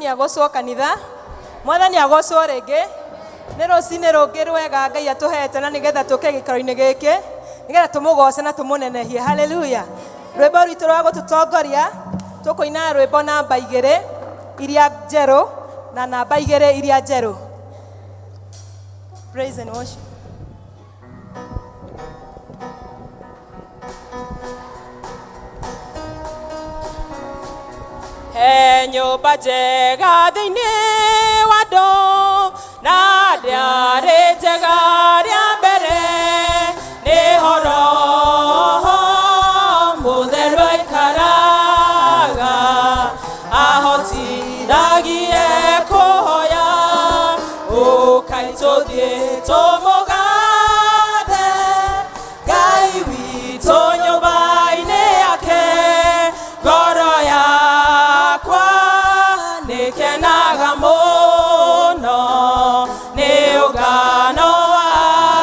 Mwathani agocwo kanitha, Mwathani agocwo rĩngĩ. Nĩ rũcinĩ rũngĩ rwega Ngai atũhete na nĩgetha tũke gĩikaro-inĩ gĩkĩ, nĩgetha tũmũgoce na tũmũnenehie. Haleluya. Rwĩmbo rwitũ rwa gũtũtongoria tũkũina rwĩmbo namba 2 iria njerũ na namba 2 iria njerũ. Praise and worship. He nyũmba njega thĩinĩ wa andũ, na ndĩarĩ njega rĩa mbere, nĩho Roho Mũtheru aikaraga, ahotithagie kũhoya, ũkai tũthiĩ tũmũgathe Ngai witũ nyũmba-inĩ yake, ngoro yakwa nĩkenaga mũno nĩ ũngano wa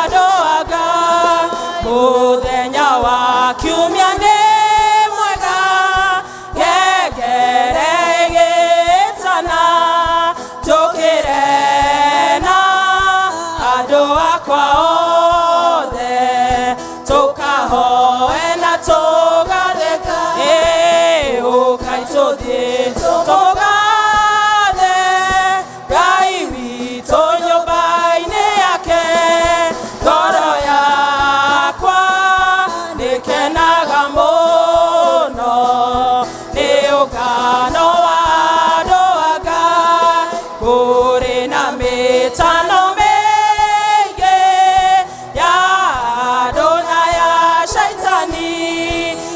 andũ a Ngai. Mũthenya wa kiumia nĩ mwega, ngengere ĩgĩtana, njũkĩre na andũ akwa othe, tũkahoe na tũgatheka. Ũkai tũthiĩ tũmũgathe Ngai witũ nyũmba-inĩ yake, ngoro yakwa nĩkenaga mũno nĩ ũngano wa andũ a Ngai. Kũrĩ na mĩtano mĩingĩ ya andũ na ya shaitani,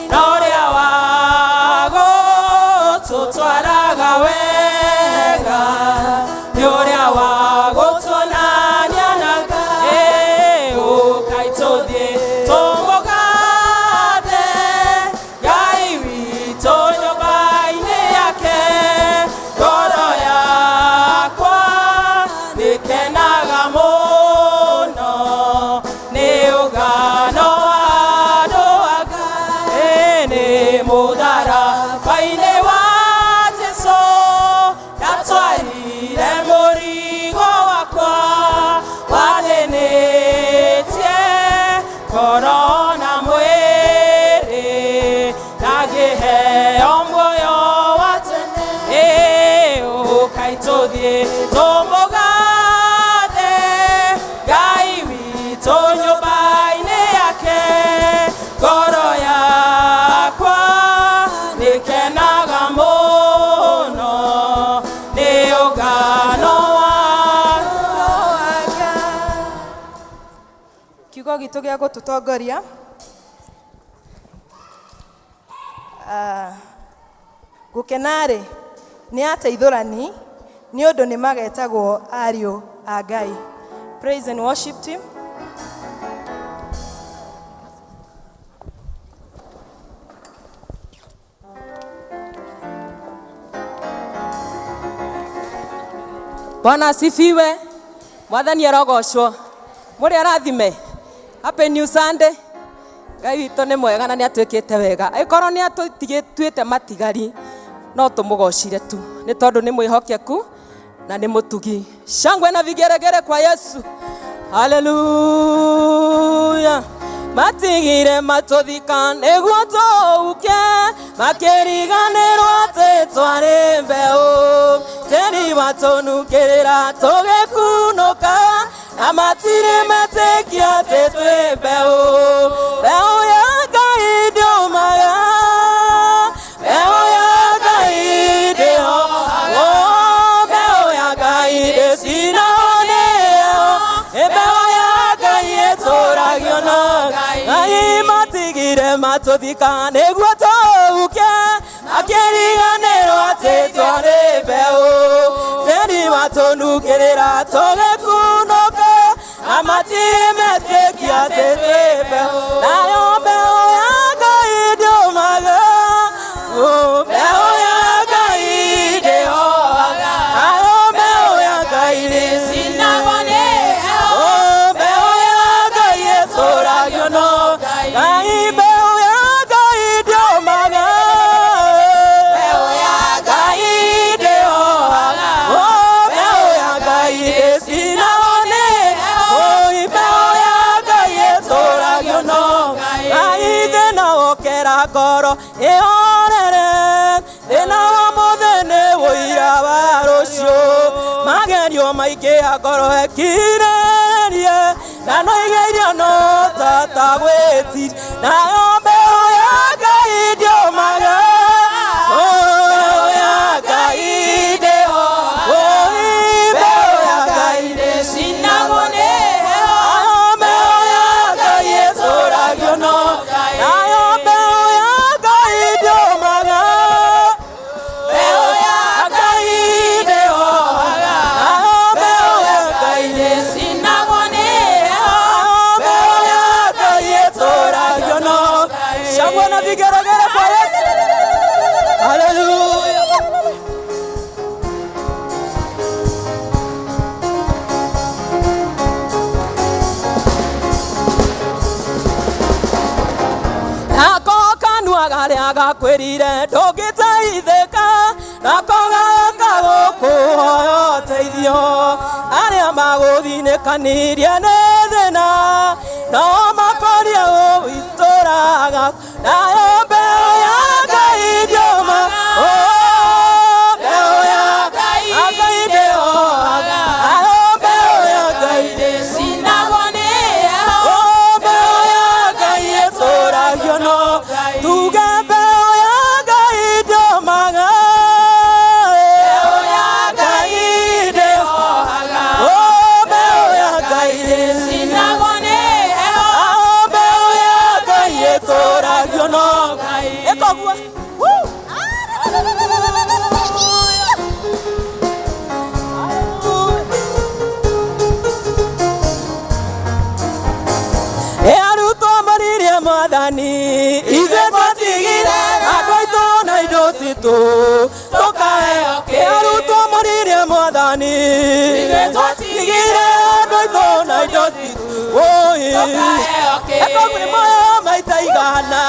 na ũrĩa wa gũtũtwaraga wega nĩ ũrĩa wa gũtuonania na Ngai. Ũkai tũthiĩ tũmũgathe Ngai witũ nyũmba-inĩ yake, ngoro yakwa nĩkenaga mũno nĩ ũngano wa andũ a Ngai. Nĩ mũtharaba-inĩ wa Jesũ ndatwarire mũrigo wakwa, wathĩnĩtie ngoro na mwĩrĩ, na ngĩheo muoyo wa tene. Ũkai tũthiĩ tũmũgathe Ngai witũ nyũmba-inĩ yake, ngoro yakwa nĩkenaga mũno nĩ ũngano wa Kiugo gitũ gĩa gũtũtongoria. Gũkena-rĩ nĩ ateithũrani, nĩ ũndũ nĩ magetagwo ariũ a Ngai. Praise and worship team. Bwana asifiwe. Mwathani arogocwo. Mũrĩ arathime. Happy New Sunday. Ngai witũ nĩ mwega na nĩ atwĩkĩte wega. Angĩkorwo nĩ atũtigĩtuĩte matigari, no tũmũgocire tu, nĩ tondũ nĩ mwĩhokeku na nĩ mũtugi. Shangwe na vigeregere kwa Yesu. Haleluya. Matigire matũthika nĩguo tũũke, makĩriganĩrwo atĩ twarĩ mbeũ. Tĩri watũnukĩrĩra tũgĩkunũka, na matirĩ metĩkia atĩ twĩ mbeũ. Mbeũ ya Ngai ndĩũmaga, mbeũ ya Ngai ndĩhohaga, mbeũ ya Ngai ndĩcinagwo nĩyo, mbeũ ya Ngai ĩtũragio na Ngai. Matigire matũthika nĩguo tũũke, makĩriganĩrwo atĩ twarĩ mbeũ. Tĩri watũnukĩrĩra tũgĩkunũka, na matirĩ metĩkia atĩ twĩ mbeũ. Nayo mbeũ ya Ngai ndĩũmaga, mbeũ ya Ngai ndĩhohaga, nayo mbeũ ya Ngai ndĩcinagwo nĩyo, mbeũ ya Ngai ĩtũragio no Ngai. Mbeũ ya Ngai ndĩũmaga, mbeũ ya Ngai ndĩhohaga. Maingĩ ngoro ĩkirĩrĩrie na no igerio no tata gwĩtiria nayo mbeũ ya Ngai ndĩũmaga. Mbeũ ya Ngai ndĩhohaga. Mbeũ ya Ngai ndĩcinagwo nĩ heho. Mbeũ ya Ngai ĩtũragio no Ngai. Nayo mbeũ ya Ngai ndĩũmaga. Mbeũ ya Ngai ndĩhohaga. Nayo mbeũ ya Ngai ndĩcinagwo nĩ heho. Mbeũ ya Ngai ĩtũragio no Ngai. Shangwe na vigeregere kwa Yesu. Haleluya. Nako kanua karĩa gakwĩrire ndũngĩteithĩka, nako gaka gũkũhoya ũteithio. Arĩa magũthinĩkanirie nĩ thĩna, no makorie ũitũraga. Nayo mbeũ ya Ngai ndĩũmaga. Mbeũ ya Ngai Ngai ndĩhohaga. Nayo mbeũ ya Ngai ndĩcinagwo nĩ heho. Mbeũ ya Ngai ĩtũragio no tuge mbeũ ya Ngai ndĩũmaga. Mbeũ ya Ngai ndĩhohaga. Mbeũ ya Ngai ndĩcinagwo nĩ heho. Mbeũ ya Ngai ĩtũragio no Ngai. Ĩkoguo. Ĩ arutwo moririe Mwathani, ithuĩ twatigire andũ aitũ na indo citũ tũkaheo kĩ? Ĩ arutwo moririe Mwathani, Ithuĩ twatigire andũ aitũ na indo citũ Oi. Tũkaheo kĩ? Ĩkoguo nĩ muoyo maita igana.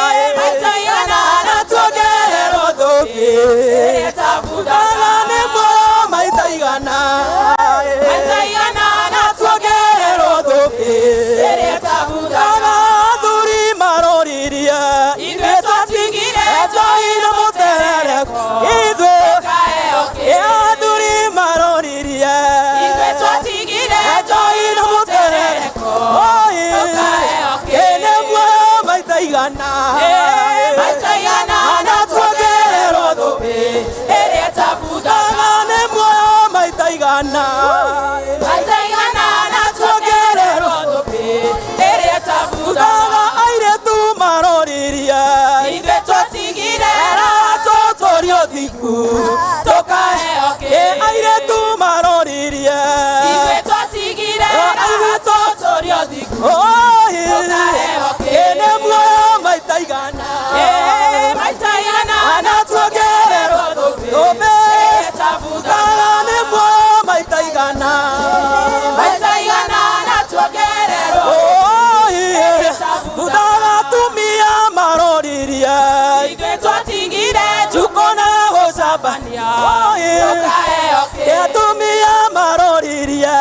Oi, maita igana. Na tuongererwo thũmbĩ. Ĩrĩa ĩtabuthaga. Kana nĩ muoyo maita igana. Maita igana. Na tuongererwo thũmbĩ. Ĩrĩa ĩtabuthaga. Athuri maroririe Ithuĩ twatigire njohi na mũterereko ithuĩ Tũkaheo kĩ? Athuri maroririe Ithuĩ twatigire njohi na mũterereko Tũkaheo kĩ? Ĩ nĩ muoyo maita igana. Ĩ, maita igana. Na tuongererwo thũmbĩ. Ĩrĩa ĩtabuthaga. Kana nĩ muoyo maita igana. Maita igana. Na tuongererwo thũmbĩ. Ĩrĩa ĩtabuthaga. Kana airĩtu maroririe Ithuĩ twatigire tũtũrio thingu Tũkaheo kĩ? Ĩ airĩtu maroririe Ithuĩ twatigire tũtũrio thingu. Oi. Tũkaheo kĩ? Ĩ nĩ muoyo maita igana. Ĩ, maita igana. Na tuongererwo thũmbĩ. Thũmbĩ. Ĩrĩa ĩtabuthaga. Kana nĩ muoyo maita igana. Maita igana. Na tuongererwo Oi. Thuthaga atumia maroririe Ithuĩ twatigire Njukũ na gũcambania. Oi. Tũkaheo kĩ? Ĩ atumia maroririe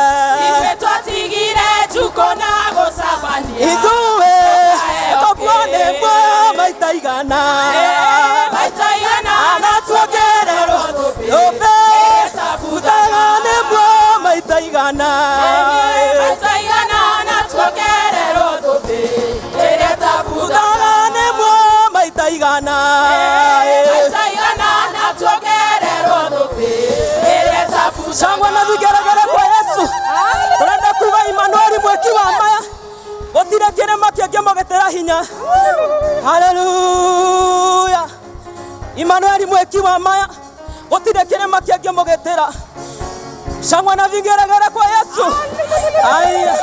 Ithuĩ twatigire njukũ na gũcambania. Ithuĩ Tũkaheo tũkuo nĩ kĩ? muoyo maita igana. Ĩ, maita igana. Na tuongererwo thũmbĩ. Thũmbĩ. Ĩrĩa ĩtabuthaga. Thuthaga nĩ muoyo maita igana. Ĩ, maita igana. Na tuongererwo thũmbĩ. Ĩrĩa ĩtabuthaga. Thuthaga nĩ muoyo maita igana. Ĩ, maita igana. Na tuongererwo thũmbĩ. Ĩrĩa ĩtabuthaga. Shangwe na vigeregere kwa Yesu. Turenda kuga Emmanuel mweki wa maya gũtirĩ kĩrĩma kĩngĩmũgĩtĩra hinya. Haleluya. Emmanuel mweki wa maya gũtirĩ kĩrĩma kĩngĩmũgĩtĩra. Shangwe na vigeregere kwa Yesu. Aya.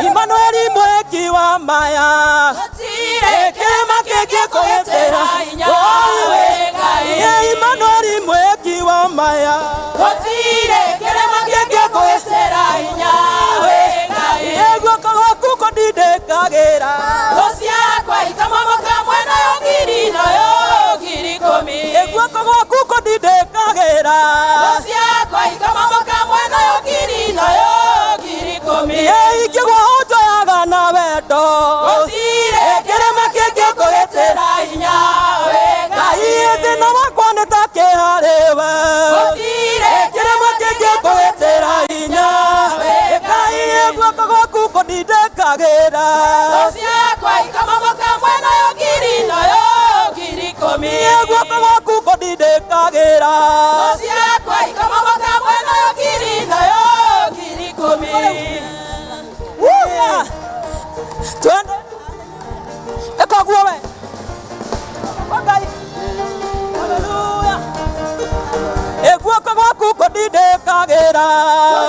Emmanuel mweki wa maya Gũtirĩ kĩrĩma kĩngĩkũgĩtĩra hinya. We Ngai. Emmanuel mweki wa maya Gũtirĩ kĩrĩma kĩngĩkũgĩtĩra hinya. We Ngai. Guoko gwaku kũndindĩkagĩra. Thũ ciakwa ikamomoka mwena yo ngiri nayo ngiri ikũmi. Guoko gwaku kũndindĩkagĩra. Thũ ciakwa ikamomoka mwena yo ngiri nayo ngiri ikũmi. Ingĩgwa ũnjoyaga na wendo. Gũtirĩ kĩrĩma kĩngĩkũgĩtĩra hinya. We Ngai. Ngai thĩna wakwa nĩ ta kĩ harĩ we. Gũtirĩ Kĩrĩma kĩngĩkũgĩtĩra kũndindĩkagĩra. Ciakwa ikamomoka mwena yo ngiri nayo 10,000. Wuya! Twende. Ĩka guo we. Kwa Ngai. Haleluya. Ĩ guoko gwaku kũndindĩkagĩra.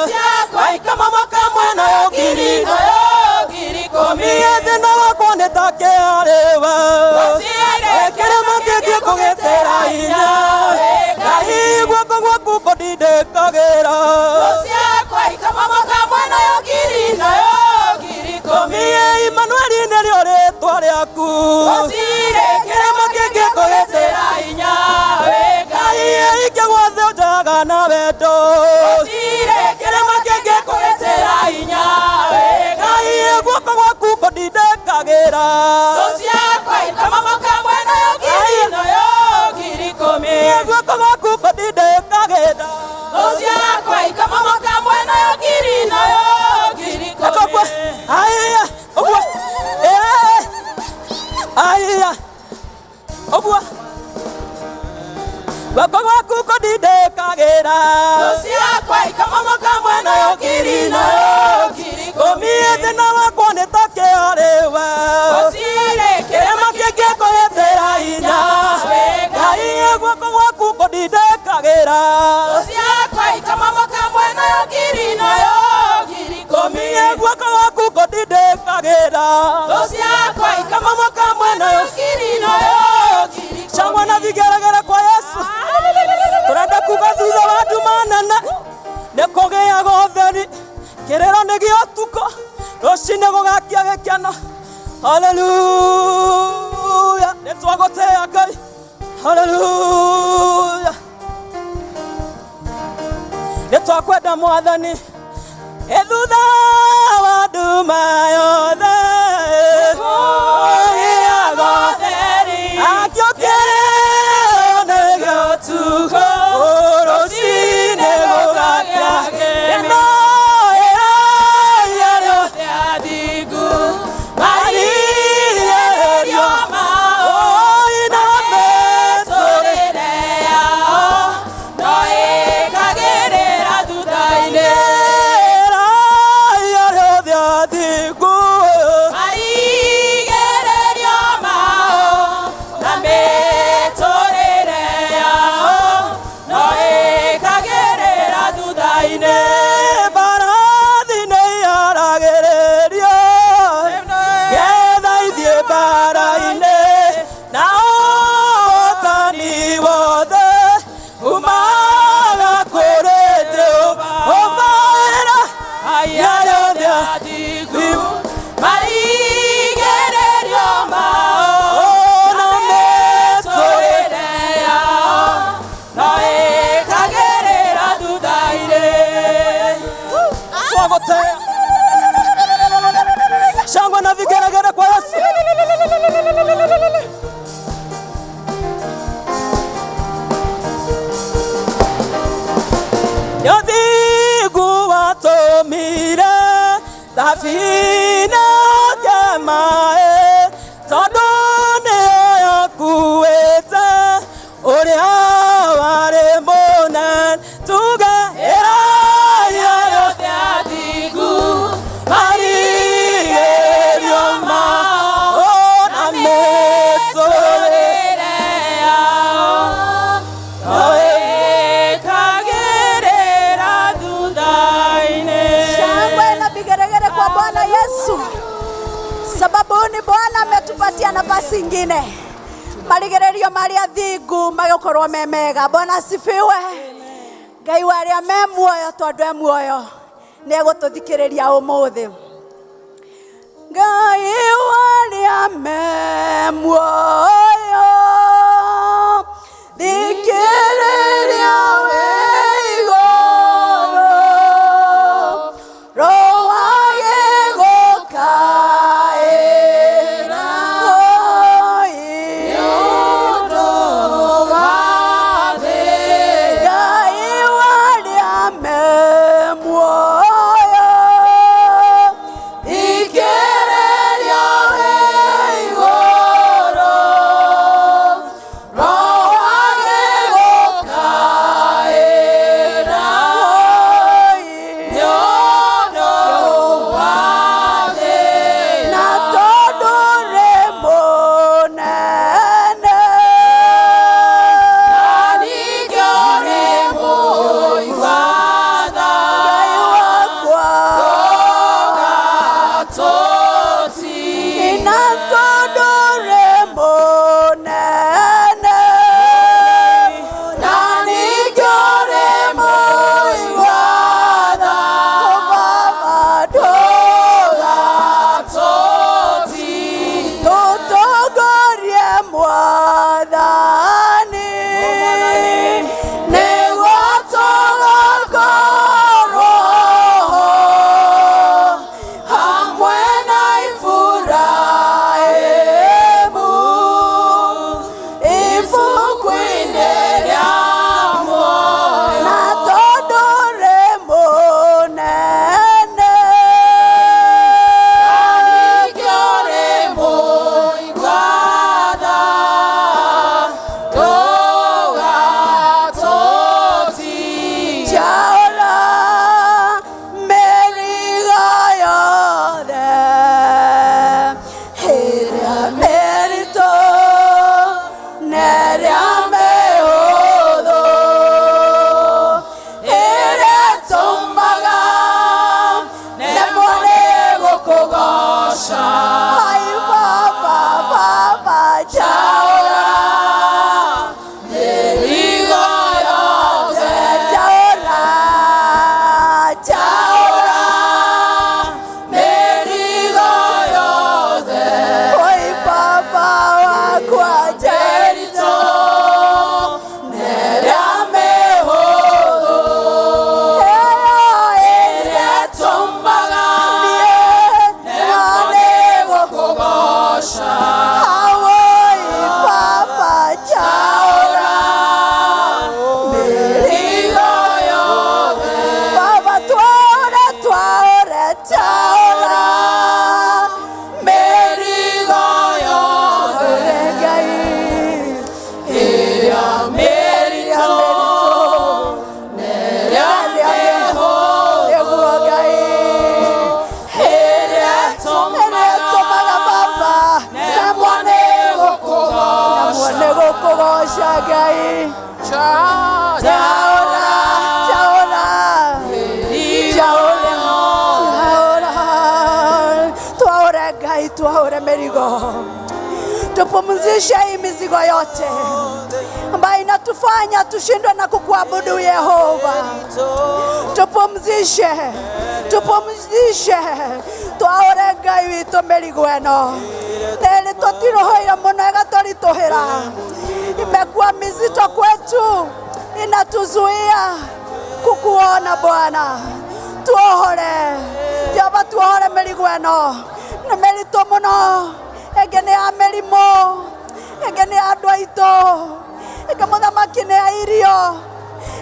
Ciakwa ikamomoka mwena yo ngiri nayo 10,000. Niĩ thĩna wakwa nĩ ta kĩarĩwe. Kĩrĩma kĩngĩ kũgitĩra hinya. Ngai guoko gwaku kũndindĩkagĩra. Ciakwa ikamomoka mwena yo ngiri nayo 10,000. Niĩ Imanueli nĩrĩo rĩtwa rĩaku. Kĩrĩma kĩngĩ kũgitĩra hinya. Ngai ingĩgwathe njaga na wendo. Kĩrĩma kĩngĩ kũgitĩra hinya. Ngai guoko gwaku kũndindĩkagĩra. Ciakwa ikamomoka mwena yo ngiri nayo 10,000. Guoko gwaku kũndindĩkagĩra. Ciakwa ikamomoka mwena yo ngiri nayo 10,000. Aya, ũguo. Aya, ũguo. Guoko gwaku kũndindĩkagĩra. Ciakwa ikamomoka mwena yo ngiri nayo 10,000. Thĩna wakwa nĩ ta kĩarĩwe. Kĩrĩma kĩngĩ kũgitĩra hinya. Ngai guoko gwaku kũndindĩkagĩra. Ciakwa ikamomoka mwena yo ngiri nayo 10,000. Guoko gwaku kũndindĩkagĩra. Ciakwa ikamomoka mwena yo ngiri nayo 10,000. Shangwe na vigeregere kwa Yesu. Turenda kuga thutha wa nduma nene nĩ kũgĩaga ũtheri. Kĩrĩro nĩ gĩa ũtukũ, rũcinĩ gũgakia gĩkeno. Haleluya, nĩ twagũtĩĩa Ngai. Haleluya, nĩ twakwenda Mwathani. Ĩ thutha wa nduma yothe kũgĩaga ũtheri. Akĩo kĩrĩro nĩ gĩa ũtukũ, rũcinĩ gũgakia gĩkeno. Ĩraia rĩothe Athingu marigĩrĩrio oi na mĩtũrĩre yao no ĩkagĩrĩra thutha-inĩ. Ĩraia rĩothe athingu Marigĩrĩrio mao na mĩtũrĩre yao no ĩkagĩrĩra thutha-inĩ. Mbarathi nĩ yaragĩrĩrio getha ithiĩ mbara-inĩ, na ũhotani wothe umaga kũrĩ Jehova. Ũmaĩra Aya rĩothe athingu marigĩrĩrio mao na mĩtũrĩre yao no ĩkagĩrĩra thutha-inĩ. Twagũtĩĩa. Shangwe na vigeregere kwa Yesu. Nĩ ũthingu watũmire thabina kĩmaĩ, tondũ nĩyo yakuĩte ũrĩa warĩ mũnene. Tuge ĩraia rĩothe Athingu marigĩrĩrio mao na mĩtũrĩre yao no ĩkagĩrĩra thutha-inĩ. Shangwe na vigeregere kwa Bwana Yesu, sababu ni Bwana ametupatia nafasi ingine. Marigererio maria thingu magũkorwo me mega. Bwana asifiwe. Ngai wa arĩa me muoyo, tondũ e muoyo, nĩ egũtũthikĩrĩria ũmũthĩ. Ngai wa arĩa me muoyo, thikĩrĩria wĩ igũrũ, rũwagĩ gũkaĩra nĩ ũndũ wa thĩ. Ngai wa arĩa me muoyo, thikĩrĩria wĩ igũrũ. mizigo, tupumzishe hii mizigo yote ambayo inatufanya tushindwe na kukuabudu Yehova. Tupumzishe, tupumzishe, twaore Ngai witũ mĩrigo ĩno nĩrĩ tũtirohoire mũno ĩgatũritũhĩra, imekuwa mizito kwetu, inatuzuia kukuona Bwana. Tuohore Jehova, tuohore mĩrigo ĩno, nĩ mĩritũ mũno, ĩngĩ nĩ ya mĩrimũ, ĩngĩ nĩ ya andũ aitũ, ĩngĩ mũthamaki nĩ ya irio,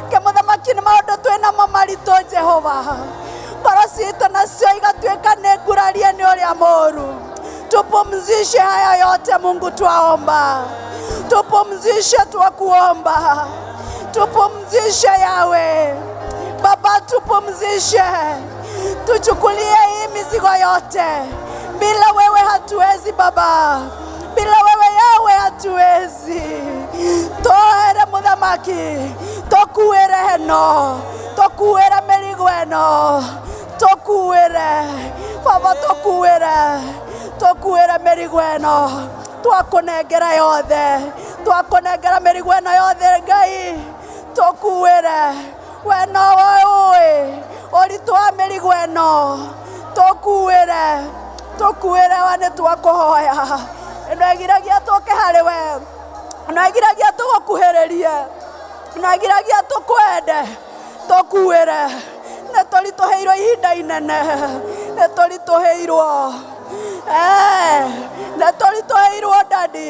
ĩngĩ mũthamaki nĩ maũndũ twĩnamo maritũ Jehova. Ngoro citũ nacio igatuĩka nĩ ngurarie nĩ ũrĩa mũũru. Tupumzishe haya yote Mungu, twaomba, tupumzishe, twakuomba, tupumzishe Yawe Baba, tupumzishe, tuchukulie hii mizigo yote. Bila wewe hatuwezi Baba, bila wewe Yawe hatuwezi. Toere muthamaki, tokuere heno, tokuere mĩrigo ĩno, tokuere Baba, tokuere, tokuere mĩrigo ĩno, twakũnengera yothe, twakũnengera mĩrigo ĩno yothe Ngai, tokuere we nowe ũĩ ũritũ wa mĩrigo ĩno, tũkuĩre, tũkuĩre wa nĩ twakũhoya. Ĩno ĩgiragia tũke harĩ we, ĩno ĩgiragia tũgũkuhĩrĩrie, ĩno ĩgiragia tũkwende, tũkuĩre. Nĩ tũritũhĩirwo ihinda inene, nĩ tũritũhĩirwo, nĩ tũritũhĩirwo dadi,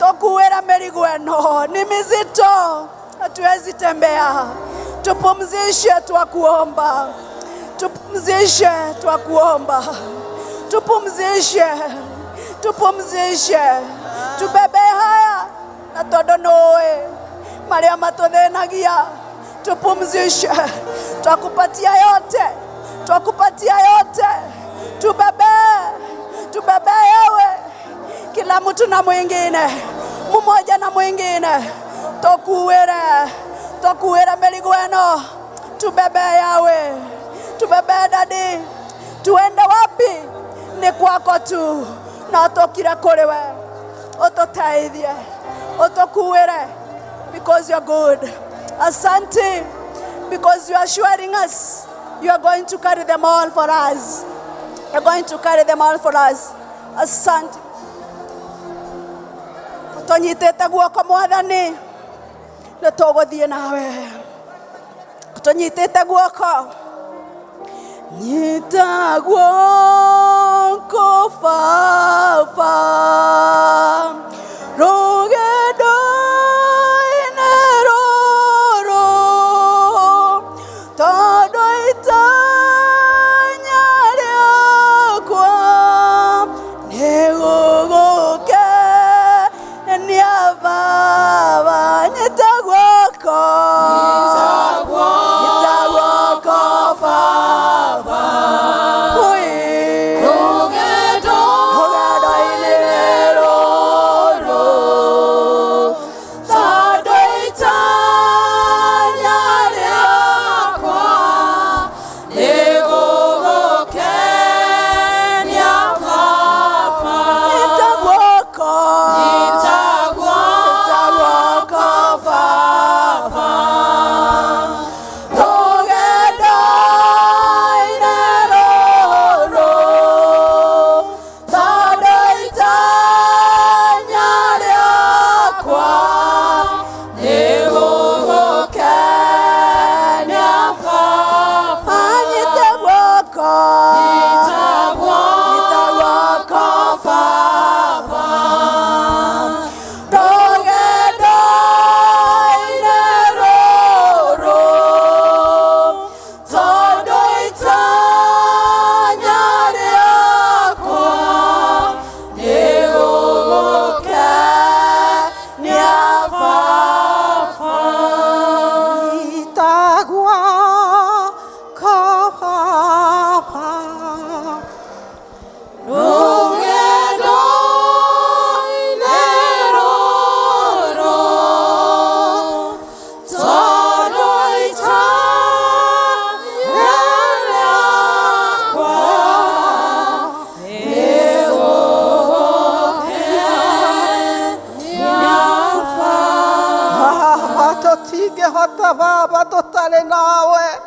tũkuĩre mĩrigo ĩno ni mizito, hatuwezi tembea. Tupumzishe, twakuomba, tupumzishe, twakuomba, tupumzishe, tupumzishe, tubebe haya na tondũ nũĩ marĩa matũthĩnagia. Tupumzishe, twakupatia yote, twakupatia yote, tubebe, tubebe yewe, kila mtu na mwingine, mmoja na mwingine, tokuwĩre, tokuwĩre mĩrigo ĩno, tubebe Yawe, tubebe dadi, tuende wapi? Ni kwako tu, na tũkire kũrĩ we, ũtũteithie, ũtũkuĩre, because you're good. Asante, because you are assuring us you are going to carry them all for us. You're going to carry them all for us. Asante. Tũnyitĩte guoko Mwathani, nĩ tũgũthiĩ nawe. Tũnyitĩte guoko. Nyita guoko Baba, rũgendo-inĩ rũrũ, tondũ itanya rĩakwa nĩ gũgũkenia Baba. Nyita guoko, nyita guoko Baba, rũgendo-inĩ rũrũ. Tũtingĩhota Baba tũtarĩ nawe.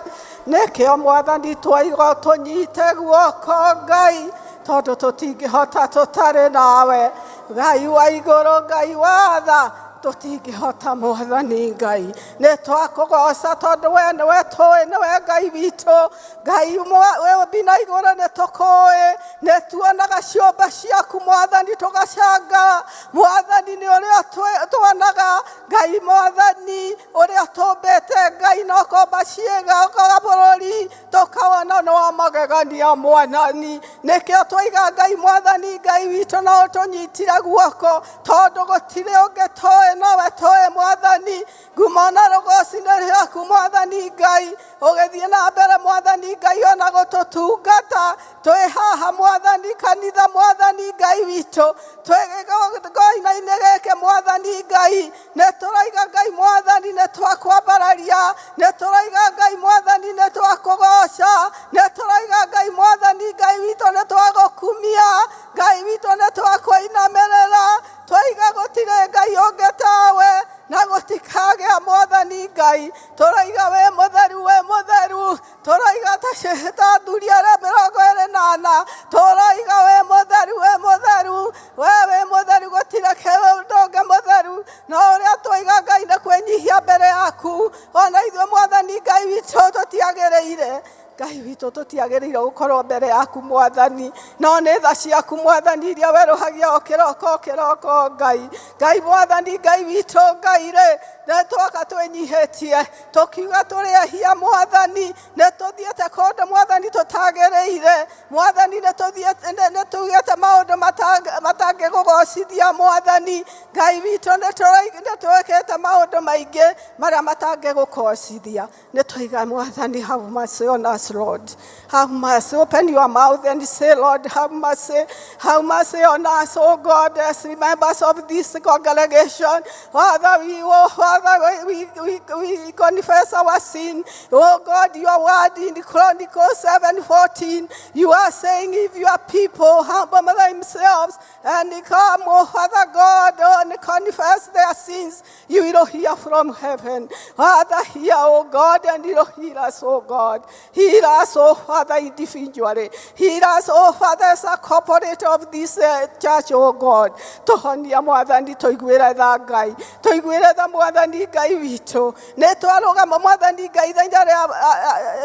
Nĩkĩo Mwathani twaiga tũnyite guoko Ngai, tondũ tũtingĩhota tũtarĩ nawe. Ngai wa igũrũ, Ngai wa tha, tũtingĩhota Mwathani Ngai. Nĩ twakũgoca tondũ we nĩwe tũĩ, nĩwe Ngai witũ. Ngai we bina igũrũ nĩ tũkũĩ, nĩ tuonaga ciũmbe ciaku Mwathani tũgacangara. Mwathani nĩ ũrĩa tuonaga Ngai Mwathani ũrĩa tũmbĩte Ngai na ũkomba ciĩga ũkoga bũrũri tũkawona nĩ wa magegania Mwathani. Nĩkĩo twaiga Ngai Mwathani Ngai witũ no ũtũnyitire guoko, tondũ gũtirĩ ũngĩ tũĩ nowe tũĩ Mwathani. Ngumo na rũgoci nĩ rĩaku Mwathani Ngai, ũgĩthiĩ na mbere Mwathani Ngai ona gũtũtungata. Twĩ haha Mwathani kanitha Mwathani Ngai witũ, twĩ gĩgongoina-inĩ gĩkĩ Mwathani Ngai, nĩ tũraiga Ngai Mwathani nĩ twakwambararia, nĩ tũraiga Ngai Mwathani nĩ twakũgoca, nĩ tũraiga Ngai Mwathani Ngai witũ nĩ twagũkumia, Ngai witũ nĩ twakũinamĩrĩra. Twaiga gũtirĩ Ngai ũngĩ tawe, na gũtikagĩa Mwathani Ngai. Tũraiga wĩ mũtheru, wĩ mũtheru, tũraiga ta athuri arĩa 24, tũraiga wĩ mũtheru, wĩ mũtheru, we wĩ mũtheru, gũtirĩ kĩndũ ũngĩ mũtheru. No ũrĩa twaiga Ngai nĩ kwĩnyihia mbere yaku, ona ithuĩ Mwathani Ngai witũ tũtiagĩrĩire. Ngai witũ tũtiagĩrĩire gũkorwo mbere yaku Mwathani, no nĩ tha ciaku Mwathani iria werũhagia o kĩroko o kĩroko Ngai. Ngai Mwathani Ngai witũ Ngai rĩ, nĩ twoka twĩnyihĩtie tũkiuga tũrĩ ehia Mwathani, nĩ tũthiĩte kũndũ Mwathani tũtagĩrĩire Mwathani, nĩ tũthiĩte nĩ tugĩte maũndũ matangĩgũgocithia Mwathani Ngai witũ, nĩ twĩkĩte maũndũ maingĩ marĩa matangĩgũgocithia. Nĩ twaiga Mwathani, have mercy on us Lord, have mercy. Open your mouth and say, Lord, have mercy, have mercy on us, oh God, as members of this congregation. Father, oh Father, we confess our sin. Oh God, your word in Chronicles 7:14, you are saying, if your people humble themselves and come, oh Father God, and confess their sins, you will hear from heaven. Father, hear, oh God, and you will heal us, oh God. Heal us, oh Father, individually. Heal us, oh Father, as a corporate of this church, oh God. Tũhonia Mwathani, tũiguĩre tha Ngai, tũiguĩre tha Mwathani Ngai witũ. Nĩ twarũgama Mwathani Ngai ithenya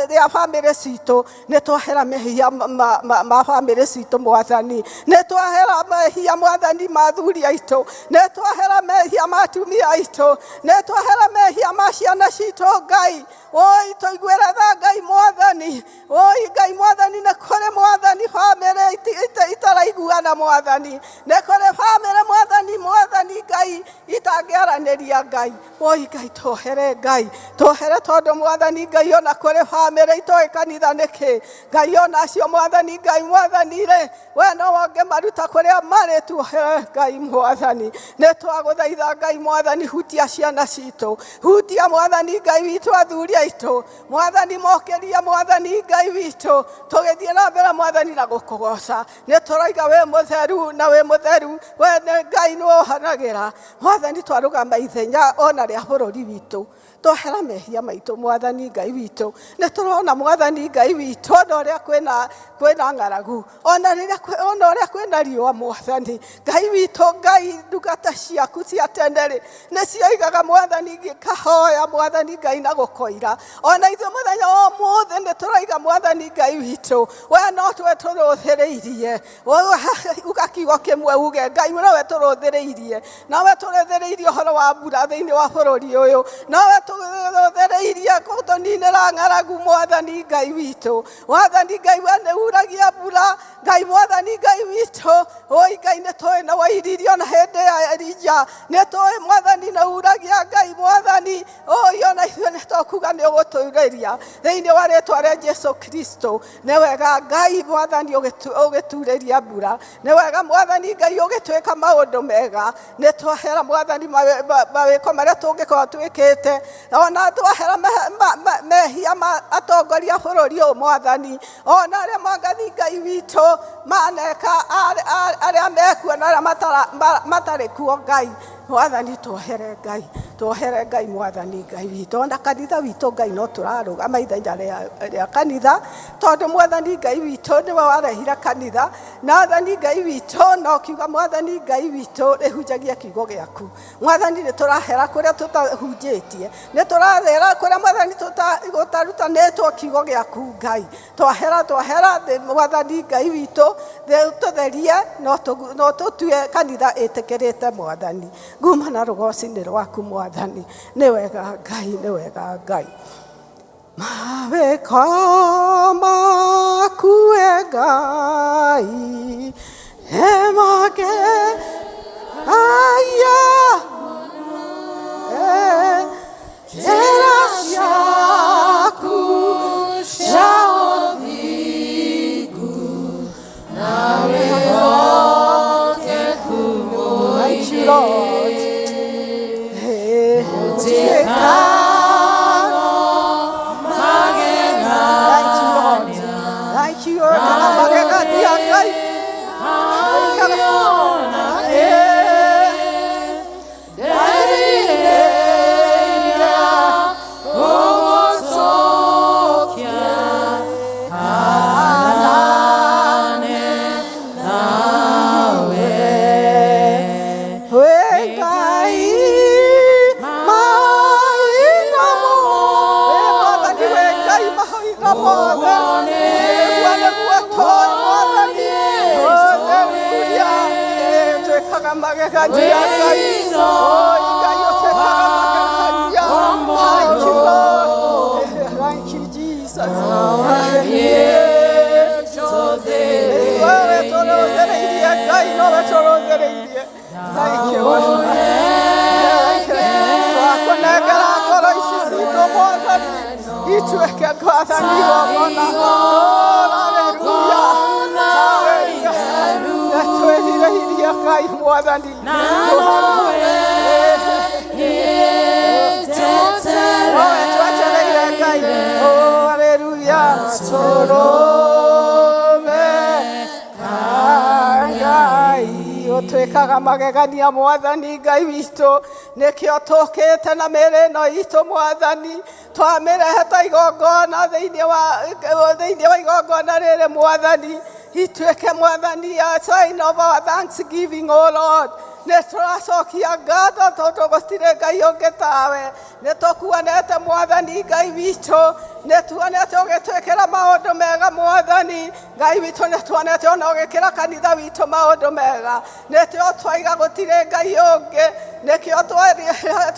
rĩa bamĩrĩ citũ, nĩ twahera mehia ma bamĩrĩ citũ Mwathani, nĩ twahera mehia Mwathani ma athuri aitũ, nĩ twahera mehia ma atumia aitũ, nĩ twahera mehia ma ciana citũ Ngai. Oi tũiguĩre tha Ngai Mwathani, oi Ngai Mwathani, nĩ kũrĩ Mwathani bamĩrĩ itaraiguana Mwathani, nĩ kũrĩ bamĩrĩ Mwathani, Mwathani Ngai itangĩaranĩria Ngai. Oi Ngai tuohere, Ngai tuohere, tondũ Mwathani Ngai ona kũrĩ bamĩrĩ itoĩ kanitha nĩkĩ Ngai, ona acio Mwathani Ngai, Mwathani rĩ, we no wangĩmaruta kũrĩa marĩ. Tuohere Ngai Mwathani, nĩ twagũthaitha Ngai Mwathani, hutia ciana citũ, hutia Mwathani Ngai witũ athuri aitũ Mwathani, mokĩria Mwathani Ngai witũ, tũgĩthiĩ na mbere Mwathani na gũkũgoca. Nĩ tũraiga wĩ mũtheru na wĩ mũtheru, we nĩ Ngai nĩ wohanagĩra Mwathani. Twarũgama ithenya ona rĩa bũrũri witũ, twahera mehia maitũ Mwathani Ngai witũ. Nĩ tũrona Mwathani Ngai witũ ona ũrĩa kwĩna ng'aragu, ona rĩrĩa ona ũrĩa kwĩna riũa Mwathani Ngai witũ. Ngai, ndungata ciaku cia tene rĩ, nĩ cioigaga Mwathani ngĩkahoya Mwathani Ngai na gũkoira. Ona ithuĩ mũthenya wa ũmũthĩ nĩ tũraiga Mwathani Ngai witũ, we no twe tũrũthĩrĩirie. Uga kiugo kĩmwe, uge Ngai nowe tũrũthĩrĩirie, nowe tũrũthĩrĩirie ũhoro wa mbura thĩinĩ wa bũrũri ũyũ, nowe tũrũthĩrĩirie gũtũninĩra ng'aragu Mwathani Ngai witũ. Mwathani Ngai, we nĩ uragia mbura Ngai Mwathani Ngai witũ. Oi Ngai, nĩ tũĩ na wairirie ona hĩndĩ ya Elija, nĩ tũĩ Mwathani nĩ uragia Ngai Mwathani. Oi ona ithuĩ nĩ tũkuga nĩ ũgũtũurĩria thĩinĩ wa rĩtwa rĩa Jesu Kristo. Nĩ wega Ngai Mwathani ũgĩturĩria mbura, nĩ wega Mwathani Ngai ũgĩtwĩka maũndũ mega. Nĩ twahera Mwathani mawĩko marĩa tũngĩkorwo twĩkĩte, ona twahera mehia ma atongoria a bũrũri ũyũ Mwathani, ona arĩa Mwathani Ngai witũ maneka, arĩa mekuo na arĩa matarĩ kuo. Ngai Mwathani, tuohere Ngai. Tuohere Ngai Mwathani Ngai witũ, ona kanitha witũ Ngai no tũrarũgama ithenya rĩa kanitha, tondũ Mwathani Ngai witũ nĩwe warehire kanitha, na Mwathani Ngai witũ no kiuga Mwathani Ngai witũ rĩhunjagia kiugo gĩaku. Mwathani nĩ tũrahera kũrĩa tũtahunjĩtie, nĩ tũrathera kũrĩa Mwathani gũtarutanĩtwo kiugo gĩaku Ngai. Twahera twahera Mwathani Ngai witũ, tũtherie no tũtue kanitha ĩtĩkĩrĩte Mwathani. Nguma na rũgoci-inĩ rwaku Mwathani, nĩ wega Ngai, nĩ wega Ngai. Mawĩko maku we Ngai nĩ magegaia, njĩra ciaku cia ũthingu na wĩhokeku. Thank you, Lord. Hey, Thank you, Lord. Thank you, Lord. Magegania Ngai. We Ngai mahinda mothe, Mwathani we Ngai mahinda mothe, nĩguo nĩguo tũĩ Mwathani, haleluya, twĩkaga magegania Ngai, oi Ngai ũtwĩkaga magegania. Thank you, Lord. Thank you, Jesus. Wewe tũrũthĩrĩirie Ngai, nowe tũrũthĩrĩirie. Thank you. Twakũnengera ngoro ici citũ Mwathani, ituĩke Mwathani igongona. Haleluya. Haleluya. Nĩtwĩrirĩirie Ngai Mwathani. Nowe twetereire Ngai. Oh, haleluya. Tũrũme Ngai ũtwĩkaga magegania Mwathani Ngai witũ, nĩkĩo tũkĩte na mĩĩrĩ ĩno itũ Mwathani, twamĩrehe ta igongona thĩinĩ wa igongona rĩrĩ Mwathani, ituĩke Mwathani a sign of our thanksgiving, O Lord. Nĩ tũracokia ngatho tondũ gũtirĩ Ngai ũngĩ tawe. Nĩ tũkuonete Mwathani Ngai witũ, nĩ tuonete ũgĩtwĩkĩra maũndũ mega Mwathani Ngai witũ, nĩ tuonete ona ũgĩkĩra kanitha witũ maũndũ mega, nĩkĩo twaiga gũtirĩ Ngai ũngĩ, nĩkĩo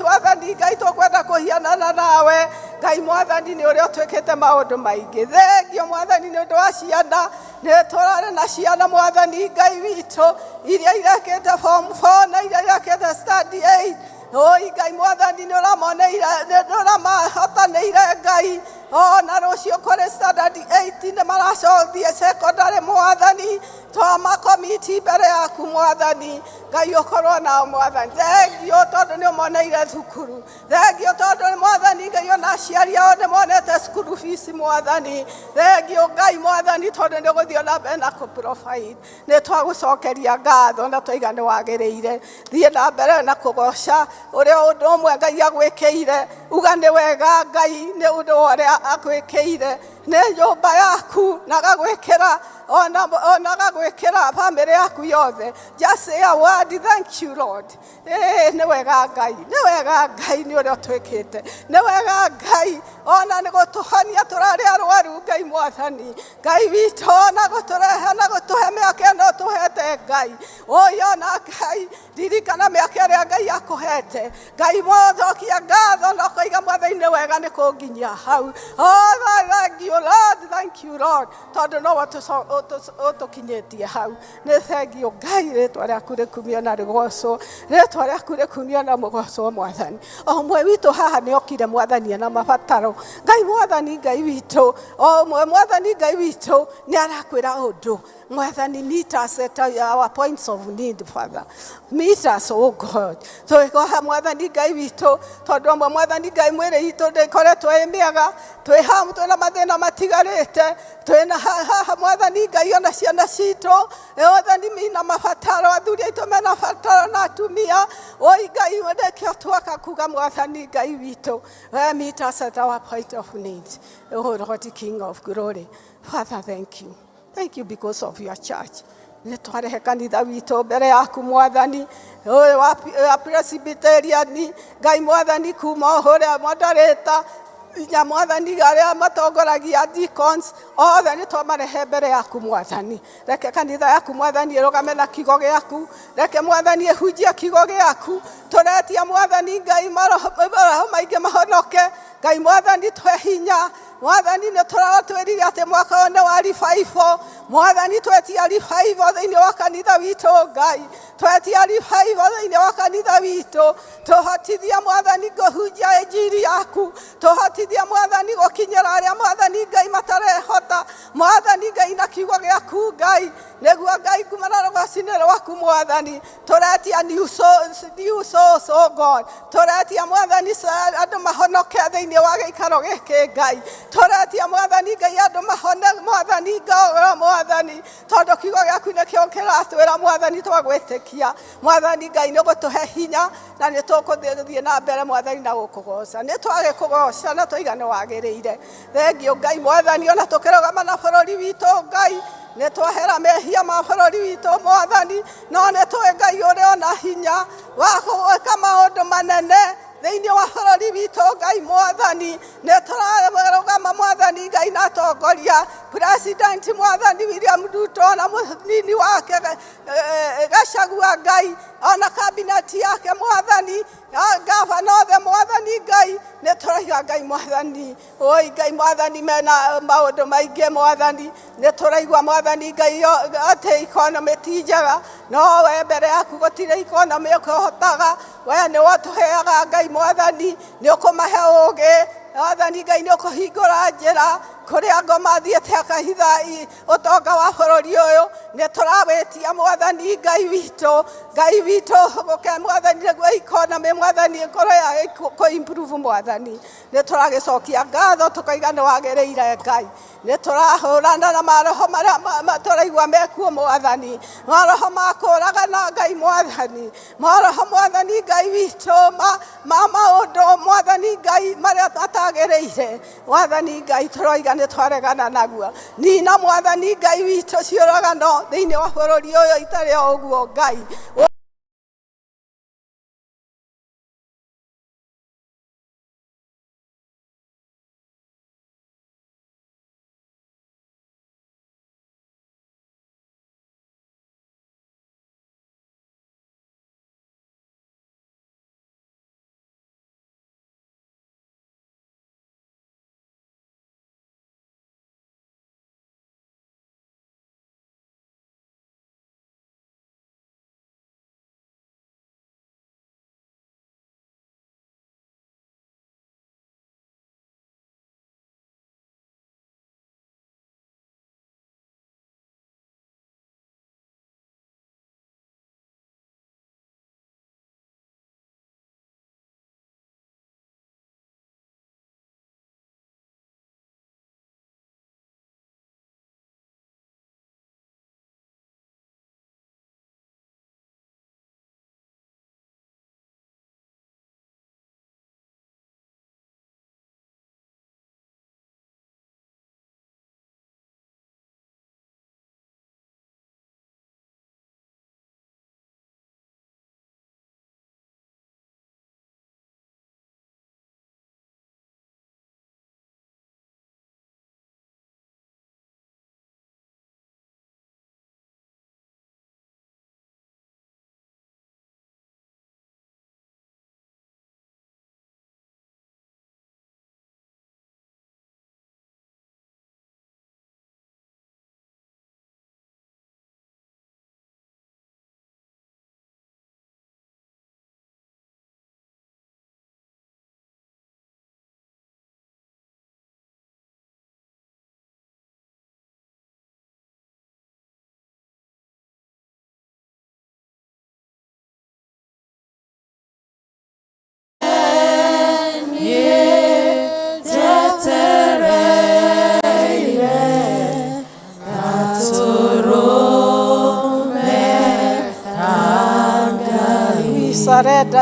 Mwathani Ngai tũkwenda kũhianana nawe Ngai Mwathani nĩ ũrĩa ũtwĩkĩte maũndũ maingĩ. Thengio Mwathani nĩ ũndũ wa ciana, nĩ tũrarĩ na ciana Mwathani Ngai witũ iria irekĩte form 4 na iria irekĩte standard 8. Oi Ngai Mwathani nĩ ũramoneire, nĩ ũramahotanĩire Ngai, ona rũciũ kũrĩ standard 8 nĩ maracothiĩ secondary Mwathani, twamakomiti mbere yaku Mwathani Ngai, ũkorwo nao Mwathani. Thengio tondũ nĩ ũmoneire thukuru, thengio tondũ Mwathani Ngai ona aciari ao nĩ monete school fees Mwathani, thengio Ngai Mwathani tondũ nĩ ũgũthiĩ na mbere na kũ provide. Nĩ twagũcokeria ngatho na twaiga nĩ wagĩrĩire. Thiĩ na mbere na kũgoca ũrĩa ũndũ ũmwe Ngai agwĩkĩire, uga nĩ wega Ngai nĩ ũndũ wa ũrĩa agwĩkĩire nĩ nyũmba yaku na agagwĩkĩra ona agagwĩkĩra bamĩrĩ yaku yothe. Just say a word, thank you, Lord. Ĩĩ, nĩ wega Ngai, nĩ wega Ngai nĩ ũrĩa ũtwĩkĩte, nĩ wega Ngai ona nĩ gũtũhonia tũrarĩ arwaru Ngai Mwathani Ngai witũ, ona gũtũrehe na gũtũhe mĩaka ĩno tũhete Ngai ũyũ, ona Ngai ririkana mĩaka ĩrĩa Ngai akũhete Ngai mothokia ngatho na ũkoiga Mwathani nĩ wega nĩ kũnginyia hau. Oh, thank you, Lord, thank you, Lord, tondũ nowe ũtũkinyĩtie hau. Nĩ thengio Ngai, rĩtwa rĩaku rĩkumio na rĩgocwo, rĩtwa rĩaku rĩkumio na mũgocwo Mwathani. O ũmwe witũ haha nĩ okire Mwathani ena mabataro Ngai Mwathani Ngai witũ, o ũmwe Mwathani Ngai witũ nĩ arakwĩra ũndũ Mwathani, meet us at our points of need, Father. Meet us, oh God. Twĩkoha Mwathani Ngai witũ tondũ amwe Mwathani Ngai mwĩrĩ itũ itũ ndĩkoretwo ĩ mĩega, twĩ hamu twĩna mathĩna matigarĩte, twĩna haha mwathani Ngai ona ciana citũ mwathani mina mabataro, athuri aitũ mena bataro na atumia. Oi Ngai, nĩkĩo twaka kuga mwathani Ngai witũ, meet us at our point of need. Oh Lord King of Glory, Father, thank you. Thank you because of your church. Nĩ twarehe kanitha witũ mbere yaku mwathani ũyũ wa Presbyterian, Ngai mwathani kuma o ũrĩa moderator inya mwathani arĩa matongoragia deacons othe nĩ twamarehe mbere yaku mwathani. Reke kanitha yaku mwathani ĩrũgame na kiugo gĩaku, reke mwathani ĩhunjie kiugo gĩaku. Tũretia mwathani Ngai maroho maingĩ mahonoke. Ngai mwathani twe hinya mwathani, nĩ tũratwĩrire atĩ mwaka ũyũ nĩ wa revival mwathani, twetia revival thĩinĩ wa kanitha witũ Ngai, twetia revival thĩinĩ wa kanitha witũ. Tũhotithie mwathani kũhunjia injiri yaku, tũhotithie mwathani gũkinyĩra arĩa mwathani Ngai matarehota mwathani Ngai na kiugo gĩaku Ngai, nĩguo Ngai nguma na rũgoci-inĩ rwaku mwathani. Tũretia new souls, new souls, oh God, tũretia mwathani andũ mahonoke thĩinĩ wa gĩikaro gĩkĩ Ngai, tũretia mwathani Ngai andũ mahone mwathani ngoro mwathani, tondũ kiugo gĩaku nĩkĩo kĩratwĩra mwathani twagwĩtĩkia mwathani Ngai nĩ ũgũtũhe hinya na nĩ tũkũthiĩ na mbere mwathani na gũkũgoca. Nĩ twagĩkũgoca na twaiga nĩ wagĩrĩire. Thengiũ Ngai mwathani, ona tũkĩrũgama na bũrũri witũ Ngai, nĩ twahera mehia ma bũrũri witũ mwathani, no nĩ tũĩ Ngai ũrĩ ona hinya wa gwĩka maũndũ manene thĩinĩ wa bũrũri witũ Ngai mwathani. Nĩ tũrarũgama mwathani Ngai na atongoria President mwathani William Ruto na mũnini wake Gachagua Ngai, ona kabineti yake mwathani, gavana othe mwathani Ngai, nĩ tũraiga Ngai mwathani, oi Ngai mwathani mena maũndũ maingĩ mwathani, nĩ tũraigua mwathani Ngai atĩ economy ti njega, no we mbere yaku gũtirĩ economy ũkĩhotaga, we nĩwe ũtũheaga Ngai mwathani, nĩ ũkũmahe ũũgĩ mwathani Ngai, nĩ ũkũhingũra njĩra kũrĩa ngoma athiĩte akahitha ũtonga wa bũrũri ũyũ. Nĩ tũrawĩtia mwathani Ngai witũ, Ngai witũ gũke mwathani nĩguo economy mwathani ĩkorwo ya kũ improve mwathani. Nĩ tũragĩcokia ngatho tũkaiga nĩ wagĩrĩire Ngai. Nĩ tũrahũrana na maroho marĩa tũraigua mekuo mwathani, maroho ma kũragana Ngai mwathani, maroho mwathani Ngai witũ ma maũndũ mwathani Ngai marĩa matagĩrĩire mwathani Ngai, tũroiga nĩ twaregana naguo. Nina mwathani Ngai witũ ciũragano thĩinĩ wa bũrũri ũyũ itarĩ o ũguo Ngai.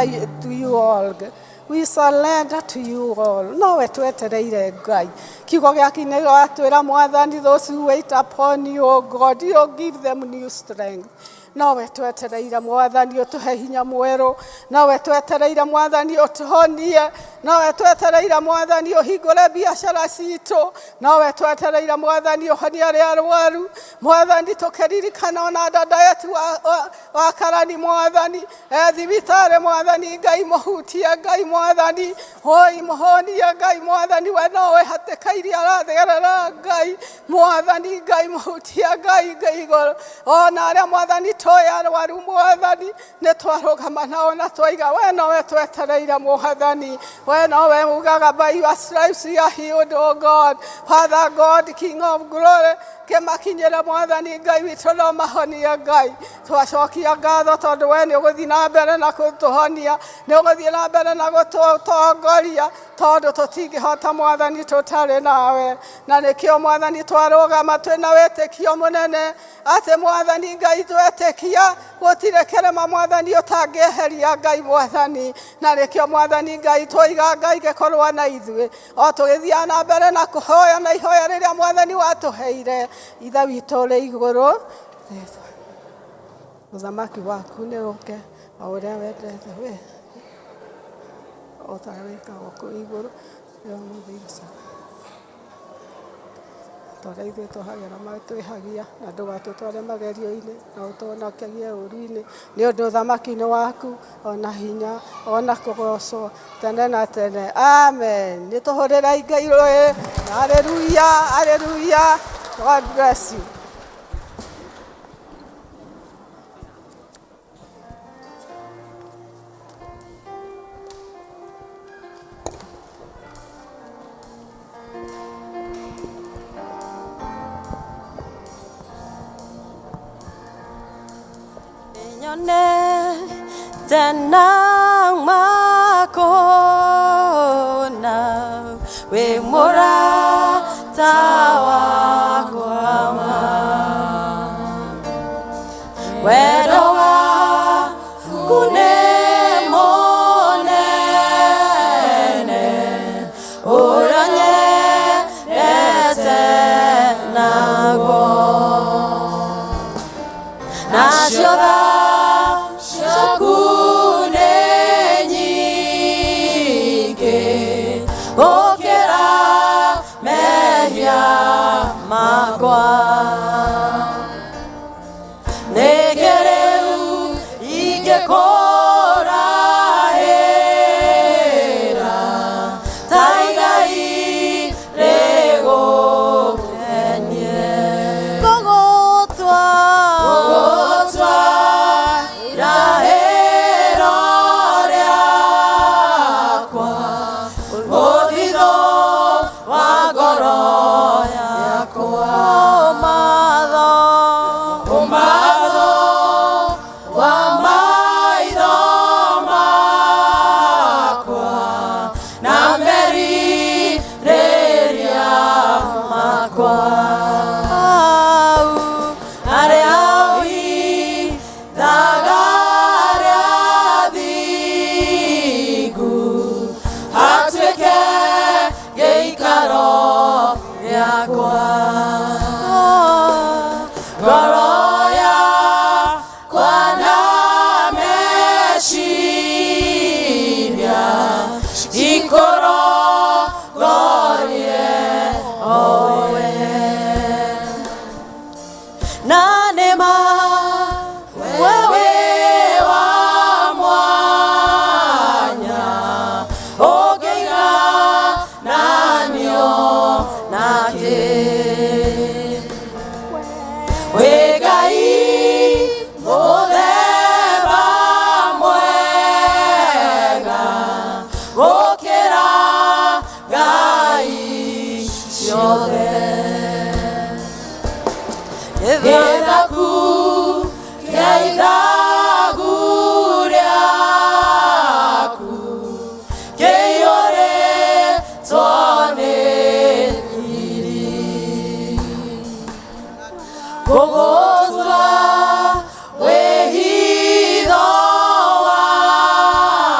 surrender to you all. We surrender to you all. Nowe twetereire Ngai. Kiugo gĩaku nĩ watwĩra Mwathani, those who wait upon you, O God, you give them new strength. Nowe twetereire Mwathani ũtũhe hinya mwerũ. Nowe twetereire Mwathani ũtũhonie. Nowe twetereire Mwathani ũhingũre biacara citũ. Nowe twetereire Mwathani ũhonie arĩa arwaru. Mwathani tũkĩririkana ona dada yetu wa Karani Mwathani e thibitarĩ Mwathani Ngai mũhutie Ngai Mwathani hoi mũhonie Ngai Mwathani we nowe hatĩka iria aratherera Ngai Mwathani Ngai mũhutie Ngai Ngai igũrũ ona arĩa Mwathani tũĩ arwaru Mwathani nĩ twarũgama nao na twaiga we nowe twetereire Mwathani we nowe ugaga by your stripes we are healed, O God. Father God, King of glory, kĩmakinyĩre Mwathani Ngai witũ no mahonie Ngai. Twacokia ngatho tondũ we nĩ ũgũthiĩ na mbere na gũtũhonia, nĩ ũgũthiĩ na mbere na gũtũtongoria tondũ tũtingĩhota Mwathani tũtarĩ nawe. Na nĩkĩo Mwathani twarũgama twĩna wĩtĩkio mũnene atĩ Mwathani Ngai twetĩkia gũtirĩ kĩrĩma Mwathani ũtangĩeheria Ngai Mwathani. Na nĩkĩo Mwathani Ngai twaiga Ngai gĩkorwo na ithuĩ o tũgĩthiaga na mbere na kũhoya na ihoya rĩrĩa Mwathani watũheire. Ithe witũ ũrĩ igũrũ, ũthamaki waku nĩ ũke o ũrĩa wendete we o ta ũrĩa wĩkagwo kũu igũrũ. Ũmũthĩ irio ciitũ ta ũrĩa ithuĩ tũhagĩra twĩhagia, na ndũgatũtware magerio-inĩ, na ũtũhonokagie ũũru-inĩ, nĩ ũndũ ũthamaki nĩ waku, ona hinya, ona kũgocwo tene na tene. Amen. Nĩ tũhũrĩrei Ngai rũĩ. Hallelujah, hallelujah. God bless you. Nyone tenang makona we murata wakwa ma wendo waku nĩ mũnene ũrĩa nyendete naguo nacio tha ciaku nĩ nyingĩ gũkĩra mehia makwa. Nĩkĩ rĩu ingĩkũrahĩra ta igai rĩgũkenie? Ngũgũtua irahĩro rĩakwa, mũthithũ wa ngoro yakwa. Ũmatho wa maitho makwa na merirĩria makwa. Arĩa withaga arĩa athingu hatuĩke gĩikaro gĩakwa. Ngoro yakwa na meciria ikũrongorie o we. Na nĩ ma we wĩ wa mwanya ũngĩigananio nakĩ. Wĩ Ngai mũthemba mwega gũkĩra ngai ciothe. Gĩthaku kĩa ithagu rĩaku kĩiyũrĩtwo nĩ riri. Ngũgũtua wĩhitho wakwa.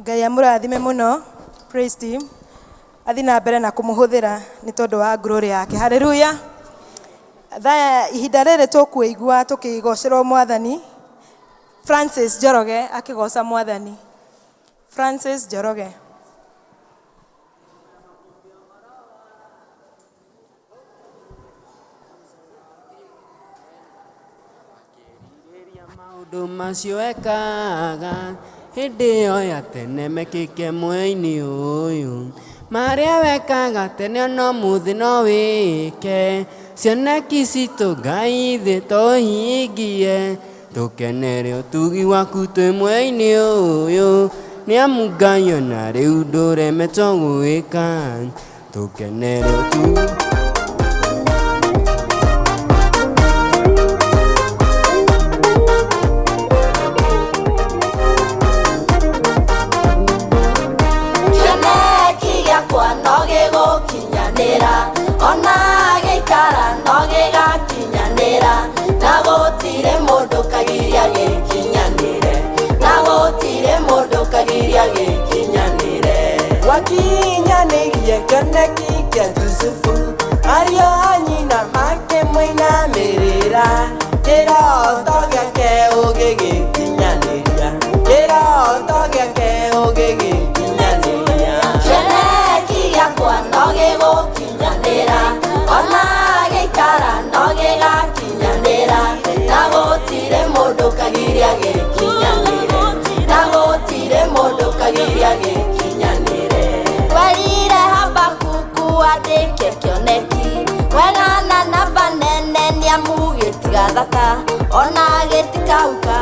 Ngai amũrathime mũno. Praise team. Athi na mbere na kũmũhũthĩra nĩ tondũ wa glory yake. Haleluya. Thaa ihinda rĩrĩ tũkũigua tũkĩgocerwo mwathani Francis Njoroge akĩgoca mwathani. Francis Njoroge. Maũndũ macio ekaga hĩndĩ ĩyo ya tene mekĩke mwei-inĩ ũyũ. Marĩa wekaga tene ona ũmũthĩ no wĩke. Cioneki citũ Ngai ithuĩ tũhingie. Tũkenere ũtugi waku twĩ mwei-inĩ ũyũ. Nĩ amu Ngai ona rĩu ndũremetwo gwĩka. Tũkenere ũtugi. Kĩoneki gĩakwa no gĩgũkinyanĩra, ona gĩikara no gĩgakinyanĩra, na gũtirĩ mũndũ ũkagiria gĩkinyanĩre, na gũtirĩ mũndũ ũkagiria gĩkinyanĩre. Wakinyanĩirie kĩoneki kĩa Jusufu, ariũ a nyina makĩmũinamĩrĩra, kĩroto gĩake ũgĩgĩkinyanĩria, kĩroto gĩake ũgĩgĩkinyanĩria. Kĩoneki gĩakwa no gĩgũkinyanĩra, ona gĩikara no gĩgakinyanĩra, na gũtirĩ mũndũ ũkagiria gĩkinyanĩre, na gũtirĩ mũndũ ũkagiria gĩkinyanĩre. Werire Habakuku andĩke kĩoneki, wegana namba nene nĩamu gĩtigathaka, ona gĩtikahuka,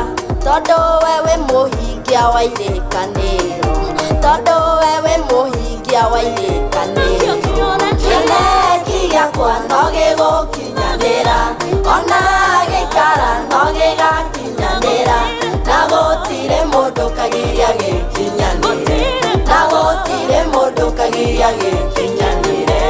tondũ we wĩ mũhingia wa irĩkanĩro, tondũ we wĩ mũhingia wa irĩkanĩro. Kĩoneki gĩakwa no gĩgũkinyanĩra, ona gĩikara no gĩgakinyanĩra, na gũtirĩ mũndũ ũkagiria gĩkinyanĩre, na gũtirĩ mũndũ ũkagiria gĩkinyanĩre.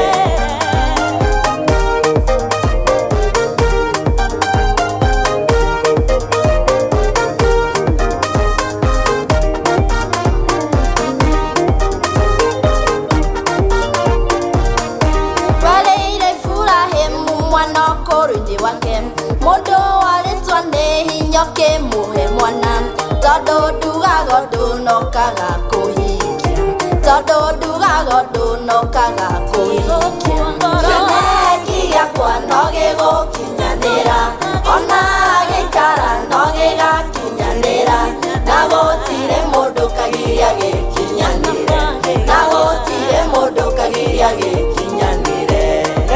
Werĩire Iburahĩmu mwana ũkũrũ-inĩ wake, mũndũ warĩtwo nĩ hinya ũkĩmũhe mwana, tondũ ndugaga ũndũ na ũkaga kũhingia, tondũ ndugaga ũndũ na ũkaga kũhingia. Kĩoneki gĩakwa no gĩgũkinyanĩra, ona gĩikara no gĩgakinyanĩra, na gũtirĩ mũndũ ũkagiria gĩkinyanĩre, na gũtirĩ mũndũ ũkagiria gĩkinyanĩre.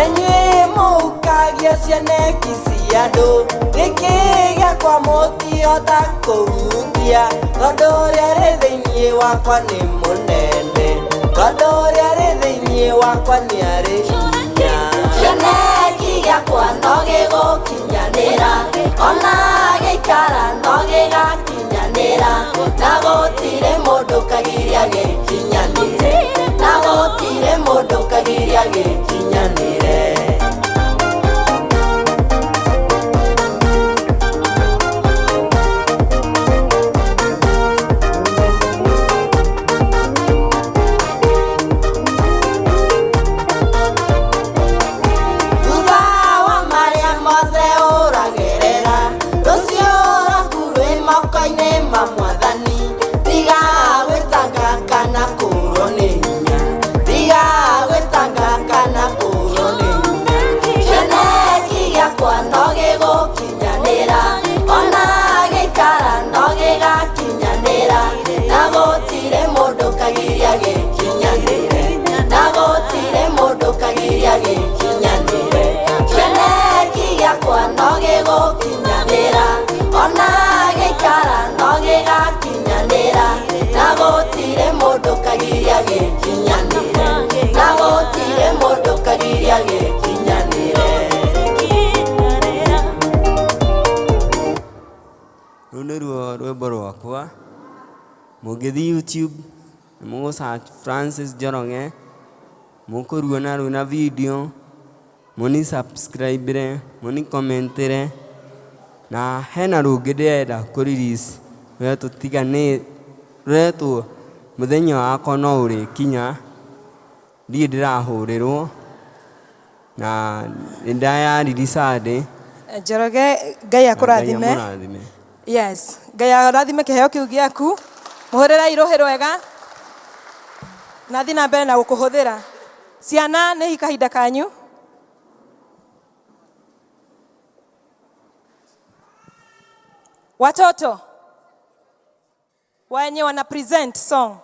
Inyuĩ mũhukagia cioneki cia andũ, gĩkĩ gĩakwa mũtihota kũhukia, tondũ ũrĩa arĩ thĩinĩ wakwa nĩ mũnene, tondũ ũrĩa arĩ thĩinĩ wakwa nĩ arĩ hinya. Kĩoneki gĩakwa no gĩgũkinyanĩra, ona gĩikara no gĩgakinyanĩra, na gũtirĩ mũndũ ũkagiria gĩkinyanĩre, na gũtirĩ mũndũ ũkagiria gĩkinyanĩre. Thutha wa marĩa mothe ũragerera, rũciũ rwaku rwĩ moko-inĩ ma mwathani. Tiga gwĩtanga kana kũũrwo nĩ hinya, tiga gwĩtanga kana kũũrwo nĩ hinya. Kĩoneki gĩakwa no gĩgũkinyanĩra, ona gĩikara no gĩgakinyanĩra, na gũtirĩ mũndũ ũkagiria gĩkinyanĩre, na gũtirĩ mũndũ ũkagiria gĩkinyanĩre. Kĩoneki gĩakwa no gĩgũkinyanĩra, ona gĩikara no gĩgakinyanĩra, na gũtirĩ mũndũ ũkagiria gĩkinyanĩre, na gũtirĩ mũndũ ũkagiria gĩkinyanĩre. Rũu nĩruo rwĩmbo rwakwa. Mũngĩthiĩ YouTube nĩ mũgũ search Francis Njoroge, mũkũruona rwĩna video, mũni subscribe re, mũni comment re, na hena rũngĩ ndĩrenda kũ release rũretwo tiga nĩ rũretwo Mũthenya wakwa no ũrĩkinya, ndirĩ ndĩrahũrĩrwo, na nĩ ndayariri Sunday. Njoroge, Ngai akũrathime. Ngai amũrathime. Yes, Ngai arathime kĩheo kĩu gĩaku. Mũhũrĩrai rũhĩ rwega na thiĩ na mbere na gũkũhũthĩra. Ciana nĩ kahinda kanyu. Watoto wenye wana present song.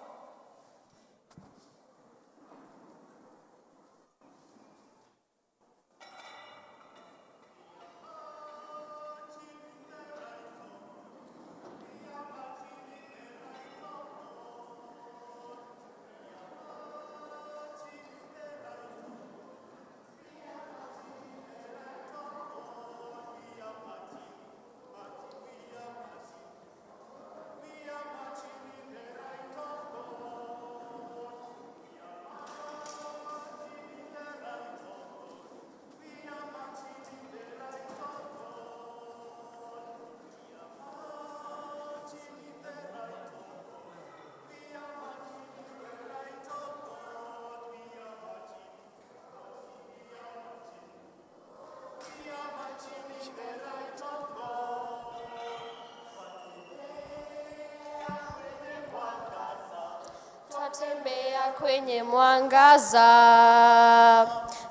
Twatembea kwenye mwangaza,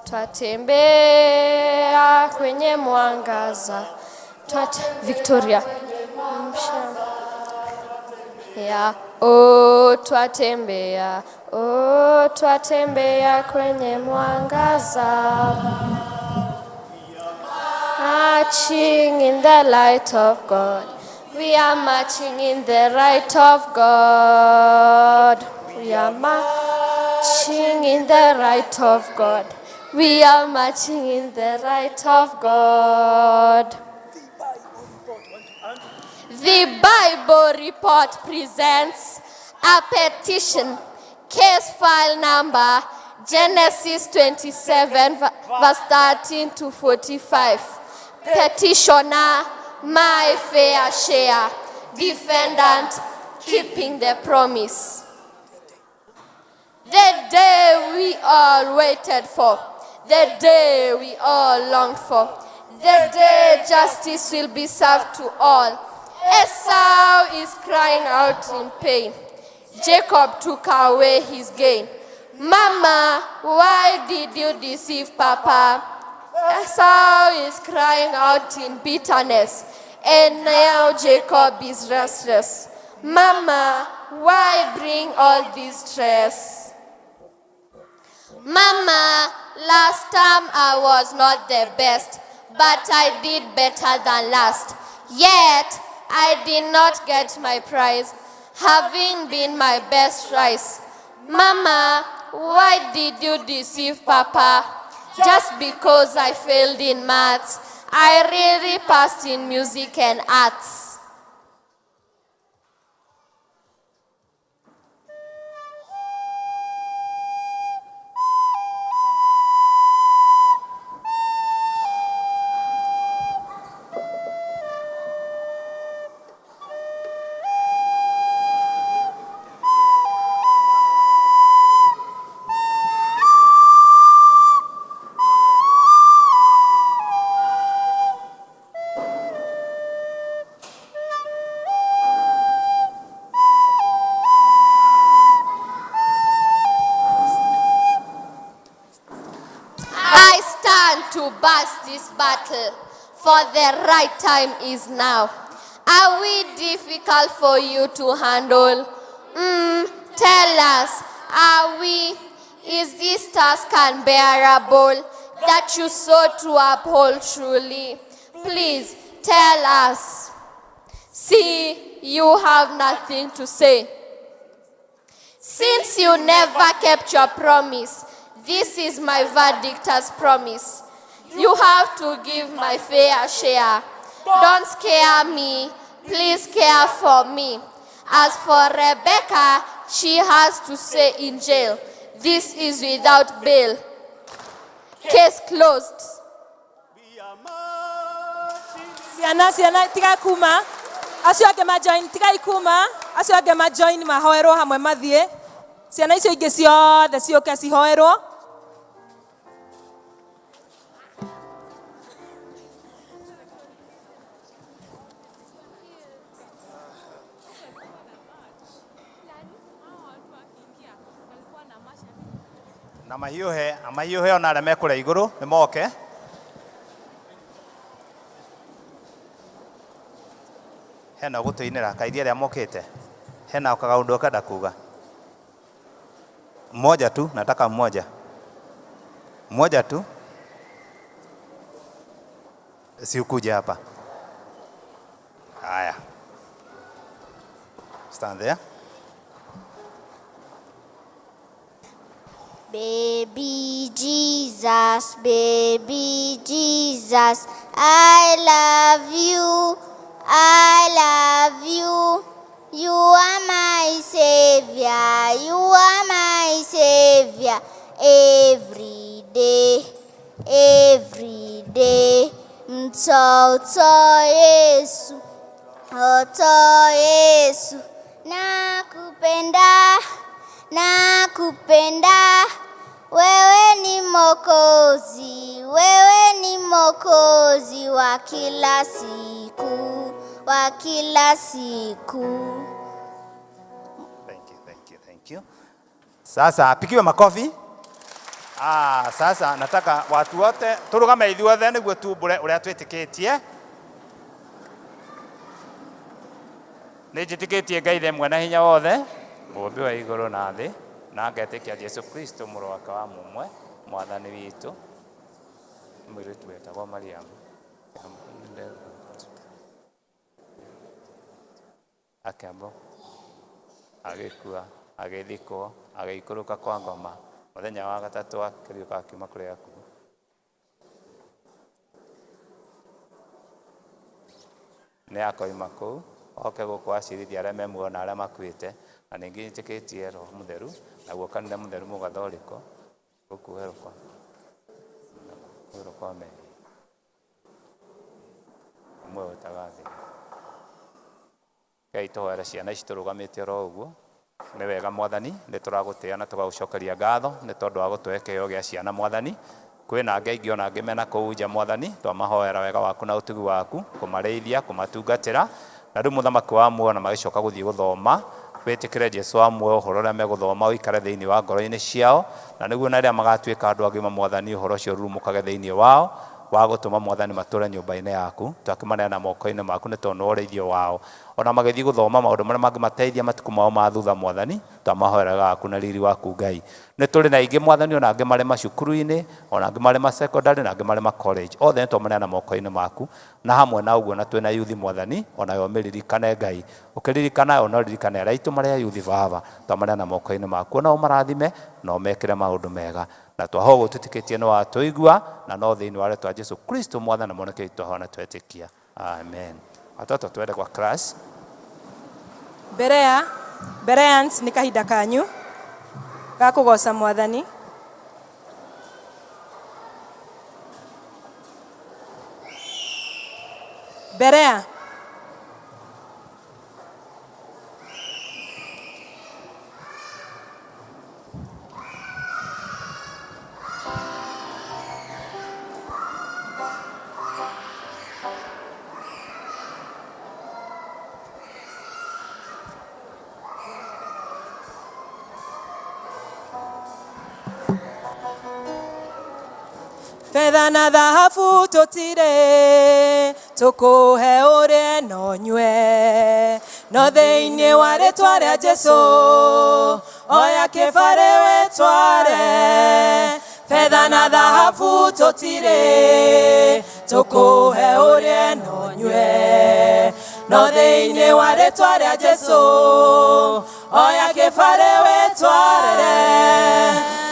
twatembea kwenye mwangaza, Victoria ya oh, twatembea, oh, twatembea kwenye mwangaza, marching in the light of God. We are marching in the right of God. We are marching in the right of God. We are marching in the right of God. The Bible Report presents a petition, case file number Genesis 27, verse 13 to 45. Petitioner, my fair share. Defendant, keeping the promise. The day we all waited for, the day we all longed for, the day justice will be served to all. Esau is crying out in pain. Jacob took away his gain. Mama, why did you deceive Papa? Esau is crying out in bitterness, and now Jacob is restless. Mama, why bring all this stress? Mama, last time I was not the best, but I did better than last. Yet, I did not get my prize, having been my best rice. Mama, why did you deceive Papa? Just because I failed in maths, I really passed in music and arts. I stand to bust this battle, for the right time is now. Are we difficult for you to handle? Tell us, are we? Is this task unbearable that you sought to uphold truly? Please tell us. See, you have nothing to say. Since you never kept your promise, this is my verdict as promise. You have to give my fair share. Don't scare me, please care for me. As for Rebecca, she has to stay in jail. This is without bail. Case closed. Ciana, ciana, tiga kuma. Acio angĩ ma join, tigai kuma. Acio angĩ ma join mahoerwo hamwe mathiĩ. Ciana icio ingĩ ciothe ciũke cihoerwo. Na mahiũhe mahiũhe ona arĩa me kũrĩa igũrũ nĩ moke. Hena gũtũinĩra kairia arĩa mokĩte. Hena kagaũndũ kenda kuga. Mmoja tu, nataka mmoja. Mmoja tu. Si ukuje hapa. Haya. Stand there. Baby Jesus, baby Jesus, I love you, I love you. You are my savior, you are my savior. Every day, every day. Mtoto Yesu, mtoto Yesu, nakupenda, nakupenda. Wewe ni Mwokozi, wewe ni Mwokozi wa kila siku, wa kila siku. Thank you, thank you, thank you. Sasa pigiwe makofi. Sasa nataka watu wote turugame ithuothe niguo tumbure uria twitikitie. Nĩ njĩtĩkĩtie Ngai Ithe mwene hinya wothe, mũũmbi wa igũrũ na thĩ, na ngetĩkia Jesũ Kristo mũrũ wake wa mũmwe, mwathani witũ, mũirĩtu wetagwo Mariamu. Akĩambwo, agĩkua, agĩthikwo, agĩikũrũka kwa ngoma, mũthenya wa gatatũ akĩriũka akiuma kũrĩ akuũ. Nĩ akoima kũu, oke gũkũ acirithie arĩa me muoyo na arĩa makuĩte, na ningĩ njĩtĩkĩtie Roho Mũtheru, naguo kanitha mũtheru mũgathoriko, gũkuherwo kwa mehia, muoyo ũtagathira. Ngai tũhoere ciana ici tũrũgamĩte oro ũguo. Nĩ wega Mwathani, nĩ tũragũtĩĩa na tũgagũcokeria ngatho nĩ tondũ wa gũtũhe kĩheo gĩa ciana Mwathani. Kwĩna angĩ aingĩ ona angĩ mena kũu nja Mwathani, twamahoera wega waku na ũtugi waku, kũmarĩithia, kũmatungatĩra. Na rĩu mũthamaki wa muoyo na magĩcoka gũthiĩ gũthoma, wĩtĩkĩre Jesũ wa muoyo ũhoro ũrĩa megũthoma ũikare thĩinĩ wa ngoro-inĩ ciao, na nĩguo na rĩrĩa magatuĩka andũ agima Mwathani ũhoro ũcio ũrurumũkage thĩinĩ wao, wa gũtũma Mwathani matũre nyũmba-inĩ yaku. Twakĩmaneana moko-inĩ maku nĩ tondũ nĩwe ũrĩithio wao. Ona magĩthiĩ gũthoma maũndũ marĩa mangĩmateithia matukũ mao ma thutha Mwathani, twamahoera wega waku na riri waku Ngai. Nĩ tũrĩ na aingĩ Mwathani, ona angĩ marĩ macukuru-inĩ, ona angĩ marĩ ma secondary, na angĩ marĩ ma college. Othe nĩ twamaneana moko-inĩ maku. Na hamwe na ũguo na twĩna yuthi Mwathani, onayo ũmĩririkane Ngai. Ũkĩririkana ona ũririkane arĩa aitũ marĩ a yuthi Baba, twamaneana moko-inĩ maku. Ona ũmarathime na ũmekĩre maũndũ mega. Na twahoya ũguo twĩtĩkĩtie nĩ watũigua, na no thĩinĩ wa rĩtwa Jesũ Kristo Mwathani na Mũhonokia witũ twahoya na twetĩkia. Amen. Watoto twende kwa class. Berea, Bereans nĩ kahinda kanyu ga kũgoca Mwathani. Berea. Fedha na dhahabu tutire tukuhe urie no nyue no thiini wa ritwa ria Jesu oya kibare wetware. Fedha na dhahabu tutire tukuhe urie no nyue no thiini wa ritwa ria Jesu oya kibare wetware.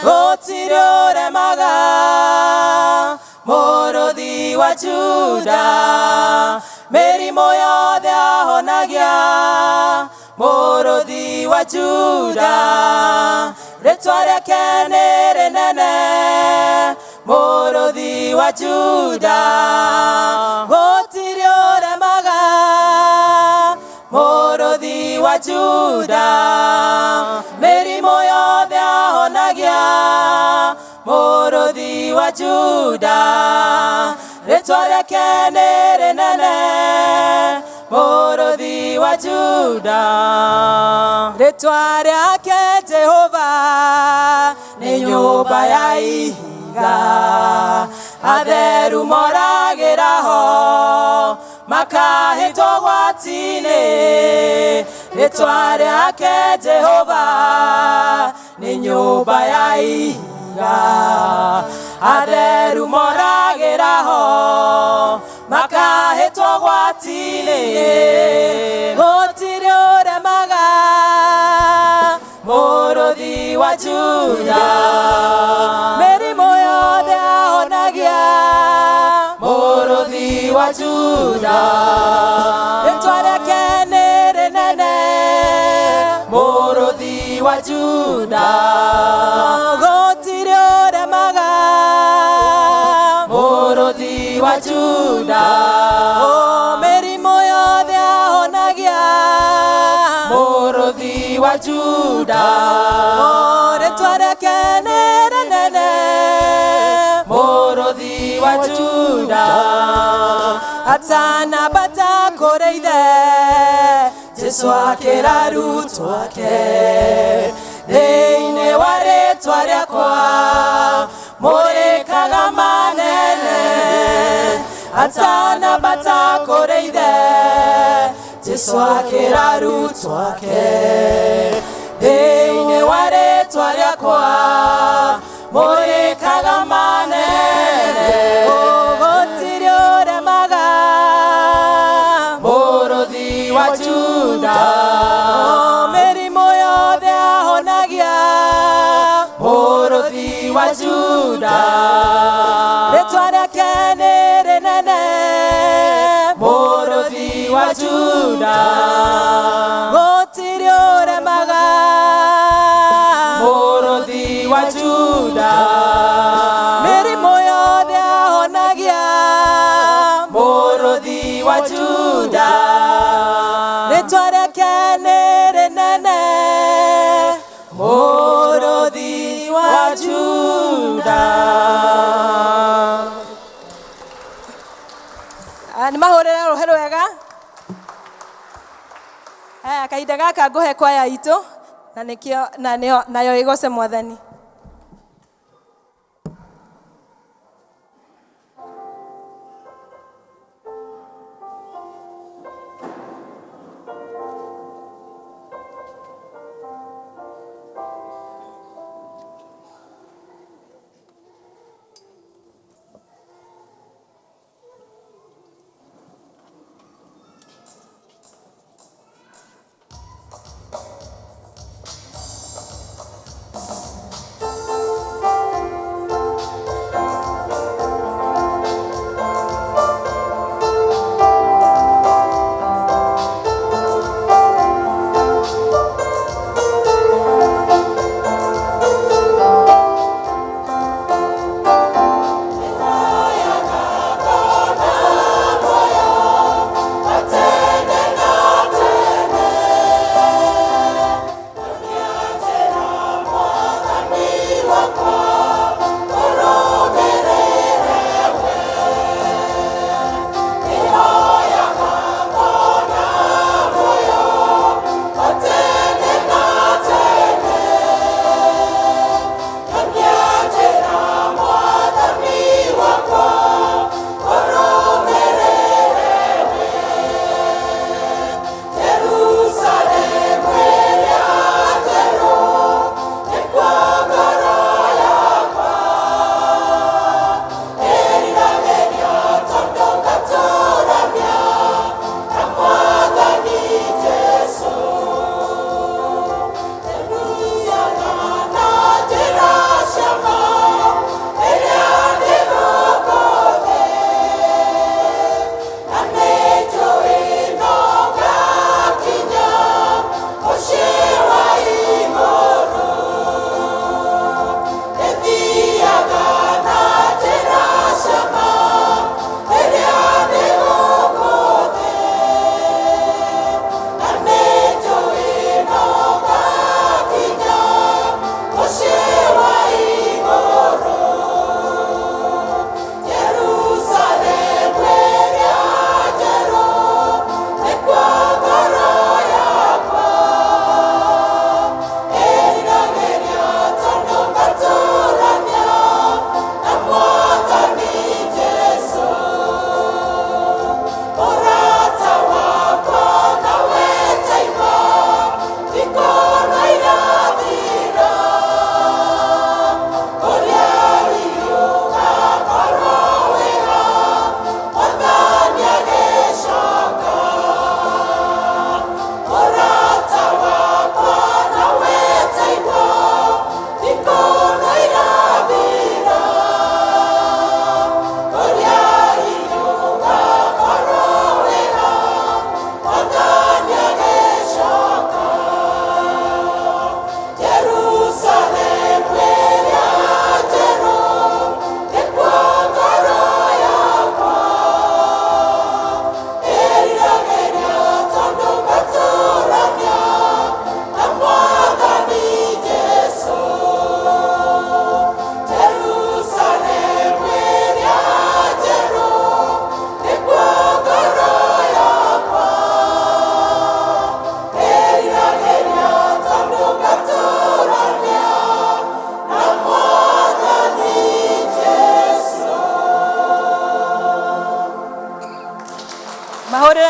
Gũtirĩ ũremaga mũrũthi wa Juda, mĩrimũ yothe ahonagia mũrũthi wa Juda, rĩtwa rĩake nĩ rĩnene mũrũthi wa Juda. Gũtirĩ ũremaga mũrũthi Mũrũthi wa Juda, mĩrimũ yothe ahonagia. Mũrũthi wa Juda, rĩtwa rĩake nĩ rĩnene. Mũrũthi wa Juda, rĩtwa rĩake Jehova nĩ nyũmba ya ihiga, atheru moragĩra ho makahĩtwo gwati-inĩ. Rĩtwa rĩake Jehova nĩ nyũmba ya ihiga, atheru moragĩra ho makahĩtwo gwati-inĩ. Gũtirĩ ũremaga Mũrũthi wa Juda, mĩrimũ yothe ahonagia. Mũrũthi wa Juda, rĩtwa rĩake nĩ rĩnene. Mũrũthi wa Juda, gũtirĩ ũremaga. Mũrũthi wa Juda, mĩrimũ yothe ahonagia. Mũrũthi wa Juda, rĩtwa rĩake nĩ rĩnene. Mũrũthi wa Juda, atanambata kũrĩ ithe, Jesũ akĩra arutwo ake, thĩinĩ wa rĩtwa rĩakwa mũrĩkaga manene. Atanambata kũrĩ ithe, Jesũ akĩra arutwo ake, thĩinĩ wa rĩtwa rĩakwa mũrĩkaga manene. Gũtirĩ ũremaga Mũrũthi wa Juda, mĩrimũ yothe ahonagia. Mũrũthi wa Juda, rĩtwa rĩake nĩ rĩnene. Mũrũthi wa Juda, gũtirĩ ũremaga. Mũrũthi wa Juda, mĩrimũ yothe ahonagia. Mũrũthi wa Juda, rĩtwa rĩake nĩ rĩnene. Mũrũthi wa Juda. Nĩ mahũrĩre rũhĩ rwega. Aya, kahinda gaka ngũhe kwaya itũ na nĩkĩo na nĩyo nayo ĩgoce Mwathani.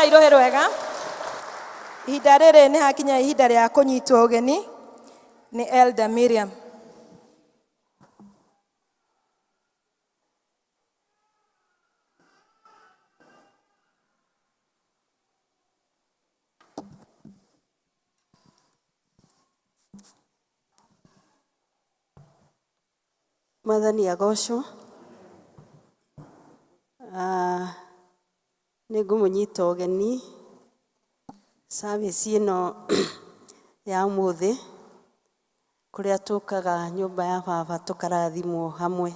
Hũra irũhĩ rwega. Ihinda rĩrĩ nĩ hakinya ihinda rĩa kũnyitwo ũgeni nĩ Elder Miriam. Mwathani agocwo. Nĩ ngũmũnyita ũgeni service ĩno ya ũmũthĩ kũrĩa tũkaga nyũmba ya baba tũkarathimwo hamwe.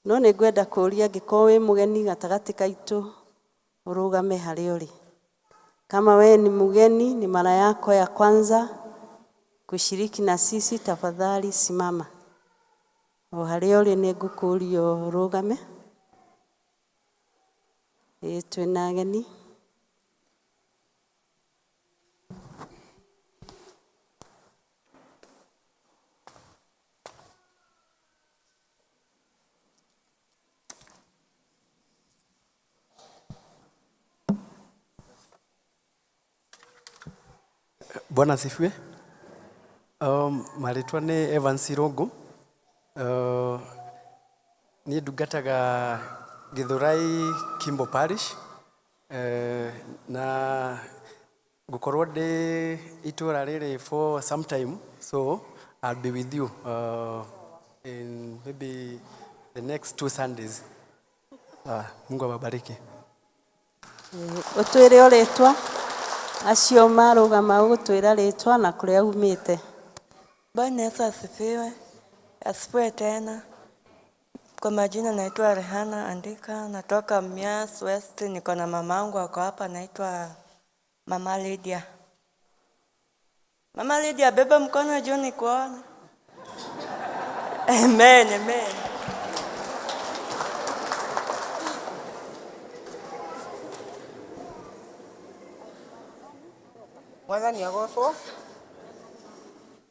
No nĩ ngwenda kũũria angĩkorwo wĩ mũgeni gatagatĩ gaitũ ũrũgame harĩa ũrĩ. Kama wewe ni mgeni, ni mara yako ya kwanza kushiriki na sisi, tafadhali simama. O harĩa ũrĩ nĩ ngũkũũria ũrũgame. Ĩĩ twĩna ageni. Bwana asifiwe. Marĩtwa nĩ Evans Irũngũ. Niĩ ndungataga Githurai Kimbo Parish, na ngũkorwo ndĩ itũra rĩrĩ for some time, so I'll be with you in maybe the next 2 Sundays. Mungu awabariki. Ũtwĩre o rĩtwa acio marũgama ũgũtwĩra rĩtwa na kũrĩa umĩte. Bwana Yesu asifiwe. Asifiwe tena. Kwa majina naitwa Rehana Andika, natoka Mias West, niko na mamangu ako hapa anaitwa Mama Lydia. Mama Lydia, beba mkono juu nikuone. Amen, amen. Mwathani agocwo.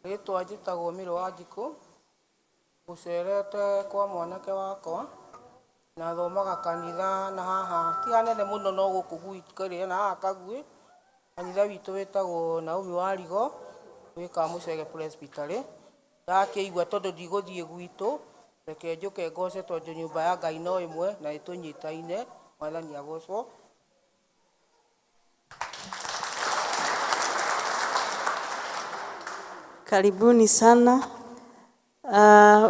Rĩtwa njĩtagwo Mĩrũ wa Njikũ, ngũcerete kwa mwanake wakwa na thomaga kanitha na haha ti hanene mũno no gũkũ gwitũ kĩrĩa na haha Kaguĩ. Kanitha witũ wĩtagwo Naomi wa Rigo, wĩ Kamũcege Presbytery. Ndakĩigua tondũ ndigũthiĩ gwitũ, reke njũke ngoce tondũ nyũmba ya Ngai no ĩmwe na ĩtũnyitaine. Mwathani agocwo. Karibuni sana.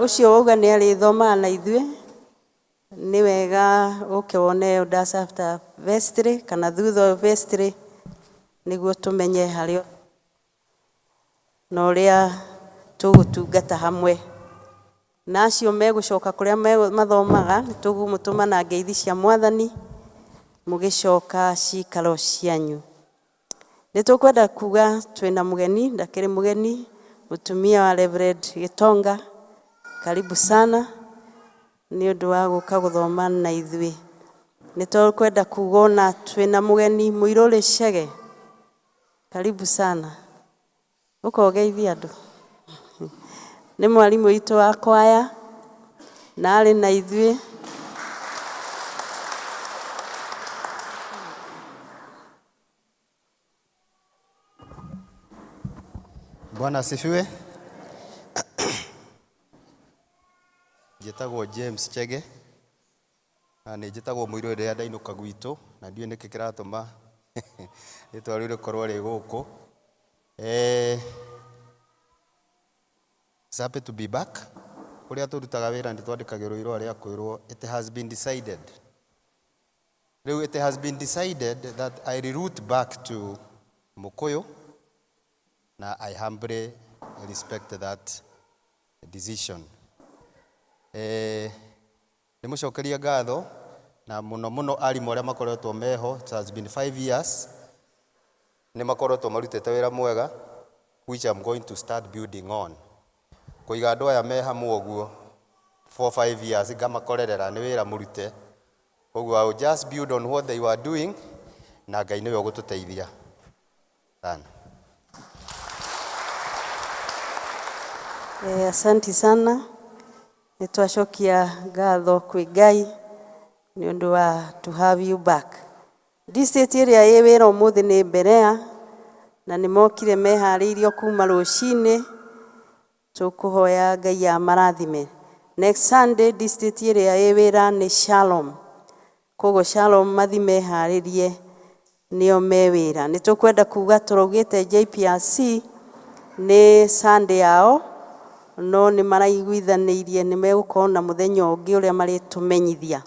Ũcio wauga nĩ arĩthomaga na ithuĩ, nĩ wega ũke wone elders after vestry kana thutha wa vestry nĩguo tũmenye harĩa na ũrĩa tũgũtungata hamwe. Na acio megũcoka kũrĩa mathomaga, nĩ tũgũmũtũma na ngeithi cia Mwathani mũgĩcoka cikaro cianyu. Nĩ tũkwenda kuga twĩna mũgeni, ndakĩrĩ mũgeni, mũtumia wa Reverend Gitonga. Karibu sana nĩ ũndũ wa gũka gũthoma na ithuĩ. Nĩ tũkwenda kuga ona twĩna mũgeni Mũirũrĩ Chege. Karibu sana. Ũka ũgeithie andũ. Nĩ mwarimũ witũ wa kwaya na arĩ na ithuĩ. Bwana asifiwe. Njĩtagwo James Chege na nĩ njĩtagwo mũirũ rĩrĩa ndainũka gwitũ na ndiũĩ nĩkĩ kĩratũma rĩtwa rĩu rĩkorwo rĩ gũkũ. It's happy to be back. Kũrĩa tũrutaga wĩra nĩ twandĩkagĩrwo irũa rĩa kwĩrwo it has been decided. Rĩu it has been decided that I reroute back to Mukuyu na I humbly respect that decision. Nĩ mũcokerie ngatho na mũno mũno arimũ arĩa makoretwo meho. It has been 5 years. Nĩ makoretwo marutĩte wĩra mwega which I'm going to start building on. Kũiga andũ aya me hamwe ũguo for 5 years ngamakorerera nĩ wĩra mũrute. Ũguo I will just build on what they were doing na Ngai nĩwe ũgũtũteithia. Sana. Asanti sana. Nĩ twacokia ngatho kwĩ Ngai nĩ ũndũ wa to have you back. District ĩrĩa ĩ wĩra ũmũthĩ nĩ Berea na nĩ mokire meharĩirio kuma rũcinĩ, tũkũhoya Ngai amarathime. Next Sunday district ĩrĩa ĩ wĩra nĩ Shalom, koguo Shalom mathi meharĩrie nĩo me wĩra. Nĩ tũkwenda kuga tũraugĩte JPRC nĩ Sunday yao, no nĩ maraiguithanĩirie nĩ megũkorwo na mũthenya ũngĩ ũrĩa marĩtũmenyithia.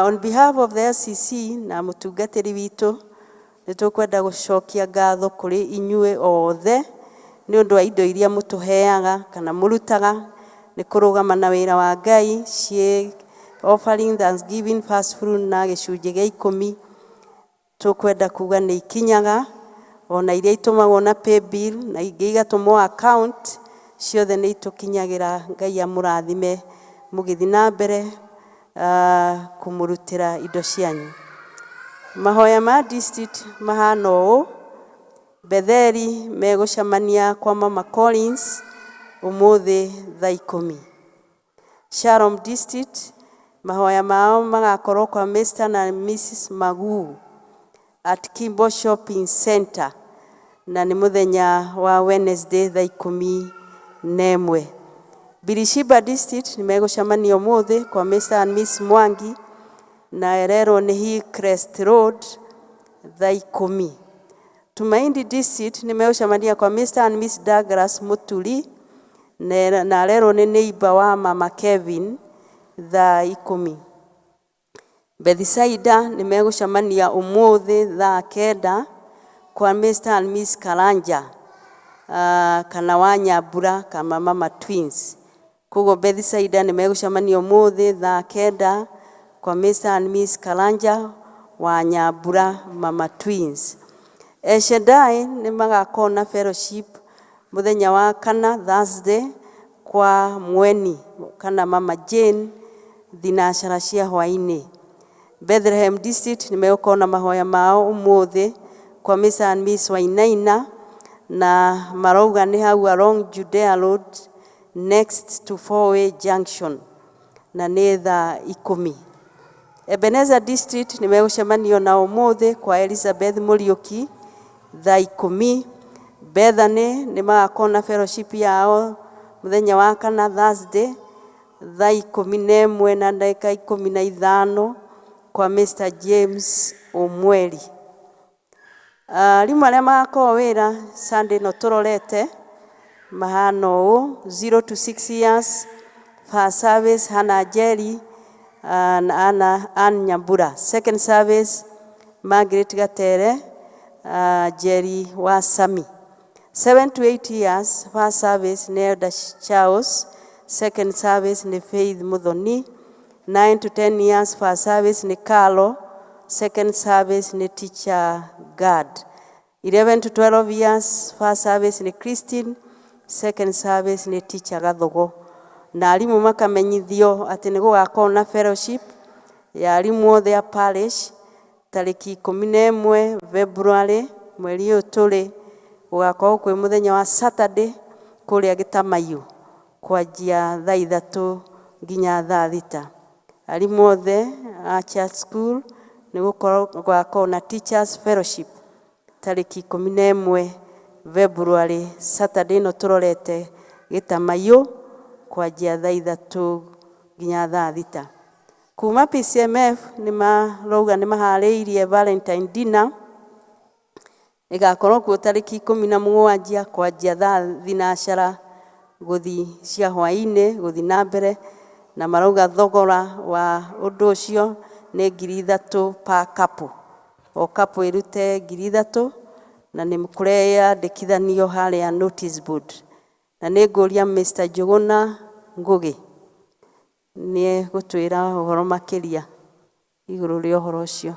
On behalf of the SCC na mũtungatĩri witũ, nĩ tũkwenda gũcokia ngatho kũrĩ inyuĩ othe nĩ ũndũ wa indo iria mũtũheaga kana mũrutaga nĩ kũrũgama na wĩra wa Ngai ciĩ offering, thanksgiving, first fruit na gĩcunjĩ gĩa ikũmi. Tũkwenda kuga nĩ ikinyaga ona iria itũmagwo na paybill na ingĩ igatũmwo account, ciothe nĩ itũkinyagĩra. Ngai amũrathime mũgĩthiĩ na mbere kũmũrutĩra indo cianyu. Mahoya ma district mahana ũũ: Betheli megũcemania kwa Mama Collins ũmũthĩ thaa 10. Shalom District mahoya mao magakorwo kwa Mr na Mrs Maguu at Kimbo Shopping Center na nĩ mũthenya wa Wednesday thaa 11. Birishiba District nĩ megũcemania ũmũthĩ kwa Mr and Miss Mwangi na ererwo nĩ Hillcrest Road thaa 10. Tumaini District nĩ megũcemania kwa Mr and Miss Douglas Muturi na arerwo nĩ neighbor wa Mama Kevin thaa 10. Bethisaida nĩ megũcemania ũmũthĩ thaa 9 kwa Mr and Miss Karanja kana wa Nyambura kama Mama Twins. Koguo Bethisaida nĩ megũcemania ũmũthĩ thaa 9 kwa Mr and Miss Karanja wa Nyambura Mama Twins. El Shaddai nĩ magakorwo na fellowship mũthenya wa kana Thursday kwa Mweni kana Mama Jane thinacara cia hwaĩ-inĩ. Bethlehem District nĩ megũkorwo na mahoya mao ũmũthĩ kwa Mr and Miss Wainaina na marauga nĩ hau along Judea Road next to Four Way Junction na nĩ thaa 10. Ebenezer District nĩ megũcemanio na ũmũthĩ kwa Elizabeth Mũriũki thaa 10. Bethany nĩ magakorwo na fellowship yao mũthenya wa kana Thursday thaa 11 na ndagĩka 15 kwa Mr James Omweri. Arimũ arĩa magakorwo wĩra Sunday no tũrorete mahana ũũ: 0 to 6 years first service Hannah Njeri na Anna Ann Nyambura, second service Margaret Gatere, Jerry wa Sami. 7 to 8 years first service nĩ Elder Charles, second service nĩ Faith Muthoni. 9 to 10 years first service nĩ Carlo, second service nĩ Teacher Gad. 11 to 12 years first service nĩ Christine, second service nĩ Teacher Gathogo. Na arimũ makamenyithio atĩ nĩ gũgakorwo na fellowship ya arimũ othe a parish tarĩki 11 February mweri ũyũ tũrĩ, gũgakorwo kwĩ mũthenya wa Saturday kũrĩa Gĩtamaiyũ kwanjia thaa 3 nginya thaa 6. Arimũ othe a church school nĩ gũgakorwo na teachers fellowship tarĩki 11 February Saturday ĩno tũrorete Gĩtamaiyũ kwanjia thaa 3 nginya thaa 6. Kuma PCMF nĩ marauga nĩ maharĩirie Valentine dinner ĩgakorwo kuo tarĩki 17 kwanjia thaa 4 gũthiĩ cia hwaĩ-inĩ gũthiĩ na mbere, na marauga thogora wa ũndũ ũcio nĩ 3,000 per couple, o couple ĩrute 3,000 na nĩ kũreyandĩkithanio harĩa notice board. Na nĩ ngũria Mr Njũgũna Ngũgĩ nĩ egũtwĩra ũhoro makĩria igũrũ rĩa ũhoro ũcio.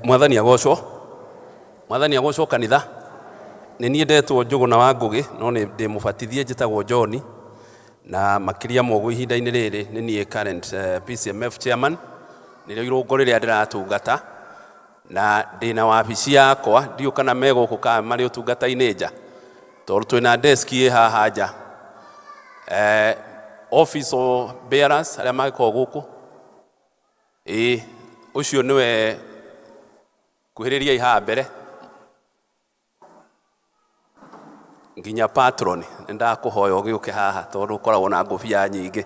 Mwathani agocwo, mwathani agocwo kanitha. Nĩ niĩ ndetwo Njũgũna wa Ngũgĩ, no nĩ ndĩ mũbatithie, njĩtagwo John. Na makĩria ma ũguo ihinda-inĩ rĩrĩ nĩ niĩ current PCMF chairman, nĩrĩo irũngo rĩrĩa ndĩratungata, na ndĩna wabici yakwa, ndiũ kana me gũkũ kana marĩ ũtungata-inĩ nja, tondũ twĩna desk ĩ haha nja. Office of bearers arĩa mangĩkorwo gũkũ, ĩĩ ũcio nĩwe, kuhĩrĩriai haha mbere nginya patron. Nĩ ndakũhoya ũgĩũke haha tondũ ũkoragwo na ngũbia nyingĩ,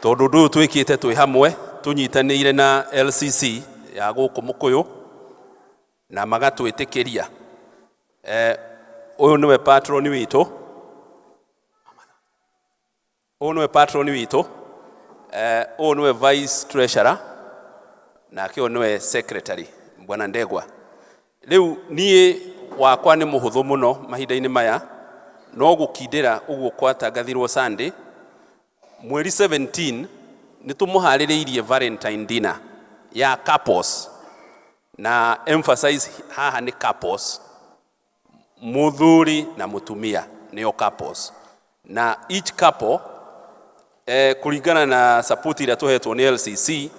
tondũ ũndũ ũyũ twĩkĩte twĩ hamwe tũnyitanĩire na LCC ya gũkũ Mũkũyũ na magatwĩtĩkĩria. Ũyũ nĩwe patron witũ, ũyũ nĩwe patron witũ, ũyũ nĩwe vice treasurer, nake ũyũ nĩwe secretary, Bwana Ndegwa. Rĩu niĩ wakwa nĩ mũhũthũ mũno mahinda-inĩ maya, no gũkindĩra ũguo kwatangathirwo Sunday mweri 17 nĩ tũmũharĩrĩirie Valentine dinner ya couples, na emphasize haha nĩ couples, mũthuri na mũtumia nĩo couples, na each couple, kũringana na support ĩrĩa tũhetwo nĩ LCC,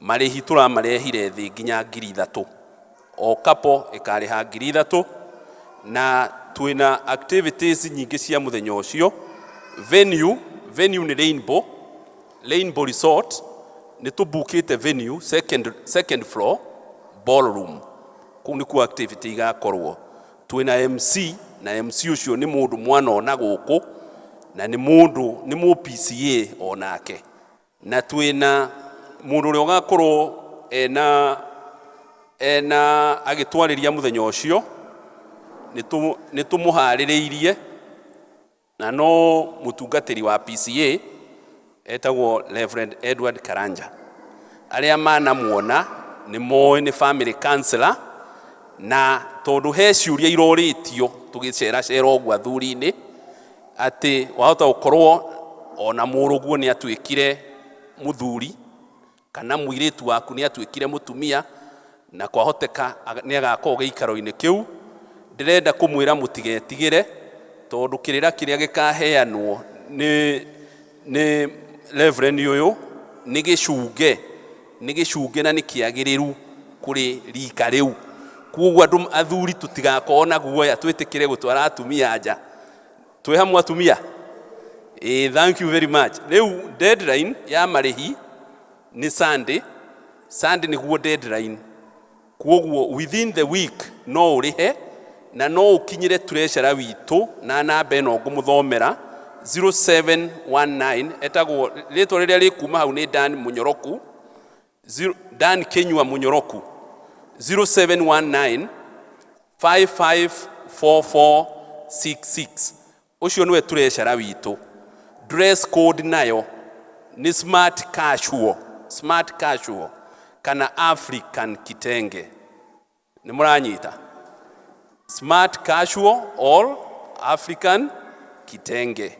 marĩhi tũramarehire thĩ nginya 3,000. O couple ĩkarĩha 3,000, na twĩna activities nyingĩ cia mũthenya ũcio. Venue nĩ Rainbow Resort, nĩ tũbukĩte venue second floor ballroom, kũu nĩkuo activity igakorwo. Twĩna MC, na MC ũcio nĩ mũndũ mwanona gũkũ, na nĩ mũndũ nĩ mũ PCA onake, na twĩna mũndũ ũrĩa ũgakorwo ena agĩtwarĩria mũthenya ũcio, nĩ tũmũharĩrĩirie, na no mũtungatĩri wa PCA etagwo Reverend Edward Karanja. Arĩa manamuona nĩ moĩ nĩ family counselor, na tondũ he ciũria irorĩtio tũgĩceracera ũguo athuri-inĩ, atĩ wahota gũkorwo ona mũrũguo nĩ atuĩkire mũthuri kana mũirĩtu waku nĩ atuĩkire mũtumia, na kwahoteka nĩ agakorwo gĩikaro-inĩ kĩu. Ndĩrenda kũmwĩra mũtigetigĩre, tondũ kĩrĩra kĩrĩa gĩkaheanwo nĩ Reverend ũyũ nĩ gĩcunge, nĩ gĩcunge na nĩ kĩagĩrĩru kũrĩ rika rĩu. Koguo andũ athuri tũtigakorwo na guoya, twĩtĩkĩre gũtwara atumia nja. Twĩ hamwe atumia? Ĩĩ, thank you very much. Rĩu deadline ya marĩhi nĩ Sunday. Sunday nĩguo deadline. Koguo within the week no ũrĩhe, na no ũkinyĩre treasurer witũ na namba ĩno ngũmũthomera, 0719, etagwo rĩtwa rĩrĩa rĩkuma hau nĩ Dan Mũnyoroku, Dan Kinyua Mũnyoroku, 0719 554466, ũcio nĩwe treasurer witũ. Dress code nayo nĩ smart casual, smart casual kana African kitenge. Nĩ mũranyita? Smart casual or African kitenge.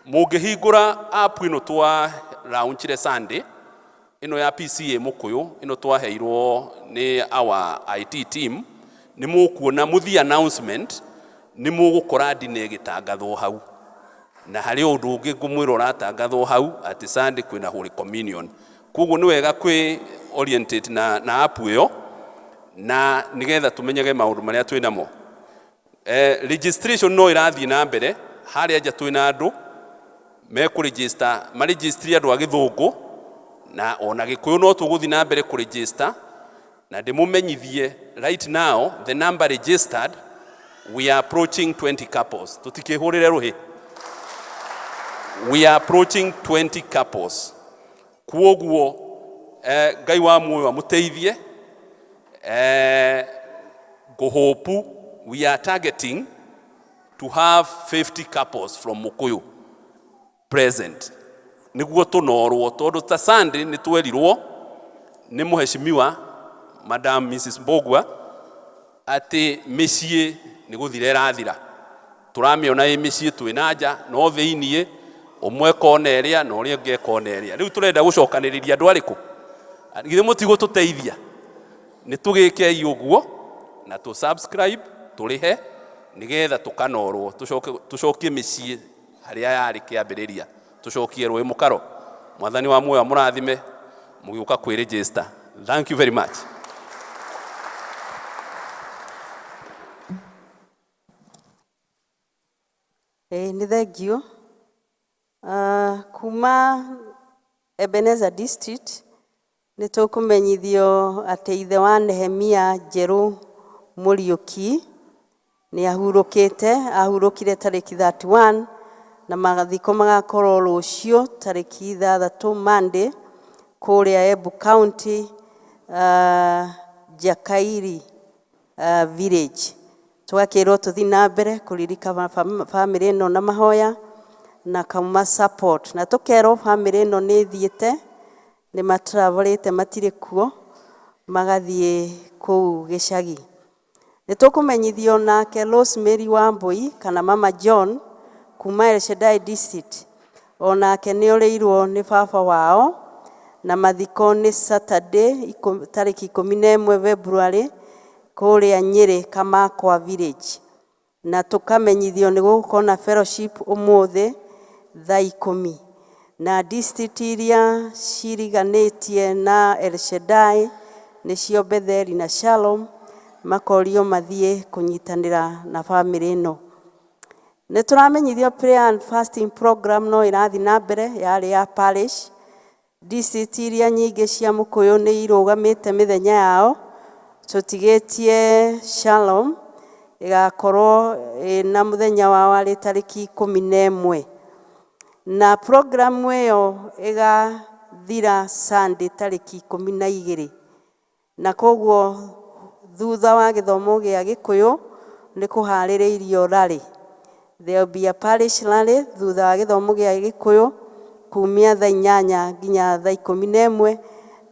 Mũngĩhingũra app ĩno twa launchire Sunday, ĩno ya PCA Mũkũyũ, ĩno twaheirwo nĩ our IT team, nĩ mũkuona mũthiĩ announcement, nĩ mũgũkora ndine ĩgĩtangathwo hau. Na harĩ ũndũ ũngĩ ngũmwĩra ũratangathwo hau, atĩ Sunday kwĩna Holy Communion. Koguo nĩ wega kwĩ orientate na app ĩyo, na nĩgetha tũmenyage maũndũ marĩa twĩ namo. Registration no ĩrathiĩ na mbere harĩa nja, twĩna andũ mekũregister, maregistri andũ a gĩthũngũ na ona gĩkũyũ, no tũgũthiĩ na mbere kũregister. Na ndĩmũmenyithie, right now the number registered, we are approaching 20 couples. Tũtikĩhũrĩre rũhĩ. We are approaching 20 couples. Kwoguo Ngai wa muoyo amũteithie. Ngũhope we are targeting to have 50 couples from Mukuyu present, nĩguo tũnorwo, tondũ ta Sunday nĩ twerirwo nĩ mũheshimiwa Madam Mrs. Mbogua atĩ mĩciĩ nĩ gũthira ĩrathira. Tũramĩona ĩ mĩciĩ twĩ nja, no thĩiniĩ ũmwe kona ĩrĩa na ũrĩa ũngĩ kona ĩrĩa. Rĩu tũrenda gũcokanĩrĩria andũ arĩkũ? Githĩ mũtigũtũteithia? Nĩ tũgĩkei ũguo na tũ subscribe, tũrĩhe, nĩgetha tũkanorwo, tũcoke tũcokie mĩciĩ. Harĩa yarĩ kĩambĩrĩria tũcokie rũĩ mũkaro. Mwathani wa muoyo amũrathime mũgĩũka kwĩregister. Thank you very much. Ĩĩ nĩ thengiũ. Kuma Ebenezer District nĩ tũkũmenyithio atĩ ithe wa Nehemia Njerũ Mũriũki nĩ ahurũkĩte, ahurũkire tarĩki 31 na mathiko magakorwo rũciũ tarĩki 6 Monday kũrĩa Embu County, Jakairi village. Tũgakĩrwo tũthiĩ na mbere kũririkana bamĩrĩ ĩno na mahoya na kauma support, na tũkerwo bamĩrĩ ĩno nĩ ĩthiĩte, nĩ matravelĩte, matirĩ kuo, magathiĩ kũu gĩcagi. Nĩ tũkũmenyithio nake Rosemary Wambui kana Mama John kuma El Shaddai District, onake nĩ orĩirwo nĩ baba wao na mathiko nĩ Saturday tarĩki 11 February kũrĩa Nyĩrĩ Kamakwa village, na tũkamenyithio nĩ gũgũkorwo na fellowship ũmũthĩ thaa 10 na district iria ciriganĩtie na El Shaddai nĩcio Betheli na Shalom, makorio mathiĩ kũnyitanĩra na bamĩrĩ ĩno. Nĩ tũramenyithio prayer and fasting program no ĩrathiĩ na mbere yarĩ ya parish. District iria nyingĩ cia Mũkũyũ nĩ irũgamĩte mĩthenya yao, tũtigĩtie Shalom ĩgakorwo ĩna mũthenya wao arĩ tarĩki 11, na programu ĩyo ĩgathira Sunday tarĩki 12, na koguo thutha wa gĩthomo gĩa Gĩkũyũ nĩ kũharĩrĩirio rally. There will be a parish rally thutha wa gĩthomo gĩa Gĩkũyũ kumia thaa 8 nginya thaa 11,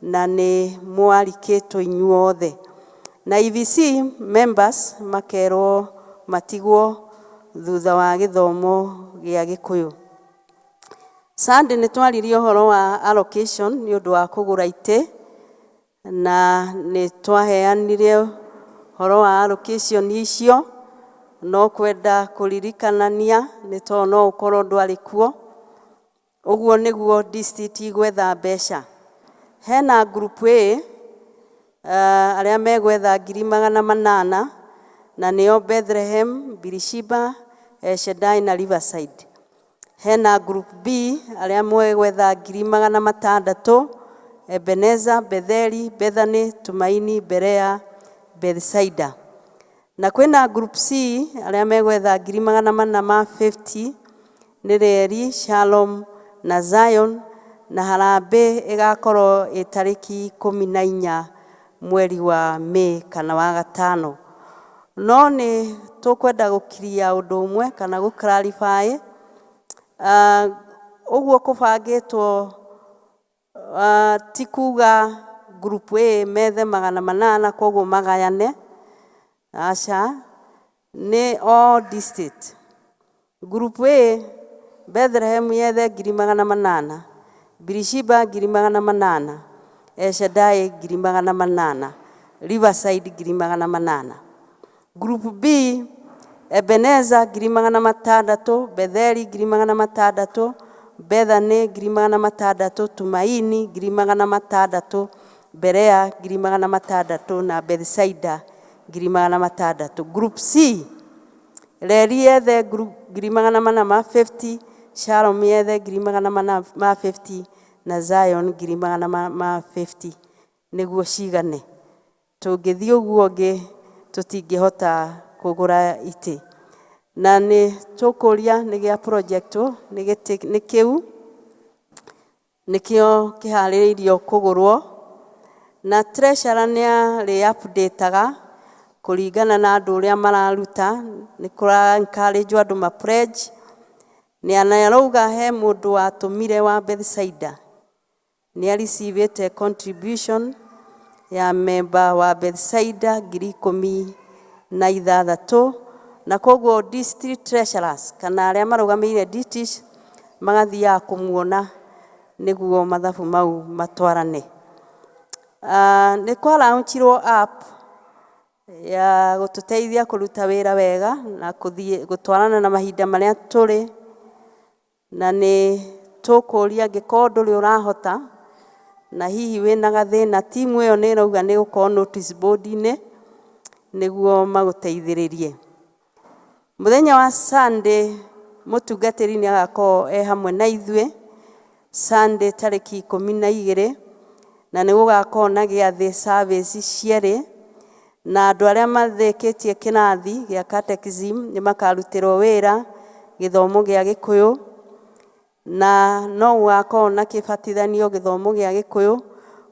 na nĩ mwarikĩtwo inyuothe. Na EVC members makerwo matigwo thutha wa gĩthomo gĩa Gĩkũyũ. Sunday nĩ twaririe ũhoro wa allocation nĩ ũndũ wa kũgũra itĩ, na nĩ twaheanire ũhoro wa allocation icio, no kwenda kũririkanania nĩ tondũ no ũkorwo ndwarĩ kuo. Ũguo nĩguo district igwetha mbeca. Hena group A, arĩa megwetha 800,000, na nĩo Bethlehem, Beersheba, El Shaddai na Riverside. Hena group B arĩa megwetha 600,000, Ebenezer, Betheli, Bethany, Tumaini, Berea, Bethsaida. Na kwĩna group C arĩa megwetha 450,000, nĩ Reri, Shalom na Zion, na harambee ĩgakorwo ĩ tarĩki 14 mweri wa May kana wa gatano. No nĩ tũkwenda gũkiria ũndũ ũmwe kana gũ clarify. Ũguo kũbangĩtwo, ti kuga group A methe 800 koguo magayane, aca, nĩ all district. Group A Bethlehem yethe 800,000, Beersheba 800,000, El Shaddai 800,000, Riverside 800,000. Group B Ebenezer 600,000, Betheli 600,000, Bethany 600,000, Tumaini 600,000, Berea 600,000 na Bethsaida 600,000. Group C Reri yethe 450,000, Shalom yethe 450,000 na Zion 450,000 nĩguo cigane. Tũngĩthiĩ ũguo ũngĩ tũtingĩhota kũgũra itĩ. Na nĩ tũkũria nĩ gĩa project nĩ gĩtĩ nĩ kĩu nĩkĩo kĩharĩrĩirio kũgũrwo, na treasurer nĩ arĩ updateaga kũringana na andũ ũrĩa mararuta, nĩ kũra encourage andũ ma pledge. Nĩ arauga he mũndũ watũmire wa Bethsaida nĩ arecivĩte contribution ya member wa Bethsaida 16,000, na koguo district treasurers kana arĩa marũgamĩrĩire district magathiaga kũmuona nĩguo mathabu mau matwarane. Nĩ kwa launchirwo app ya gũtũteithia kũruta wĩra wega na gũtwarana na mahinda marĩa tũrĩ. Na nĩ tũkũria angĩkorwo ndũrĩ ũrahota na hihi wĩna gathĩna, timu ĩyo nĩ ĩrauga nĩ gũkorwo notice board-inĩ nĩguo magũteithĩrĩrie. Mũthenya wa Sunday mũtungatĩri nĩ agakorwo e hamwe na ithuĩ Sunday tarĩki 12, na nĩ gũgakorwo na gĩathĩ service cierĩ, na andũ arĩa mathĩkĩtie kĩrathi gĩa catechism nĩ makarutĩrwo wĩra gĩthomo gĩa Gĩkũyũ, na no gũgakorwo na kĩbatithanio gĩthomo gĩa Gĩkũyũ.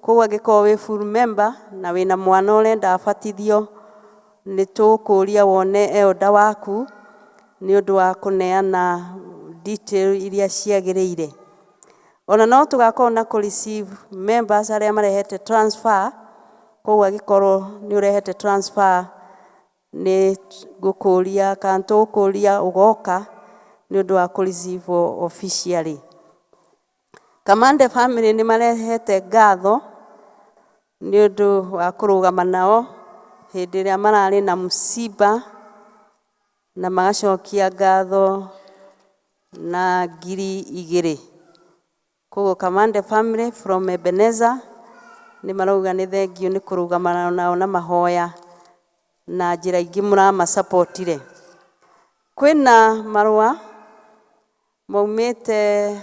Koguo angĩkorwo wĩ full member na wĩna mwana ũrenda abatithio, nĩ tũkũria wone elder waku nĩ ũndũ wa kũneana detail iria ciagĩrĩire. Ona no tũgakorwo na kũ receive members arĩa marehete transfer. Koguo angĩkorwo nĩ ũrehete transfer, nĩ ngũkũria kana tũgũkũria ũgoka nĩ ũndũ wa kũ receive officially. Kamande family nĩ marehete ngatho nĩ ũndũ wa kũrũgama nao hĩndĩ ĩrĩa mararĩ na msiba, na magacokia ngatho na 2000. Koguo Kamande family from Ebenezer nĩ marauga nĩ thengiũ nĩ kũrũgama nao na mahoya na njĩra ingĩ mũramasapotire. Kwĩna marũa maumĩte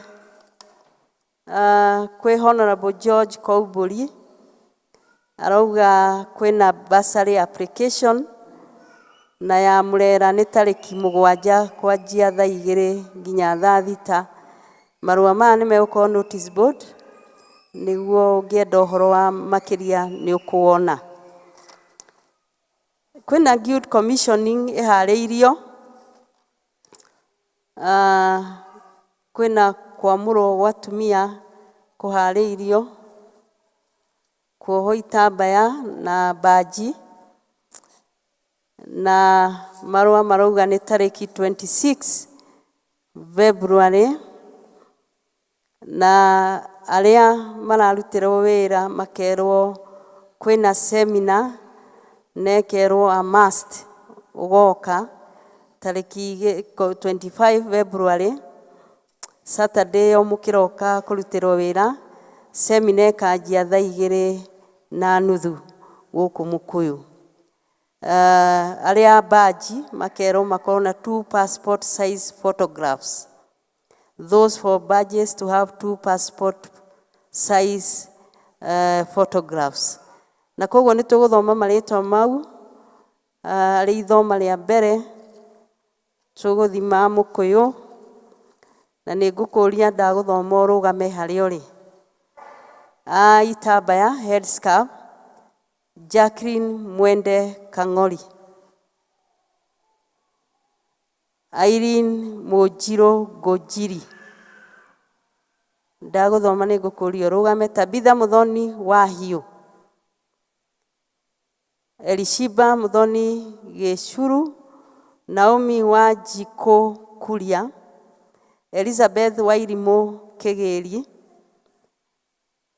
kwĩ Honorable George Koimburi, arauga kwĩna bursary application na ya Murera nĩ tarĩki 7 kwanjia thaa 2 nginya thaa 6. Marũa maya nĩ megũkorwo notice board nĩguo ũngĩenda ũhoro wa makĩria nĩ ũkũwona. Kwĩna guild commissioning ĩharĩirio, kwĩna kwamũrwo gwa atumia kũharĩirio, kuohwo itambaya na mbanji, na marũa marauga nĩ tarĩki 26 February, na arĩa mararutĩrwo wĩra makerwo kwĩna seminar na ĩkerwo a must ũgoka tarĩki 25 February, Saturday ĩyo mũkĩroka kũrutĩrwo wĩra. Seminar ĩkanjia thaa 2:30 gũkũ Mũkũyũ. Arĩa mbanji makerwo makorwo na 2 passport size photographs. Those for badges to have 2 passport size photographs. Na koguo nĩ tũgũthoma marĩtwa mau, arĩ ithoma rĩa mbere tũgũthima Mũkũyũ, na nĩ ngũkũria ndagũthoma ũrũgame harĩa ũrĩ. A itambaya headscarf, Jacqueline Mwende Kang'ori, Irene Mũnjirũ Ngũnjiri. Ndagũthoma nĩ ngũkũria ũrũgame. Tabitha Mũthoni Wahiũ, Elishiba Mũthoni Gĩcuru, Naomi Wanjikũ Kuria, Elizabeth Wairimũ Kĩgĩri.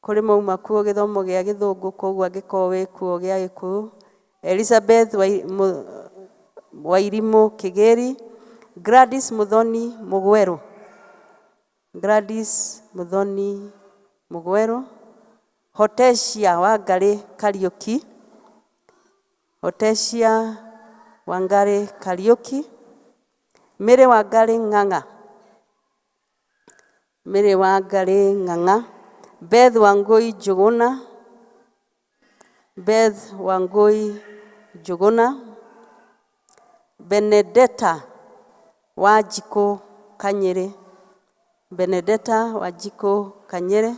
Kũrĩ mauma kuo gĩthomo gĩa Gĩthũngũ, koguo angĩkorwo wĩ kuo gĩa Gĩkũyũ, Elizabeth Wairimũ Kĩgĩri, Gladys Mũthoni Mũgwerũ, Gladys Mũthoni Mũgwerũ, Hotesia Wangarĩ Kariũki, Hotesia Wangarĩ Kariũki, Mary Wangarĩ Ng'ang'a, Mary Wangarĩ Ng'ang'a, Beth Wangũi Njũgũna, Beth Wangũi Njũgũna, Benedetta Wanjikũ Kanyĩrĩ, Benedetta Wanjikũ Kanyĩrĩ.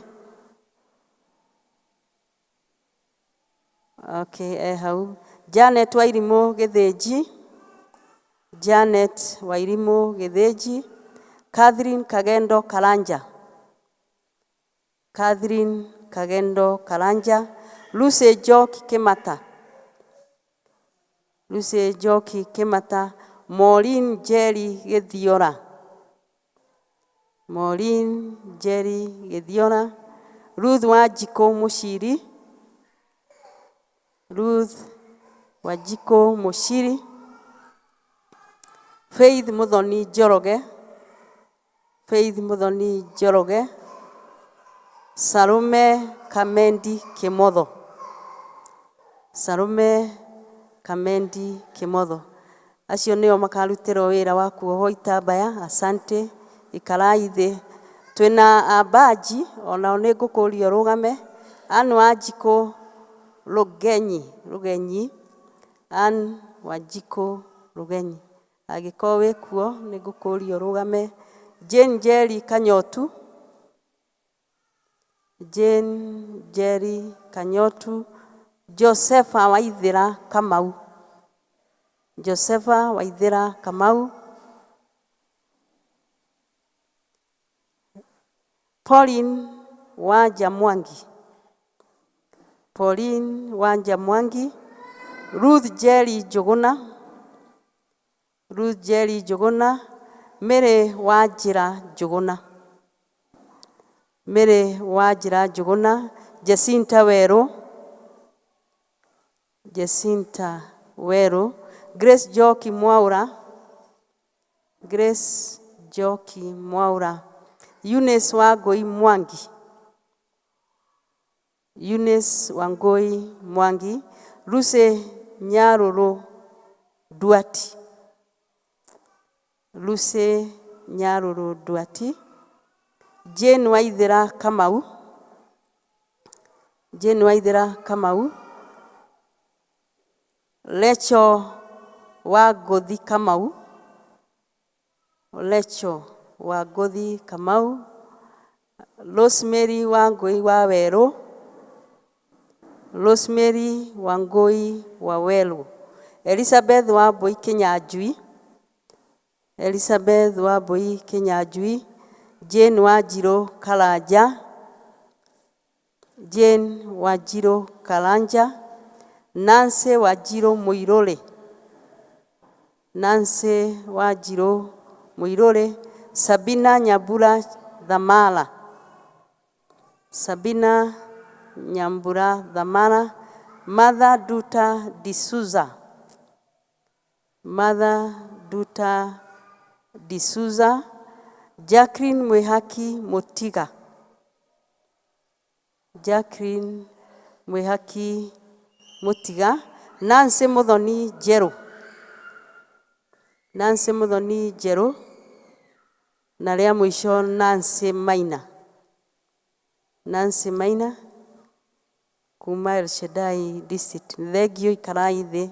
Okay, hau. Janet Wairimũ Gĩthĩnji, Janet Wairimũ Gĩthĩnji, Catherine Kagendo Karanja, Catherine Kagendo Karanja, Lucy Njoki Kĩmata, Lucy Njoki Kĩmata, Maureen Njeri Gĩthiora, Maureen Njeri Gĩthiora, Ruth Wanjikũ Mũciri, Ruth Wanjikũ Mũciri, Faith Mũthoni Njoroge, Faith Muthoni Njoroge, Salome Kamendi Kimotho, Salome Kamendi Kimotho. Acio nĩo makarutĩrwo wĩra wa kuohwo itambaya. Asante, ikarai thĩ. Twĩna ambanji onao nĩ ngũkũria ũrũgame. Ann Wanjikũ Rũgenyi, Rũgenyi, Ann Wanjikũ Rũgenyi, angĩkorwo wĩ kuo nĩ ngũkũria ũrũgame. Jane Njeri Kanyotu, Jane Njeri Kanyotu, Josepha Waithĩra Kamau, Josepha Waithĩra Kamau, Pauline Wanja Mwangi, Pauline Wanja Mwangi, Ruth Njeri Njũgũna, Ruth Njeri Njũgũna, Mary Wanjĩra Njũgũna, Mary Wanjĩra Njũgũna, Jacinta Werũ, Jacinta Werũ, Grace Njoki Mwaũra, Grace Njoki Mwaũra, Eunice Wangũi Mwangi, Eunice Wangũi Mwangi, Lucy Nyarũrũ Nduati, Lucy Nyarũrũ Nduati, Jane Waithĩra Kamau, Jane Waithĩra Kamau, Lecho Wangũthi Kamau, Lecho Wangũthi Kamau, Rosemary Wangũi wa Werũ, Rosemary Wangũi wa Werũ, Elizabeth Wambui Kinyanjui, Elizabeth Wambui Kinyanjui, Jane Wanjirũ Karanja, Jane Wanjirũ Karanja, Nancy Wanjirũ Mũirũrĩ, Nancy Wanjirũ Mũirũrĩ, Sabina Nyambura Thamara, Sabina Nyambura Thamara, Martha Duta D'Souza, Martha Duta D'Souza, Jacqueline Mwihaki Mutiga, Jacqueline Mwihaki Mutiga, Nancy Muthoni Njerũ, Nancy Muthoni Njerũ, na rĩa mũico Nancy Maina, Nancy Maina kuma El Shaddai District. Nĩ thengio, ikarai thĩ.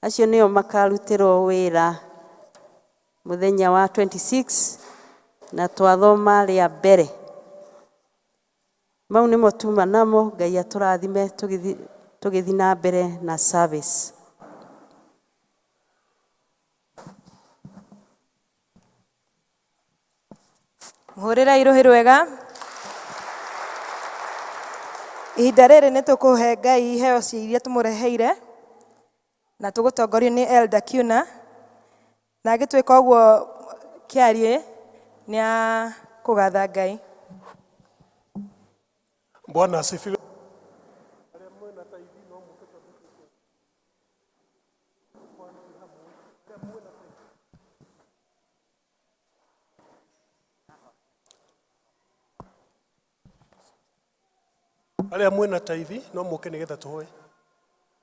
Acio nĩo makarutĩrwo wĩra mũthenya wa 26 na twathoma rĩa mbere. Mau nĩmo tuma namo. Ngai atũrathime tũgĩthiĩ na mbere na service. Hũrĩra irũhĩ rwega. Ihinda rĩrĩ nĩ tũkũhe Ngai iheo cia iria tũmũreheire na tũgũtongorio nĩ Elder Kiuna, na agĩtuĩka ũguo kĩarie nĩ akũgatha Ngai. Bwana asifiwe. Arĩa mwĩna taithi no mũke nĩgetha tũhoe,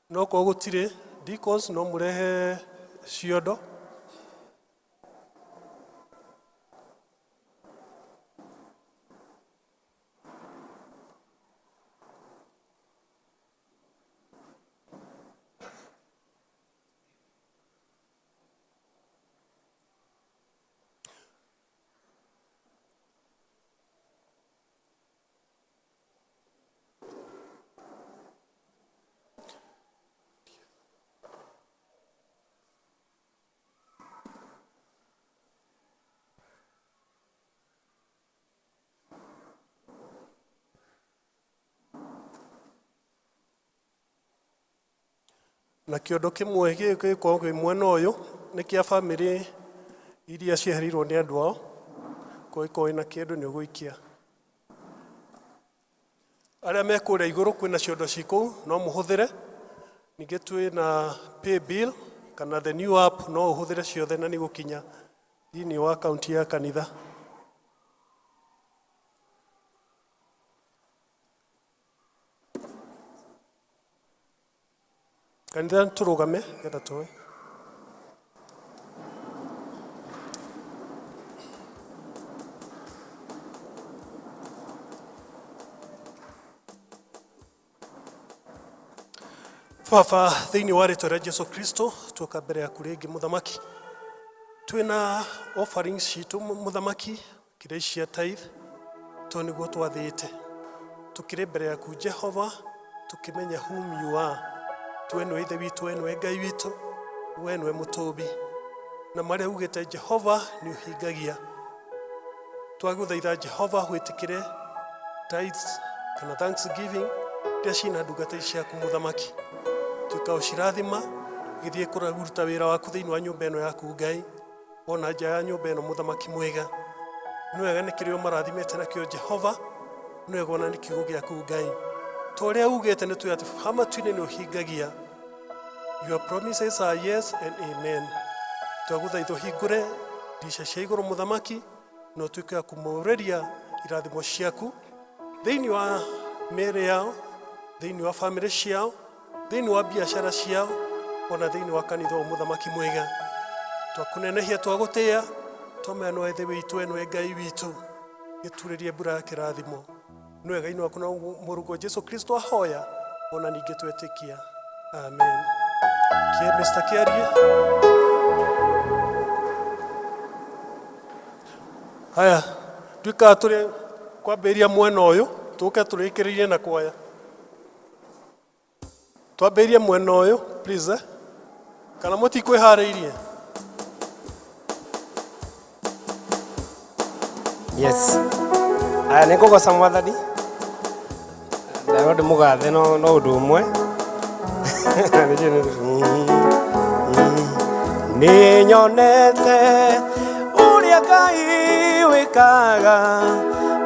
no korwo gũtirĩ deacons no mũrehe ciondo. Na kĩondo kĩmwe gĩgĩkorwo kĩ mwena ũyũ nĩ kĩa bamĩrĩ iria ciehereirwo nĩ andũ ao, kũngĩkorwo wĩna kĩndũ nĩ ũgũikia. Arĩa me kũrĩa igũrũ kwĩna ciondo ci kũu no mũhũthĩre. Ningĩ twĩna pay bill kana the new app, no ũhũthĩre ciothe na nĩ gũkinya thĩinĩ wa akaunti ya kanitha. Kanitha tũrũgame getha tũe. Baba, thĩinĩ wa rĩtwa rĩa Jesu Kristo, tuoka mbere yaku rĩngĩ mũthamaki. Twĩna offerings citũ mũthamaki, kĩrĩa cia tithe, to nĩguo twathĩte. Tukĩrĩ mbere yaku Jehova, tukĩmenya whom you are. We nĩwe ithe witũ, we nĩwe Ngai witũ, we nĩwe mũtũmbi. Na marĩa ugĩte Jehova nĩ ũhingagia. Twagũthaitha Jehova wĩtĩkĩre tithes kana thanksgiving iria cina ndungata ici ciaku mũthamaki. Tuĩka ũcirathima gĩthiĩ kũruta wĩra waku thĩinĩ wa nyũmba ĩno yaku Ngai, ona nja ya nyũmba ĩno mũthamaki mwega. Nĩ wega nĩ kĩrĩa ũmarathimĩte nakĩo Jehova, nĩ wega ona nĩ kiugo gĩaku Ngai. Ta ũrĩa ugĩte nĩ tũĩ atĩ Baba matu-inĩ nĩ ũhingagia. Your promises are yes and amen. Twagũthaitha ũhingũre ndirisha cia igũrũ mũthamaki, na ũtuĩke wa kũmaurĩria irathimo ciaku thĩinĩ wa mĩĩrĩ yao, thĩinĩ wa bamĩrĩ ciao, thĩinĩ wa biacara ciao, ona thĩinĩ wa kanitha ũyũ mũthamaki mwega. Twakũnenehia, twagũtĩĩa, twamenya nĩwe Ithe witũ, we nĩwe Ngai witũ. Gĩturĩrie mbura ya kĩrathimo. Nĩ wega-inĩ waku na mũrũguo Jesu Kristo ahoya, ona ningĩ twetĩkia. Amen. Mr. Kiarie. Haya, tuĩkaga tũrĩ kwambĩrĩria mwena ũyũ, tũke tũrĩkĩrĩrie na kwaya. Twambĩrĩrie mwena ũyũ, please. Eh? Kana mũtikwĩharĩirie? Yes. Aya nĩ ngũgoca mwathani. Ndarwo ndĩ mũgathe no no ũndũ ũmwe. Nĩ nyonete ũrĩa Ngai wĩkaga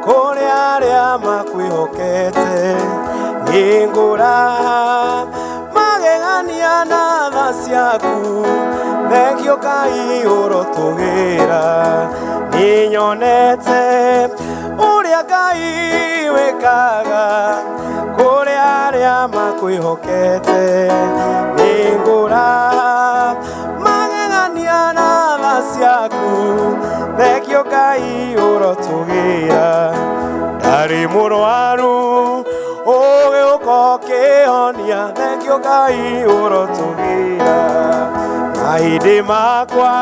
kũrĩ arĩa makwĩhokete. Nĩ ngũra magegania na tha ciaku, thengio Ngai ũrotũgĩra. Nĩ nyonete ũrĩa Ngai wĩkaga kũrĩ arĩa makwĩhokete. Nĩ ngũra magegania na tha ciaku, thengio Ngai ũrotũgĩra. Ndarĩ mũrwaru ũgĩũka ũkĩhonia, thengio Ngai ũrotũgĩra. Mahĩndĩ makwa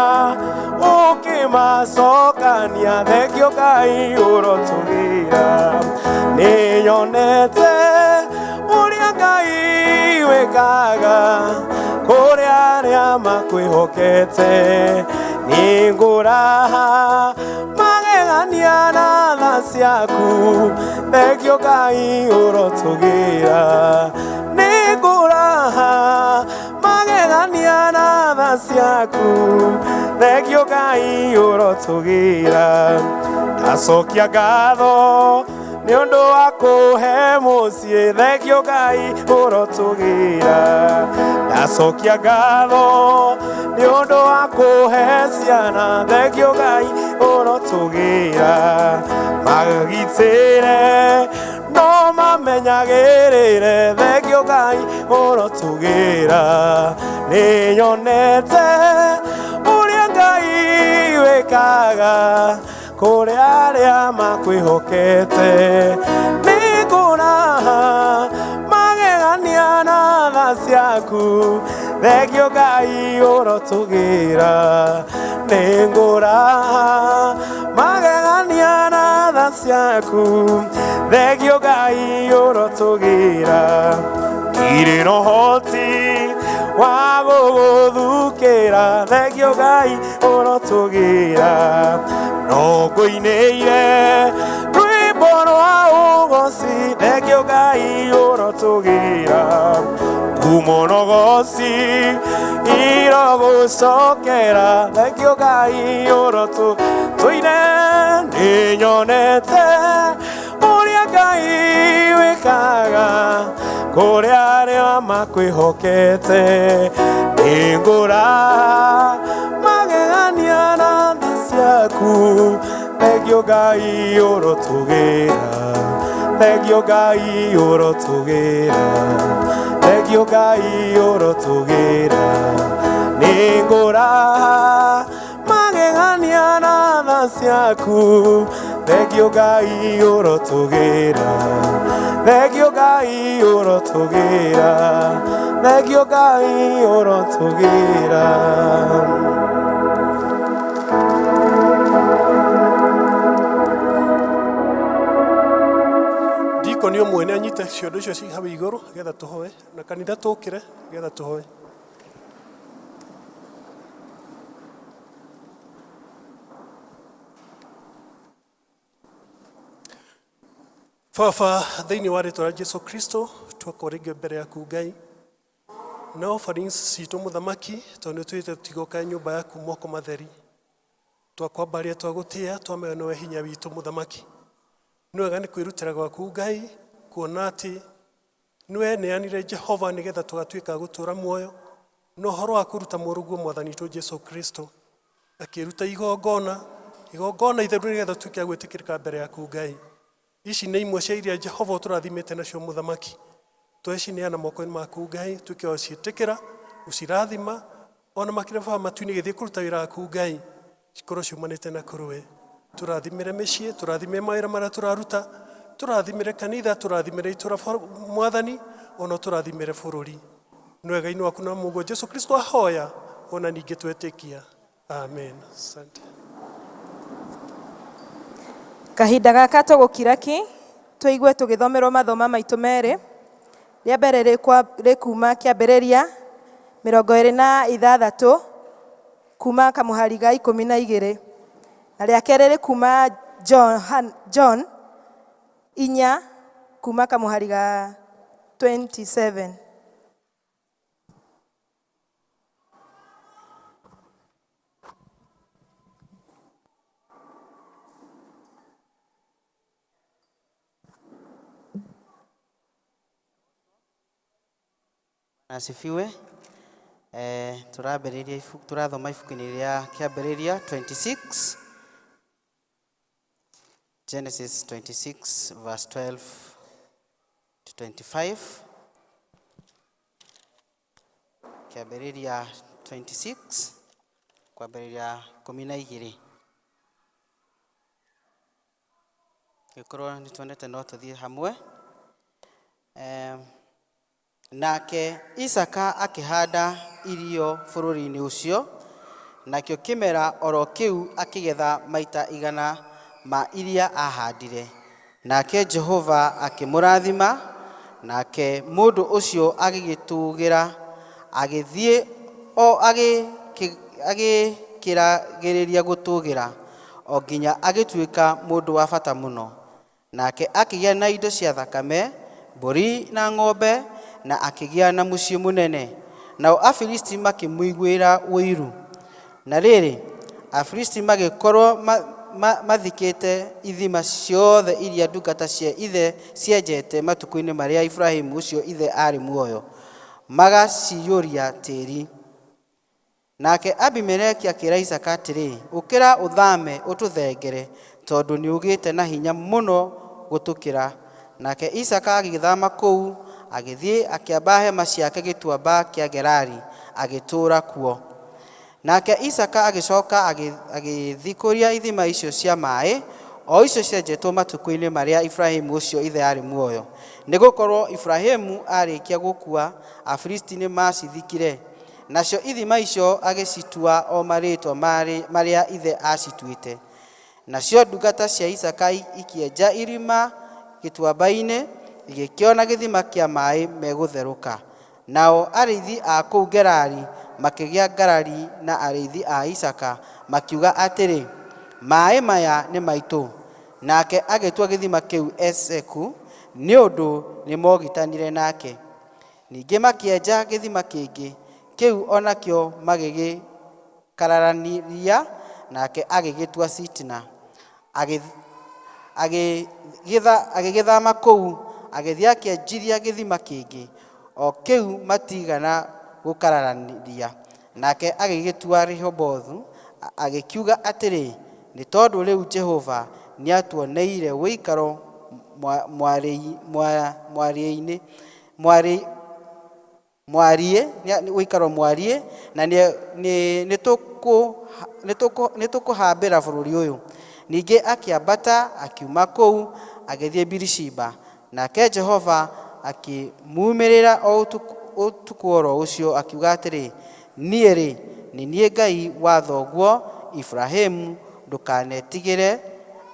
ũkĩmacokania, thengio Ngai ũrotũgĩra. Nĩ nyonete ũrĩa Ngai wĩkaga kũrĩ arĩa makwĩhokete. Nĩ ngũra magegania na tha ciaku, thengio Ngai ũrotũgĩra. Nĩ ngũra magegania na tha ciaku, thengio Ngai ũrotũgĩra. Ndacokia ngatho nĩ ũndũ wa kũhe mũciĩ, thengio Ngai ũrotũgĩra. Ndacokia ngatho nĩ ũndũ wa kũhe ciana, thengio Ngai ũrotũgĩra. Magitĩre no mamenyagĩrĩre, thengio Ngai ũrotũgĩra. Nĩ nyonete ũrĩa Ngai wĩkaga kũrĩ arĩa makwĩhokete. Nĩ ngũra magegania na tha ciaku, thengio Ngai ũrotũgĩra. Nĩ ngũra magegania na tha ciaku, thengio Ngai ũrotũgĩra. Ndirĩ na ũhoti wa gũgũthukĩra, thengio Ngai ũrotũgĩra. No ngũinĩire rwĩmbo rwa ũgoci, thengio Ngai ũrotũgĩra. Ngumo na ũgoci irogũcokera, thengio Ngai ũrotũ tũine. Nĩ nyonete ũrĩa Ngai wĩkaga kũrĩ arĩa makwĩhokete. Nĩ ngũra magegania na tha ciaku, thengio Ngai ũrotũgĩra. Thengio Ngai ũrotũgĩra. Thengio Thengio Ngai ũrotũgĩra nĩngũraha magegania na tha ciaku Thengio Ngai ũrotũgĩra Thengio Ngai ũrotũgĩra Thengio Ngai ũrotũgĩra. Ndikoni ũmwe nĩ anyite ciondo icio ci hau igũrũ getha tũhoe na kanitha tũkĩre getha tũhoe. Baba, thĩinĩ wa rĩtwa rĩa Jesu Kristo twakorwo rĩngĩ mbere yaku Ngai na offerings citũ mũthamaki tondũ nĩ twĩte tũtigokae nyũmba yaku moko matheri twakwambaria twagũtĩa twamenya nĩwe hinya witũ mũthamaki. Nĩ wega nĩ kwĩrutĩra gwaku Ngai kuona atĩ nĩwe neanire Jehova nĩgetha tũgatuĩka a gũtũũra muoyo na ũhoro wa kũruta mũrũguo mwathani witũ Jesu Kristo akĩruta igongona igongona itheru nĩgetha tũtuĩke a gwĩtĩkĩrĩka mbere yaku Ngai. Ici nĩ imwe cia iria Jehova ũtũrathimĩte nacio mũthamaki twecineana moko-inĩ maku Ngai tuĩke wa gũciĩtĩkĩra gũcirathima ona makĩria baba matu-inĩ gĩthiĩ kũruta wĩra waku Ngai cikorwo ciumanĩte na kũrĩ tũrathimĩre mĩciĩ tũrathimĩre mawĩra marĩa tũraruta tũrathimĩre kanitha tũrathimĩre itũra mwathani ona tũrathimĩre bũrũri nĩ wega-inĩ waku na Mungu Jesu Kristo ahoya ona ningĩ twetĩkia amen. Asante. Kahinda gaka tũgũkira ki tũigue tũgĩthomerwo mathoma maitũ merĩ. Rĩa mbere rĩkuma kĩambĩrĩria 26 kuma kamũhari ga 12 na rĩa kerĩ rĩkuma John 4 kuma kamũhari ga 27. Asifiwe. Tũrambĩrĩria ibuku, tũrathoma ibuku-inĩ rĩa kĩambĩrĩria 26, Genesis 26 verse 12 to 25. Kĩambĩrĩria 26 kwambĩrĩria 12. Gĩkorwo nĩ tuonete no tũthiĩ hamwe. Nake Isaka akĩhanda irio bũrũri-inĩ ũcio, nakĩo kĩmera oro kĩu akĩgetha maita 100 ma iria ahandire. Nake Jehova akĩmũrathima, nake mũndũ ũcio agĩgĩtũũgĩra, agĩthiĩ o agĩkĩragĩrĩria gũtũũgĩra, o nginya agĩtuĩka mũndũ wa bata mũno. Nake akĩgĩa na indo cia thakame, mbũri na ng'ombe, na akĩgĩa na mũciĩ mũnene. Nao Afilisti makĩmũiguĩra ũiru. Na rĩrĩ, Afilisti magĩkorwo mathikĩte ithima ciothe iria ndungata cia ithe cienjete matukũ-inĩ marĩa Iburahĩmu ũcio ithe aarĩ muoyo, magaciyũria tĩĩri. Nake Abimeleki akĩĩra Isaaka atĩrĩ, ũkĩra ũthaame ũtũthengere, tondũ nĩũgĩte na hinya mũno gũtũkĩra. Nake Isaaka agĩthaama kũu, agĩthiĩ akĩamba hema ciake gĩtuamba kĩa Gerari, agĩtũũra kuo. Nake Isaaka agĩcoka agĩthikũria ithima icio cia maaĩ, o icio cienjetwo matukũ-inĩ marĩa Iburahĩmu ũcio ithe aarĩ muoyo. Nĩgũkorwo Iburahĩmu aarĩkia gũkua, Afilisti nĩmacithikire. Nacio ithima icio agĩcitua o marĩĩtwa marĩa ithe aacituĩte. Nacio ndungata cia Isaaka ikĩenja irima gĩtuamba-inĩ, igĩkĩona gĩthima kĩa maaĩ megũtherũka. Nao arĩithi a kũu Gerari makĩgĩa ngarari na arĩithi a Isaaka, makiuga atĩrĩ, maaĩ maya nĩ maitũ. Nake agĩtua gĩthima kĩu Eseku, nĩ ũndũ nĩmogitanire nake. Ningĩ makĩenja gĩthima kĩngĩ, kĩu o nakĩo magĩgĩkararania, nake agĩgĩtua Sitna. Agĩgĩthama kũu, agĩthiĩ akĩenjithia gĩthima kĩngĩ, o kĩu matiigana gũkararania. Nake agĩgĩtua Rehobothu, agĩkiuga atĩrĩ, nĩ tondũ rĩu Jehova nĩatuoneire ũikaro Mwariĩ, ũikaro mwariĩ, na nĩ tũkũhambĩra bũrũri ũyũ. Ningĩ akĩambata akiuma kũu agĩthiĩ Birishiba. Nake Jehova akĩmuumĩrĩra o ũtukũ oro ũcio akiuga atĩrĩ, niĩ-rĩ, nĩ niĩ Ngai wa thoguo Iburahĩmu, ndũkanetigĩre,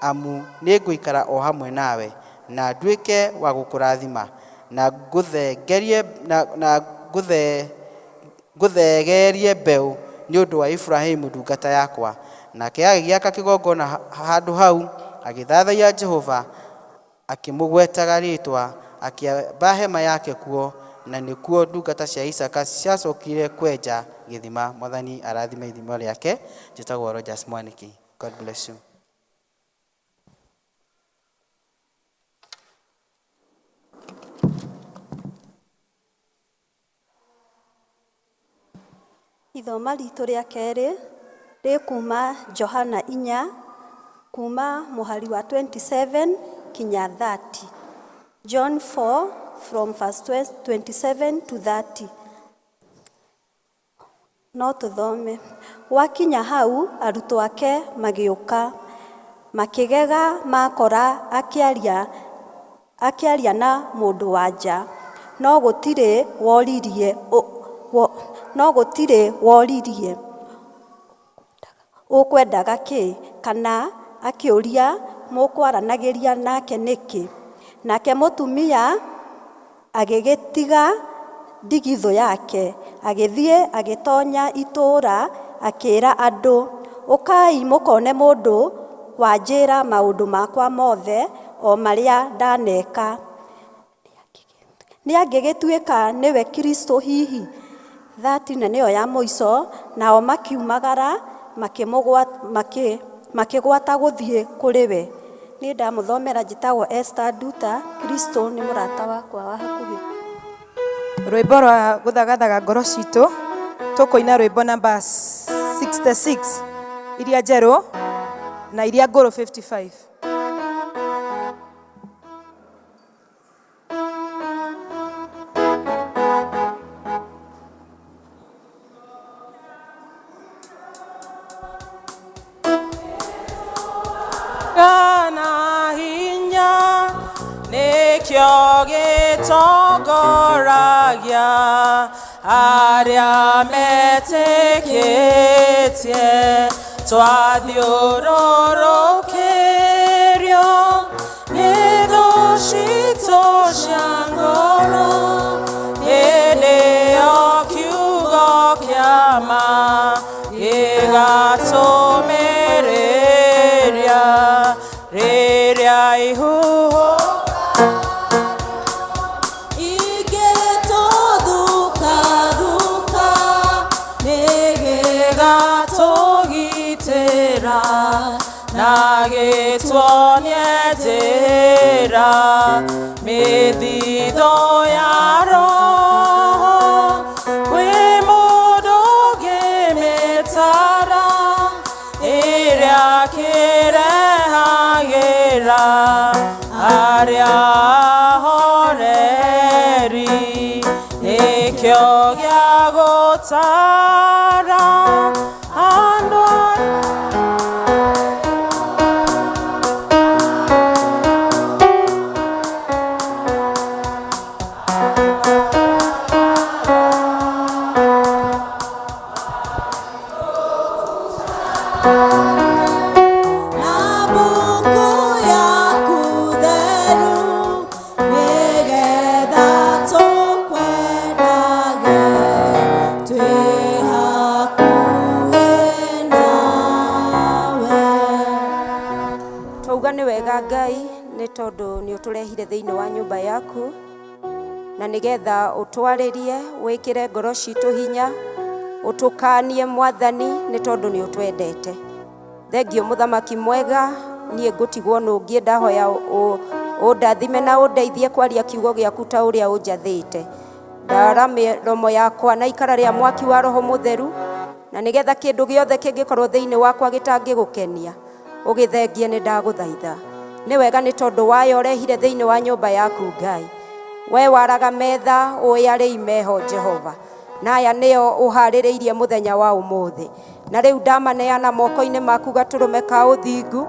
amu nĩngũikara o hamwe nawe, na nduĩke wa gũkũrathima, na ngũthegerie mbeũ nĩ ũndũ wa Iburahĩmu ndungata yakwa. Nake agĩgĩaka kĩgongona handũ hau, agĩthathaiya Jehova, akĩmũgwetaga rĩĩtwa, akĩamba hema yake kuo, na nĩkuo ndungata cia Isaaka ciacokire kwenja gĩthima. Mwathani arathime ithima rĩake. Njĩtagwo Rogers Mwaniki. God bless you. Ithoma ritũ rĩa kerĩ rĩ kuma Johana 4 kuma mũhari wa 27 kinya 30. John 4 from verse 27 to 30. No tũthome. Gwakinya hau arutwo ake magĩũka, makĩgega makora akĩaria na mũndũ wa nja, no gũtirĩ woririe ũkwendaga kĩ, kana akĩũria mũkwaranagĩria nake nĩkĩ. Nake mũtumia agĩgĩtiga ndigithũ yake, agĩthiĩ agĩtonya itũũra, akĩĩra andũ, ũkai mũkone mũndũ wanjĩra maũndũ makwa mothe o marĩa ndaneka. Nĩangĩgĩtuĩka nĩwe Kristo hihi? 30 na nĩyo ya mũico. Nao makiumagara makĩgwata gũthiĩ kũrĩ we. Niĩ ndamũthomera, njĩtagwo Esther Nduta. Kristo nĩ mũrata wakwa wa hakuhĩ. Rwĩmbo rwa gũthagathaga ngoro citũ, tũkũina rwĩmbo namba 66 iria njerũ na iria ngũrũ 55. Kana hinya nĩkĩo gĩtongoragia arĩa metĩkĩtie, twathiũrũrũkĩrio nĩ thũ citũ cia ngoro, hĩndĩ ĩyo kiugo kĩa ma gĩgatũmĩrĩria rĩrĩa ihuho ingĩtũthuka-thuka, nĩgĩgatũgitĩra na gĩtuonie njĩra mĩthithũ ya roho. Kwĩ mũndũ ũngĩmĩtara ĩrĩa kĩrehagĩra arĩa ahoreri, nĩkĩo gĩa gũtara andũ. Na mbuku yaku theru, nĩgetha tũkwendage twĩ hakuhĩ nawe. Twauga nĩ wega Ngai, nĩ tondũ nĩ ũtũrehire thĩinĩ wa nyũmba yaku, na nĩgetha ũtwarĩrie, wĩkĩre ngoro citũ hinya, ũtũkanie Mwathani, nĩ tondũ nĩ ũtwendete. Thengio mũthamaki mwega, niĩ ngũtigwo nũngiĩ, ndahoya ũndathime na ũndeithie kwaria kiugo gĩaku ta ũrĩa ũnjathĩte. Ndara mĩromo yakwa na ikara rĩa mwaki wa Roho Mũtheru, na nĩgetha kĩndũ gĩothe kĩngĩkorwo thĩinĩ wakwa gĩtangĩgũkenia ũgĩthengie, nĩ ndagũthaitha. Nĩ wega nĩ tondũ wayo ũrehire thĩinĩ wa nyũmba yaku Ngai. We waraga metha ũĩ arĩi meho Jehova, na aya nĩo ũharĩrĩirie mũthenya wa ũmũthĩ. Na rĩu ndamaneana moko-inĩ maku gatũrũme ka ũthingu,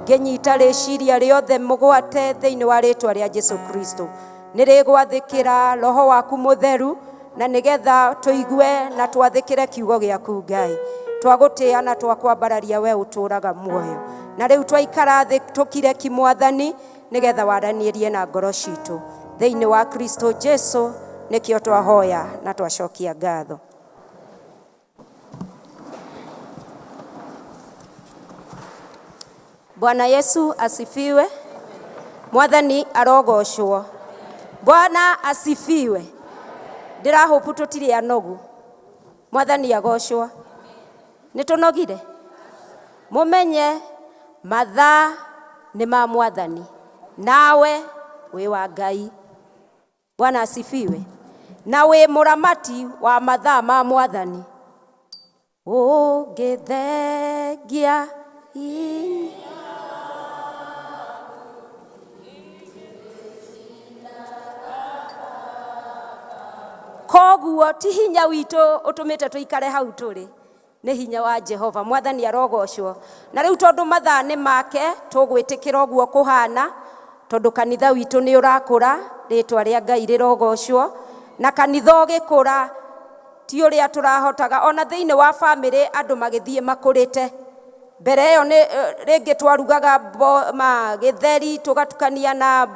ngĩnyita rĩciria rĩothe mũgwate thĩinĩ wa rĩtwa rĩa Jesu Kristo. Nĩ rĩgwathĩkĩra roho waku mũtheru, na nĩgetha tũigue na twathĩkĩre kiugo gĩaku Ngai. Twagũtĩa na twakwambararia we ũtũũraga muoyo. Na rĩu twaikara thĩ tũkire ki Mwathani, nĩgetha waranĩrie na ngoro citũ. Thĩinĩ wa Kristo Jesu nĩkĩo twahoya na twacokia ngatho. Bwana Yesu asifiwe. Mwathani arogocwo. Bwana asifiwe. Ndĩrahopu tũtirĩ anogu. Mwathani agocwo. Nĩ tũnogire? Mũmenye mathaa nĩ ma Mwathani, nawe wĩ wa Ngai. Bwana asifiwe. Na wĩ mũramati wa mathaa ma Mwathani. Ũngĩthengia hinya koguo ti hinya witũ ũtũmĩte tũikare hau tũrĩ, nĩ hinya wa Jehova. Mwathani arogocwo. Na rĩu tondũ mathaa nĩ make, tũgwĩtĩkĩra ũguo kũhana, tondũ kanitha witũ nĩ ũrakũra, rĩtwa rĩa Ngai rĩrogocwo. Na kanitha ũgĩkũra ti ũrĩa tũrahotaga, ona thĩinĩ wa bamĩrĩ andũ magĩthiĩ makũrĩte. Mbere ĩyo nĩ rĩngĩ twarugaga gĩtheri tũgatukania na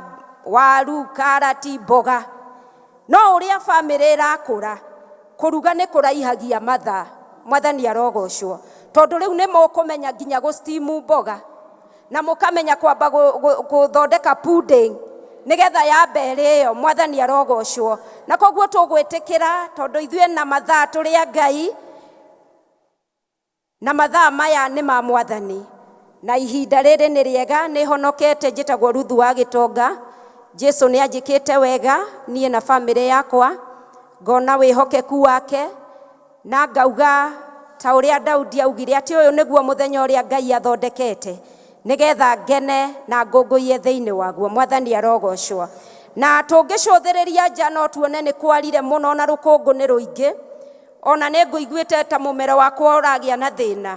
waru, karati, mboga. No ũrĩa bamĩrĩ ĩrakũra, kũruga nĩ kũraihagia mathaa. Mwathani arogocwo. Tondũ rĩu nĩ mũkũmenya nginya gũstimu mboga, na mũkamenya kwamba gũthondeka pudding nĩgetha yambe ĩrĩo. Mwathani arogocwo. Na koguo tũgwĩtĩkĩra tondũ ithuĩ na mathaa tũrĩ a Ngai, na mathaa maya nĩ ma Mwathani. Na ihinda rĩrĩ nĩ rĩega, nĩ honokete, njĩtagwo Ruthu wa Gĩtonga. Jesu nĩ anjĩkĩte wega niĩ na bamĩrĩ yakwa, ngona wĩhokeku wake, na ngauga ta ũrĩa Daudi augire atĩ ũyũ nĩguo mũthenya ũrĩa Ngai athondekete, nĩgetha ngene na ngũngũiye thĩinĩ waguo. Mwathani arogocwo. Na tũngĩcũthĩrĩria nja no tuone nĩ kwarire mũno na rũkũngũ nĩ rũingĩ. Ona nĩ ngũiguĩte ta mũmero wakwa ũragĩa na thĩna,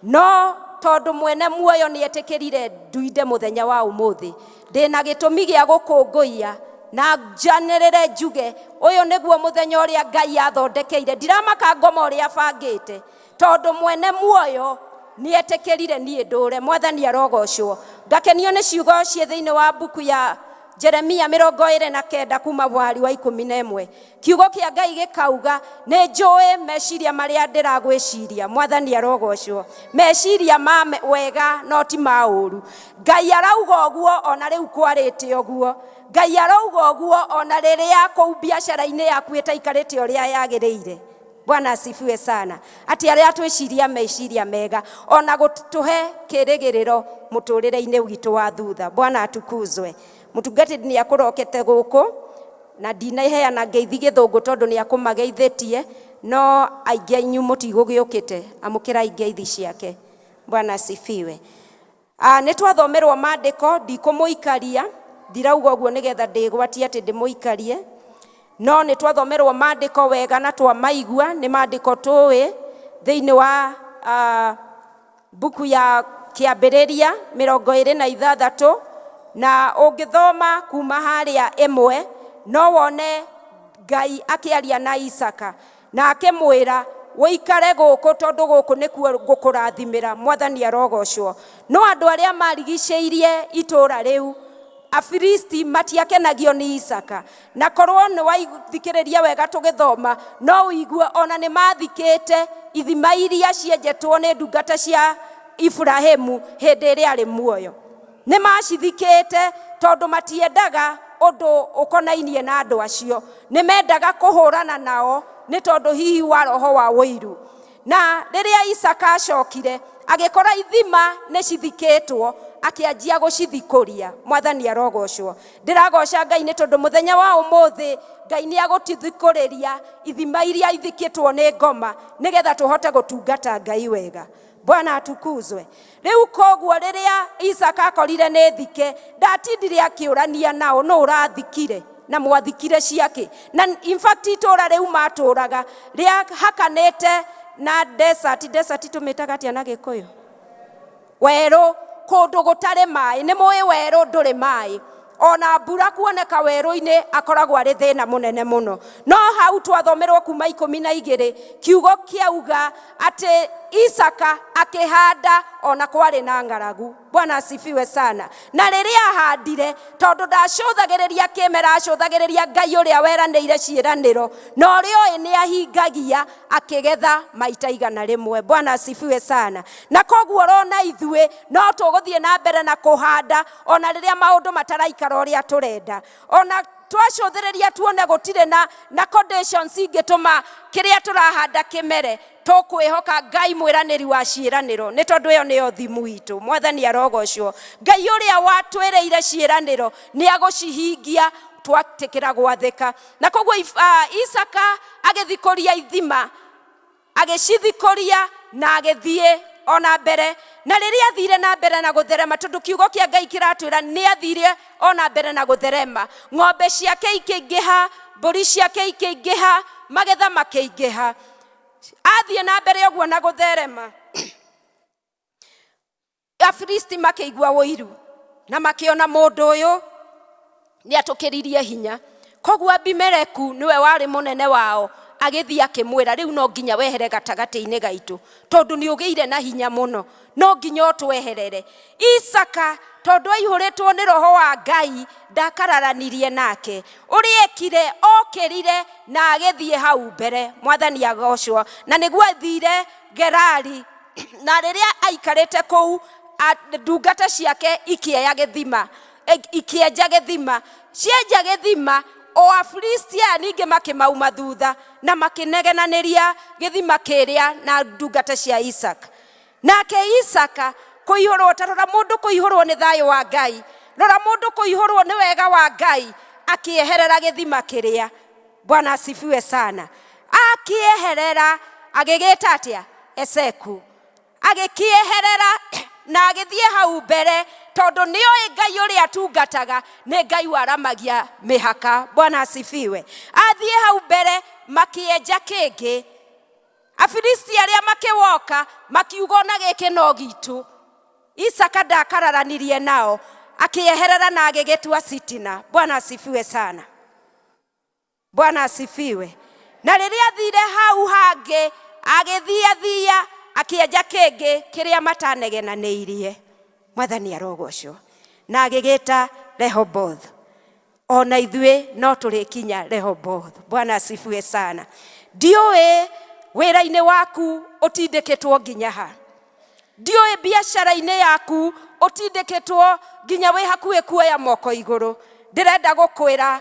no tondũ mwene muoyo nĩ etĩkĩrire nduinde mũthenya wa ũmũthĩ, ndĩna gĩtũmi gĩa gũkũngũiya na njanĩrĩre njuge ũyũ nĩguo mũthenya ũrĩa Ngai athondekeire. Ndiramaka ngoma ũrĩa abangĩte, tondũ mwene muoyo nĩ etĩkĩrire niĩ ndũre. Mwathani arogocwo. Ngakenio nĩ ciugo ciĩ thĩinĩ wa mbuku ya Jeremia 29 kuma mweri wa 11. Kiugo kĩa Ngai gĩkauga nĩ njũĩ meciria marĩa ndĩragwĩciria. Mwathani arogocwo. Meciria ma wega no ti ma ũru. Ngai arauga ũguo ona rĩu kwarĩte ũguo. Ngai arauga ũguo ona rĩrĩa kũu biacara-inĩ yaku ĩtaikarĩte ũrĩa yagĩrĩire. Bwana asifiwe sana. Atĩ arĩa twĩciria meciria mega ona gũtũhe kĩrĩgĩrĩro mũtũrĩre-inĩ witũ wa thutha. Bwana atukuzwe. Mũtungatĩri nĩ akũrokete gũkũ na ndinaheana ngeithi gĩthũngũ tondũ nĩ akũmageithĩtie, no aingĩ anyu mũtigũgĩũkĩte, amũkĩrai ngeithi ciake. Bwana asifiwe. Nĩ twathomerwo maandĩko, ndikũmũikaria, ndirauga ũguo nĩgetha ndĩgwatie atĩ ndĩmũikarie, no nĩ twathomerwo maandĩko wega na twamaigua, nĩ maandĩko tũĩ thĩinĩ wa mbuku ya Kĩambĩrĩria 26, na ũngĩthoma kuma harĩa 1 no wone Ngai akĩaria na Isaka na akĩmwĩra ũikare gũkũ tondũ gũkũ nĩkuo ngũkũrathimĩra. Mwathani arogocwo. No andũ arĩa marigicĩirie itũũra rĩu, Afilisti, matiakenagio nĩ Isaka. Na korwo nĩ waithikĩrĩria wega tũgĩthoma, no ũigue ona nĩ mathikĩte ithima iria cienjetwo nĩ ndungata cia Iburahĩmu hĩndĩ ĩrĩa arĩ muoyo. Nĩ macithikĩte tondũ matiendaga ũndũ ũkonainie na andũ acio. Nĩ mendaga kũhũrana nao nĩ tondũ hihi wa roho wa ũiru. Na rĩrĩa Isaka acokire, agĩkora ithima nĩ cithikĩtwo, akĩanjia gũcithikũria. Mwathani arogocwo. Ndĩragoca Ngai nĩ tondũ mũthenya wa ũmũthĩ Ngai nĩ agũtithikũrĩria ithima iria ithikĩtwo nĩ ngoma nĩgetha tũhote gũtungata Ngai wega. Bwana atukuzwe. Rĩu koguo rĩrĩa Isaka akorire nĩ thike, ndatindire akĩũrania nao nũ ũrathikire. Na mwathikire ciake. Na in fact itũra rĩu matũraga rĩahakanĩte na desert. Desert tũmĩtaga atĩa na Gĩkũyũ? Werũ, kũndũ gũtarĩ maĩ. Nĩ mũĩ werũ ndũrĩ maĩ, ona mbura kuoneka werũ-inĩ akoragwo arĩ thĩna mũnene mũno. No hau twathomerwo kuma 12, kiugo kĩauga atĩ Isaka akĩhanda ona kwarĩ na ng'aragu. Bwana asifiwe sana. Na rĩrĩa ahandire, tondũ ndacũthagĩrĩria kĩmera, acũthagĩrĩria Ngai ũrĩa weranĩire ciĩranĩro, na ũrĩa oĩ nĩ ahingagia, akĩgetha maita 100. Bwana asifiwe sana. Na koguo rona ithuĩ no tũgũthiĩ na mbere na kũhanda ona rĩrĩa maũndũ mataraikara ũrĩa tũrenda, ona twacũthĩrĩria tuone gũtirĩ na conditions ingĩtũma kĩrĩa tũrahanda kĩmere, tũkwĩhoka Ngai mwĩranĩri wa ciĩranĩro, nĩ tondũ ĩyo nĩyo thimu itũ. Mwathani arogocwo. Ngai ũrĩa watwĩrĩire ciĩranĩro nĩ agũcihingia twatĩkĩra gwathĩka. Na koguo Isaka agĩthikũria ithima, agĩcithikũria na agĩthiĩ ona mbere. Na rĩrĩa athire na mbere na gũtherema, tondũ kiugo kĩa Ngai kĩratwĩra nĩ athire ona mbere na gũtherema, ng'ombe ciake ikĩingĩha, mbũri ciake ikĩingĩha, magetha makĩingĩha. Athiĩ na mbere ũguo na gũtherema, Afilisti makĩigua ũiru na makĩona mũndũ ũyũ nĩ atũkĩririe hinya. Koguo Abimeleku nĩwe warĩ mũnene wao, agĩthiĩ akĩmwĩra, rĩu no nginya wehere gatagatĩ-inĩ gaitũ, tondũ nĩ ũgĩire na hinya mũno, no nginya ũtweherere. Isaka tondũ aihũrĩtwo nĩ roho wa Ngai, ndakararanirie nake. Ũrĩa ekire, okĩrire na agĩthiĩ hau mbere. Mwathani agocwo. Na nĩguo athire Gerari, na rĩrĩa aikarĩte kũu, ndungata ciake ikĩeya gĩthima, ikĩenja gĩthima. Cienja gĩthima, o Afilisti aya ningĩ makĩmauma thutha na makĩnegenanĩria gĩthima kĩrĩa na ndungata cia Isaka. Nake Isaka kũihũrwo, ta rora mũndũ kũihũrwo nĩ thayũ wa Ngai, rora mũndũ kũihũrwo nĩ wega wa Ngai, akĩeherera gĩthima kĩrĩa. Bwana asifiwe sana. Akĩeherera, agĩgĩta atĩa? Eseku. Agĩkĩeherera na agĩthiĩ hau mbere, tondũ nĩoĩ Ngai ũrĩa atungataga nĩ Ngai waramagia mĩhaka. Bwana asifiwe. Athiĩ hau mbere makĩenja kĩngĩ. Afilisti arĩa makĩwoka makiuga ona gĩkĩ no gitũ. Isaka ndakararanirie nao, akĩeherera na agĩgĩtua Sitina. Bwana asifiwe sana. Bwana asifiwe. Na rĩrĩa athire hau hangĩ, agĩthiathia akĩenja kĩngĩ kĩrĩa matanegenanĩirie. Mwathani arogocwo. Na agĩgĩta Rehoboth. Ona ithuĩ no tũrĩkinya Rehoboth. Bwana asifiwe sana. Ndiũĩ wĩra-inĩ waku ũtindĩkĩtwo nginya ha. Ndiũĩ biacara-inĩ yaku ũtindĩkĩtwo nginya wĩ hakuhĩ kuoya moko igũrũ. Ndĩrenda gũkwĩra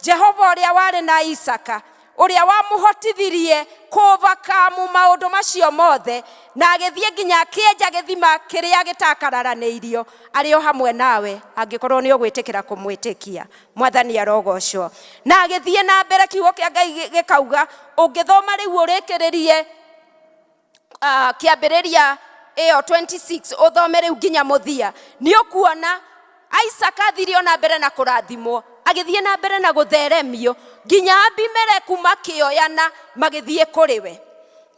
Jehova ũrĩa warĩ na Isaka, ũrĩa wamũhotithirie kũvakamu maũndũ macio mothe, na agĩthiĩ nginya akĩenja gĩthima kĩrĩa gĩtakararanĩirio, arĩ o hamwe nawe angĩkorwo nĩ ũgwĩtĩkĩra kũmwĩtĩkia. Mwathani arogocwo. Na agĩthiĩ na mbere, kiugo kĩa Ngai gĩkauga, ũngĩthoma rĩu ũrĩkĩrĩrie kĩambĩrĩria ĩyo 26, ũthome rĩu nginya mũthia, nĩ ũkuona Isaka athire ona mbere na kũrathimwo, agĩthiĩ na mbere na gũtheremio nginya Abimeleku makĩoyana magĩthiĩ kũrĩ we.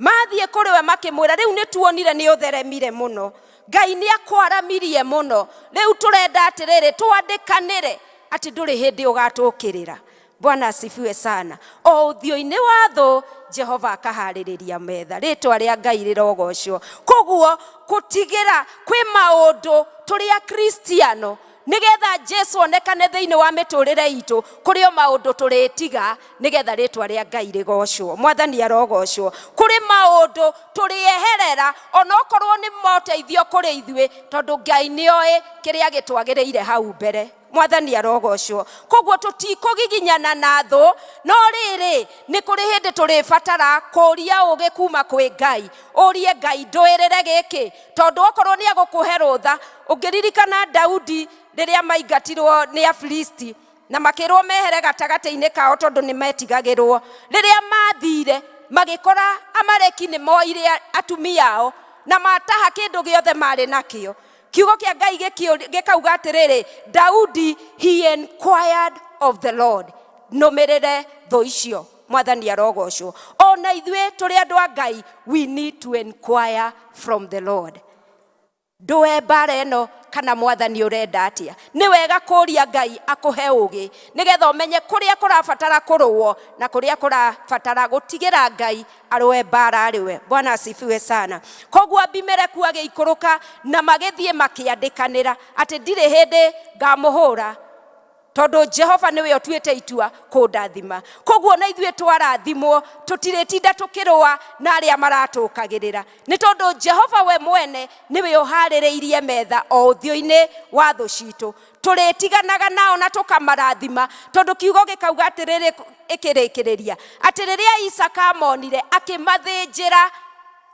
Mathiĩ kũrĩ we makĩmwĩra, rĩu nĩ tuonire nĩ ũtheremire mũno, Ngai nĩ akwaramirie mũno, rĩu tũrenda atĩrĩrĩ twandĩkanĩre atĩ ndũrĩ hĩndĩ ũgatũkĩrĩra. Bwana asifiwe sana. O ũthiũ-inĩ wa thũ Jehova akaharĩrĩria metha. Rĩtwa rĩa Ngai rĩrogocwo. Koguo gũtigĩra kwĩ maũndũ tũrĩ Akristiano, nĩgetha Jesu onekane thĩinĩ wa mĩtũrĩre itũ, kũrĩ o maũndũ tũrĩtiga nĩgetha rĩtwa rĩa Ngai rĩgocwo. Mwathani arogocwo. Kũrĩ maũndũ tũrĩeherera onokorwo nĩ moteithio kũrĩ ithuĩ, tondũ Ngai nĩoĩ kĩrĩa gĩtwagĩrĩire hau mbere. Mwathani arogocwo. Koguo tũtikũgiginyana na thũ, no rĩrĩ nĩ kũrĩ hĩndĩ tũrĩbatara kũria ũgĩ kuma kwĩ Ngai. Ũrie Ngai ndũĩrĩre gĩkĩ, tondũ okorwo nĩ egũkũhe rũtha. Ũngĩririkana Daudi rĩrĩa maingatirwo nĩ Afilisti na makĩrwo mehere gatagatĩ-inĩ kao tondũ nĩ metigagĩrwo, rĩrĩa mathire magĩkora Amaleki nĩ moire atumia ao na mataha kĩndũ gĩothe marĩ nakĩo. Kiugo kĩa Ngai gĩkauga atĩrĩrĩ, Daudi, he inquired of the Lord. Nũmĩrĩre thũ icio. Mwathani arogocwo. Ona ithuĩ tũrĩ andũ a Ngai, we need to inquire from the Lord. Ndũe mbara ĩno kana Mwathani ũrenda atĩa. Nĩ wega kũria Ngai akũhe ũgĩ nĩgetha ũmenye kũrĩa kũrabatara kũrũo na kũrĩa kũrabatara gũtigĩra Ngai arũe mbara arĩwe. Bwana asifiwe sana. Koguo Abimeleku agĩikũrũka na magĩthiĩ makĩandĩkanĩra atĩ ndirĩ hĩndĩ ngamũhũra, tondũ Jehova nĩwe ũtuĩte itua kũndathima. Koguo na ithuĩ twarathimwo tũtirĩtinda tũkĩrũa na arĩa maratũkagĩrĩra, nĩ tondũ Jehova we mwene nĩwe ũharĩrĩirie metha o ũthiũ-inĩ wa thũ citũ. Tũrĩtiganaga nao na tũkamarathima, tondũ kiugo gĩkauga atĩrĩrĩ, ĩkĩrĩkĩrĩria atĩ rĩrĩa Isaka amonire akĩmathĩnjĩra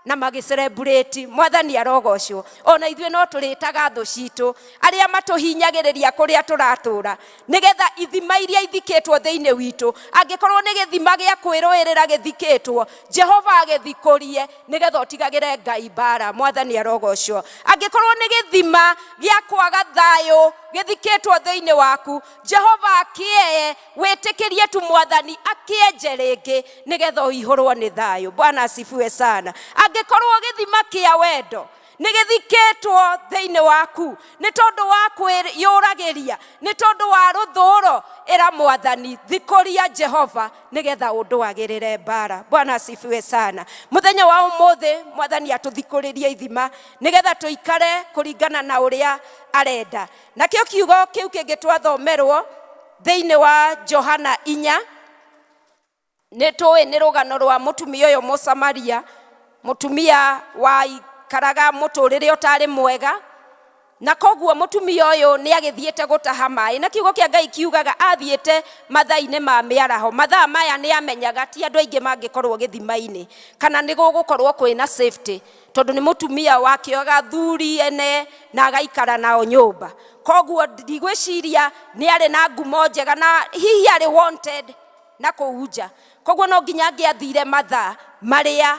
na magĩcelebrate. Mwathani arogocwo. Ona ithuĩ no tũrĩtaga thũ citũ arĩa matũhinyagĩrĩria kũrĩa tũratũra, nĩgetha ithima iria ithikĩtwo thĩinĩ witũ, angĩkorwo nĩ gĩthima gĩa kwĩrũĩrĩra gĩthikĩtwo, Jehova agĩthikũrie nĩgetha ũtigagĩre Ngai mbara. Mwathani arogocwo. Angĩkorwo nĩ gĩthima gĩa kwaga thayũ gĩthikĩtwo thĩinĩ waku, Jehova akĩeye, wĩtĩkĩrie tu Mwathani akĩenje rĩngĩ nĩgetha ũihũrwo nĩ thayũ. Bwana asifiwe sana. Angĩkorwo gĩthima kĩa wendo nĩ gĩthikĩtwo thĩinĩ waku nĩ tondũ wa kwĩyũragĩria, nĩ tondũ wa rũthũro, ĩra Mwathani, thikũria Jehova nĩgetha ũndũagĩrĩre mbara. Bwana asifiwe sana. Mũthenya wa ũmũthĩ Mwathani atũthikũrĩrie ithima nĩgetha tũikare kũringana na ũrĩa arenda. Nakĩo kiugo kĩu kĩngĩ twathomerwo thĩinĩ wa Johana 4, nĩ tũĩ nĩ rũgano rwa mũtumia ũyũ Mũsamaria, mũtumia waikaraga mũtũrĩre ũtarĩ mwega, na koguo mũtumia ũyũ nĩ agĩthiĩte gũtaha maĩ, na kiugo kĩa Ngai kiugaga athiĩte mathaa-inĩ ma mĩaraho. Mathaa maya nĩ amenyaga ti andũ aingĩ mangĩkorwo gĩthima-inĩ, kana nĩ gũgũkorwo kwĩna safety, tondũ nĩ mũtumia wakĩoga thuri ene na agaikara nao nyũmba. Koguo ndigwĩciria nĩ arĩ na ngumo njega na hihi arĩ wanted na kũu nja. Koguo no nginya angĩathire mathaa marĩa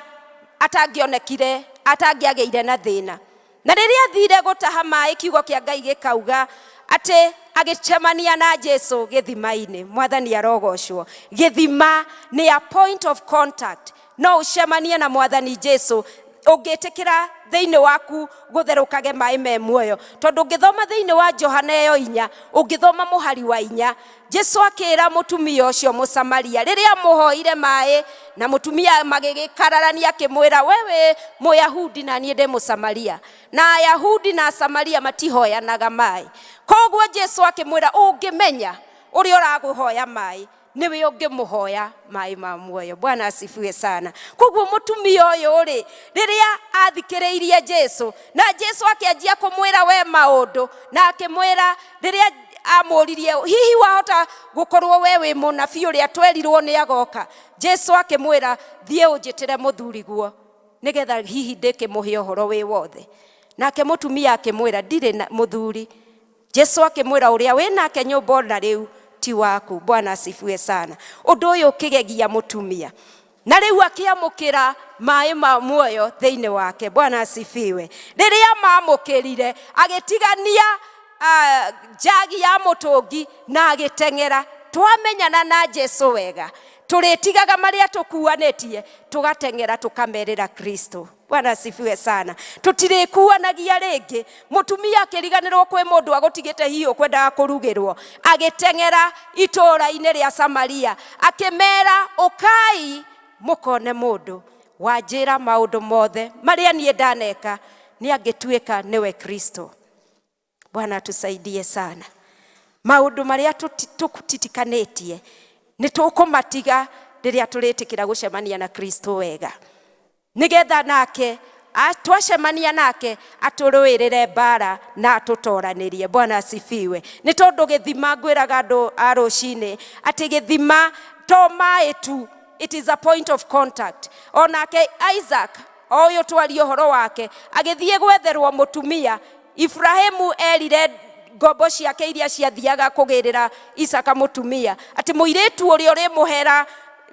atangĩonekire, atangĩagĩire na thĩna. Na rĩrĩa athire gũtaha maĩ, kiugo kĩa Ngai gĩkauga atĩ agĩcemania na Jesu gĩthima-inĩ. Mwathani arogocwo. Gĩthima nĩ a point of contact. No ũcemanie na Mwathani Jesu ũngĩtĩkĩra thĩinĩ waku gũtherũkage maĩ me muoyo, tondũ ũngĩthoma thĩinĩ wa Johana ĩyo 4, ũngĩthoma mũhari wa 4, Jesu akĩra mũtumia ũcio Mũsamaria rĩrĩa amũhoire maĩ, na mũtumia magĩgĩkararania akĩmwĩra, we wĩ Mũyahudi na niĩ ndĩ Mũsamaria, na Ayahudi na Asamaria matihoyanaga maĩ. Koguo Jesu akĩmwĩra, ũngĩmenya ũrĩa ũragũhoya maĩ, nĩwe ũngĩmũhoya maĩ ma muoyo. Bwana asifiwe sana. Koguo mũtumia ũyũ rĩ, rĩrĩa athikĩrĩirie Jesu, na Jesu akĩanjia kũmwĩra we maũndũ, na akĩmwĩra rĩrĩa amũririe, hihi wahota gũkorwo we wĩ mũnabii ũrĩa twerirwo nĩ agoka? Jesu akĩmwĩra, thiĩ ũnjĩtĩre mũthuriguo nĩgetha hihi ndĩkĩmũhe ũhoro wĩ wothe. Nake mũtumia akĩmwĩra, ndirĩ na mũthuri. Jesu akĩmwĩra, ũrĩa wĩ nake nyũmba ona rĩu ti waku. Bwana asifiwe sana. Ũndũ ũyũ ũkĩgegia mũtumia, na rĩu akĩamũkĩra maĩ ma muoyo thĩinĩ wake. Bwana asifiwe. Rĩrĩa mamũkĩrire, agĩtigania njagi ya mũtũngi na agĩteng'era. Twamenyana na Jesu wega, tũrĩtigaga marĩa tũkuanĩtie, tũgateng'era tũkamerĩra Kristo. Bwana asifiwe sana. Tũtirĩkuanagia rĩngĩ. Mũtumia akĩriganĩrwo kwĩ mũndũ agũtigĩte hihi ũkwendaga kũrugĩrwo, agĩteng'era itũũra-inĩ rĩa Samaria akĩmera, ũkai mũkone mũndũ wanjĩra maũndũ mothe marĩa niĩ ndaneka, nĩ angĩtuĩka nĩwe Kristo. Bwana atusaidie sana. Maũndũ marĩa tũtitikanĩtie nĩ tũkũmatiga rĩrĩa tũrĩtĩkĩra gũcemania na Kristo wega, nĩgetha nake twacemania nake atũrũĩrĩre mbara na atũtoranĩrie. Bwana asifiwe. Nĩ tondũ gĩthima, ngwĩraga andũ a rũcinĩ atĩ gĩthima to maĩ tu, it is a point of contact. Onake Isaac o ũyũ twaria ũhoro wake agĩthiĩ gwetherwo mũtumia, Ibrahimu erire ngombo ciake iria ciathiaga kũgĩrĩra Isaka mũtumia atĩ mũirĩtu ũrĩa ũrĩmũhera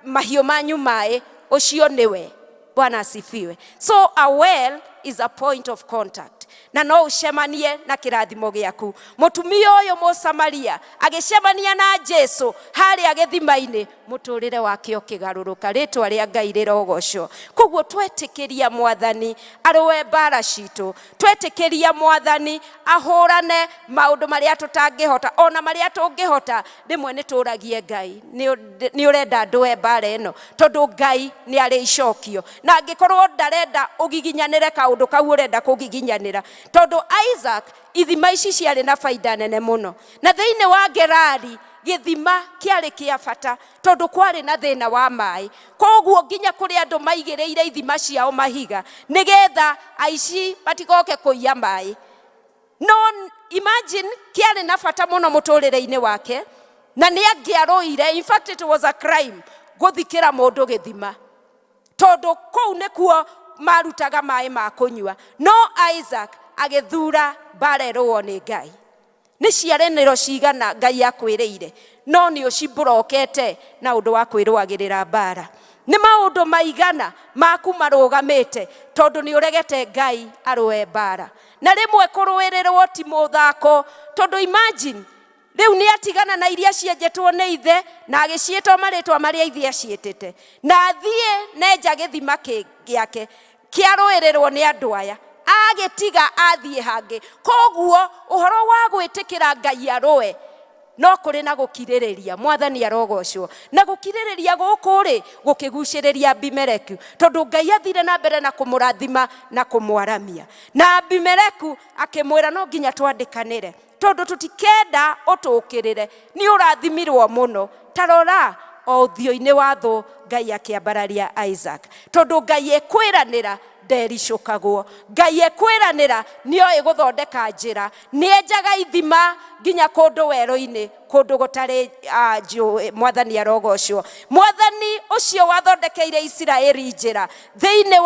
mahiũ manyu maĩ, ũcio nĩwe. Bwana asifiwe. So a well is a point of contact na no ũcemanie na kĩrathimo gĩaku. Mũtumia ũyũ Mũsamaria agĩcemania na Jesu harĩa gĩthima-inĩ, mũtũrĩre wake ũkĩgarũrũka. Rĩtwa rĩa Ngai rĩrogocwo. Koguo twetĩkĩria Mwathani arũe mbara citũ, twetĩkĩria Mwathani ahũrane maũndũ marĩa tũtangĩhota, ona marĩa tũngĩhota, rĩmwe nĩ tũragie Ngai, nĩ ũrenda ndũe mbara ĩno, tondũ Ngai nĩ arĩ icokio. Na angĩkorwo ndarenda ũgiginyanĩre kaũndũ kau ũrenda kũgiginyanĩra, tondũ Isaac ithima ici ciarĩ na baida nene mũno, na thĩinĩ wa Gerari gĩthima kĩarĩ kĩa bata tondũ kwarĩ na thĩna wa maĩ. Koguo nginya kũrĩ andũ maigĩrĩire ithima ciao mahiga nĩgetha aici matigoke kũiya maĩ. No imagine kĩarĩ na bata mũno mũtũrĩre-inĩ wake, na nĩ angĩarũire. In fact it was a crime gũthikĩra mũndũ gĩthima, tondũ kũu nĩkuo marutaga maĩ ma kũnyua. No Isaac agĩthura mbara ĩrũo nĩ Ngai. Nĩ ciaranĩro cigana Ngai akwĩrĩire, no nĩ ũcimburokete na ũndũ wa kwĩrũagĩrĩra mbara. Nĩ maũndũ maigana maku marũgamĩte tondũ nĩ ũregete Ngai arũe mbara. Na rĩmwe kũrũĩrĩrwo ti mũthako, tondũ imagine rĩu nĩ atigana na iria cienjetwo nĩ ithe na agĩciĩtwo marĩtwa marĩa ithe aciĩtĩte, na athiĩ nenja gĩthima gĩake kĩarũĩrĩrwo nĩ andũ aya, agĩtiga athiĩ hangĩ. Koguo ũhoro wa gwĩtĩkĩra Ngai arũe no kũrĩ na gũkirĩrĩria. Mwathani arogocwo. Na gũkirĩrĩria gũkũ rĩ, gũkĩgucĩrĩria Abimeleku, tondũ Ngai athire na mbere na kũmũrathima na kũmwaramia. Na Abimeleku akĩmwĩra no nginya twandĩkanĩre, tondũ tũtikenda ũtũkĩrĩre, nĩ ũrathimirwo mũno. Ta rora o ũthiũ-inĩ wa thũ Ngai akĩambararia Isaac, tondũ Ngai ekwĩranĩra ndericũkagwo. Ngai ekwĩranĩra nĩoĩ gũthondeka njĩra, nĩenjaga ithima nginya kũndũ werũ-inĩ, kũndũ gũtarĩ njũĩ. Mwathani arogocwo. Mwathani ũcio wathondekeire Isiraeli njĩra thĩinĩ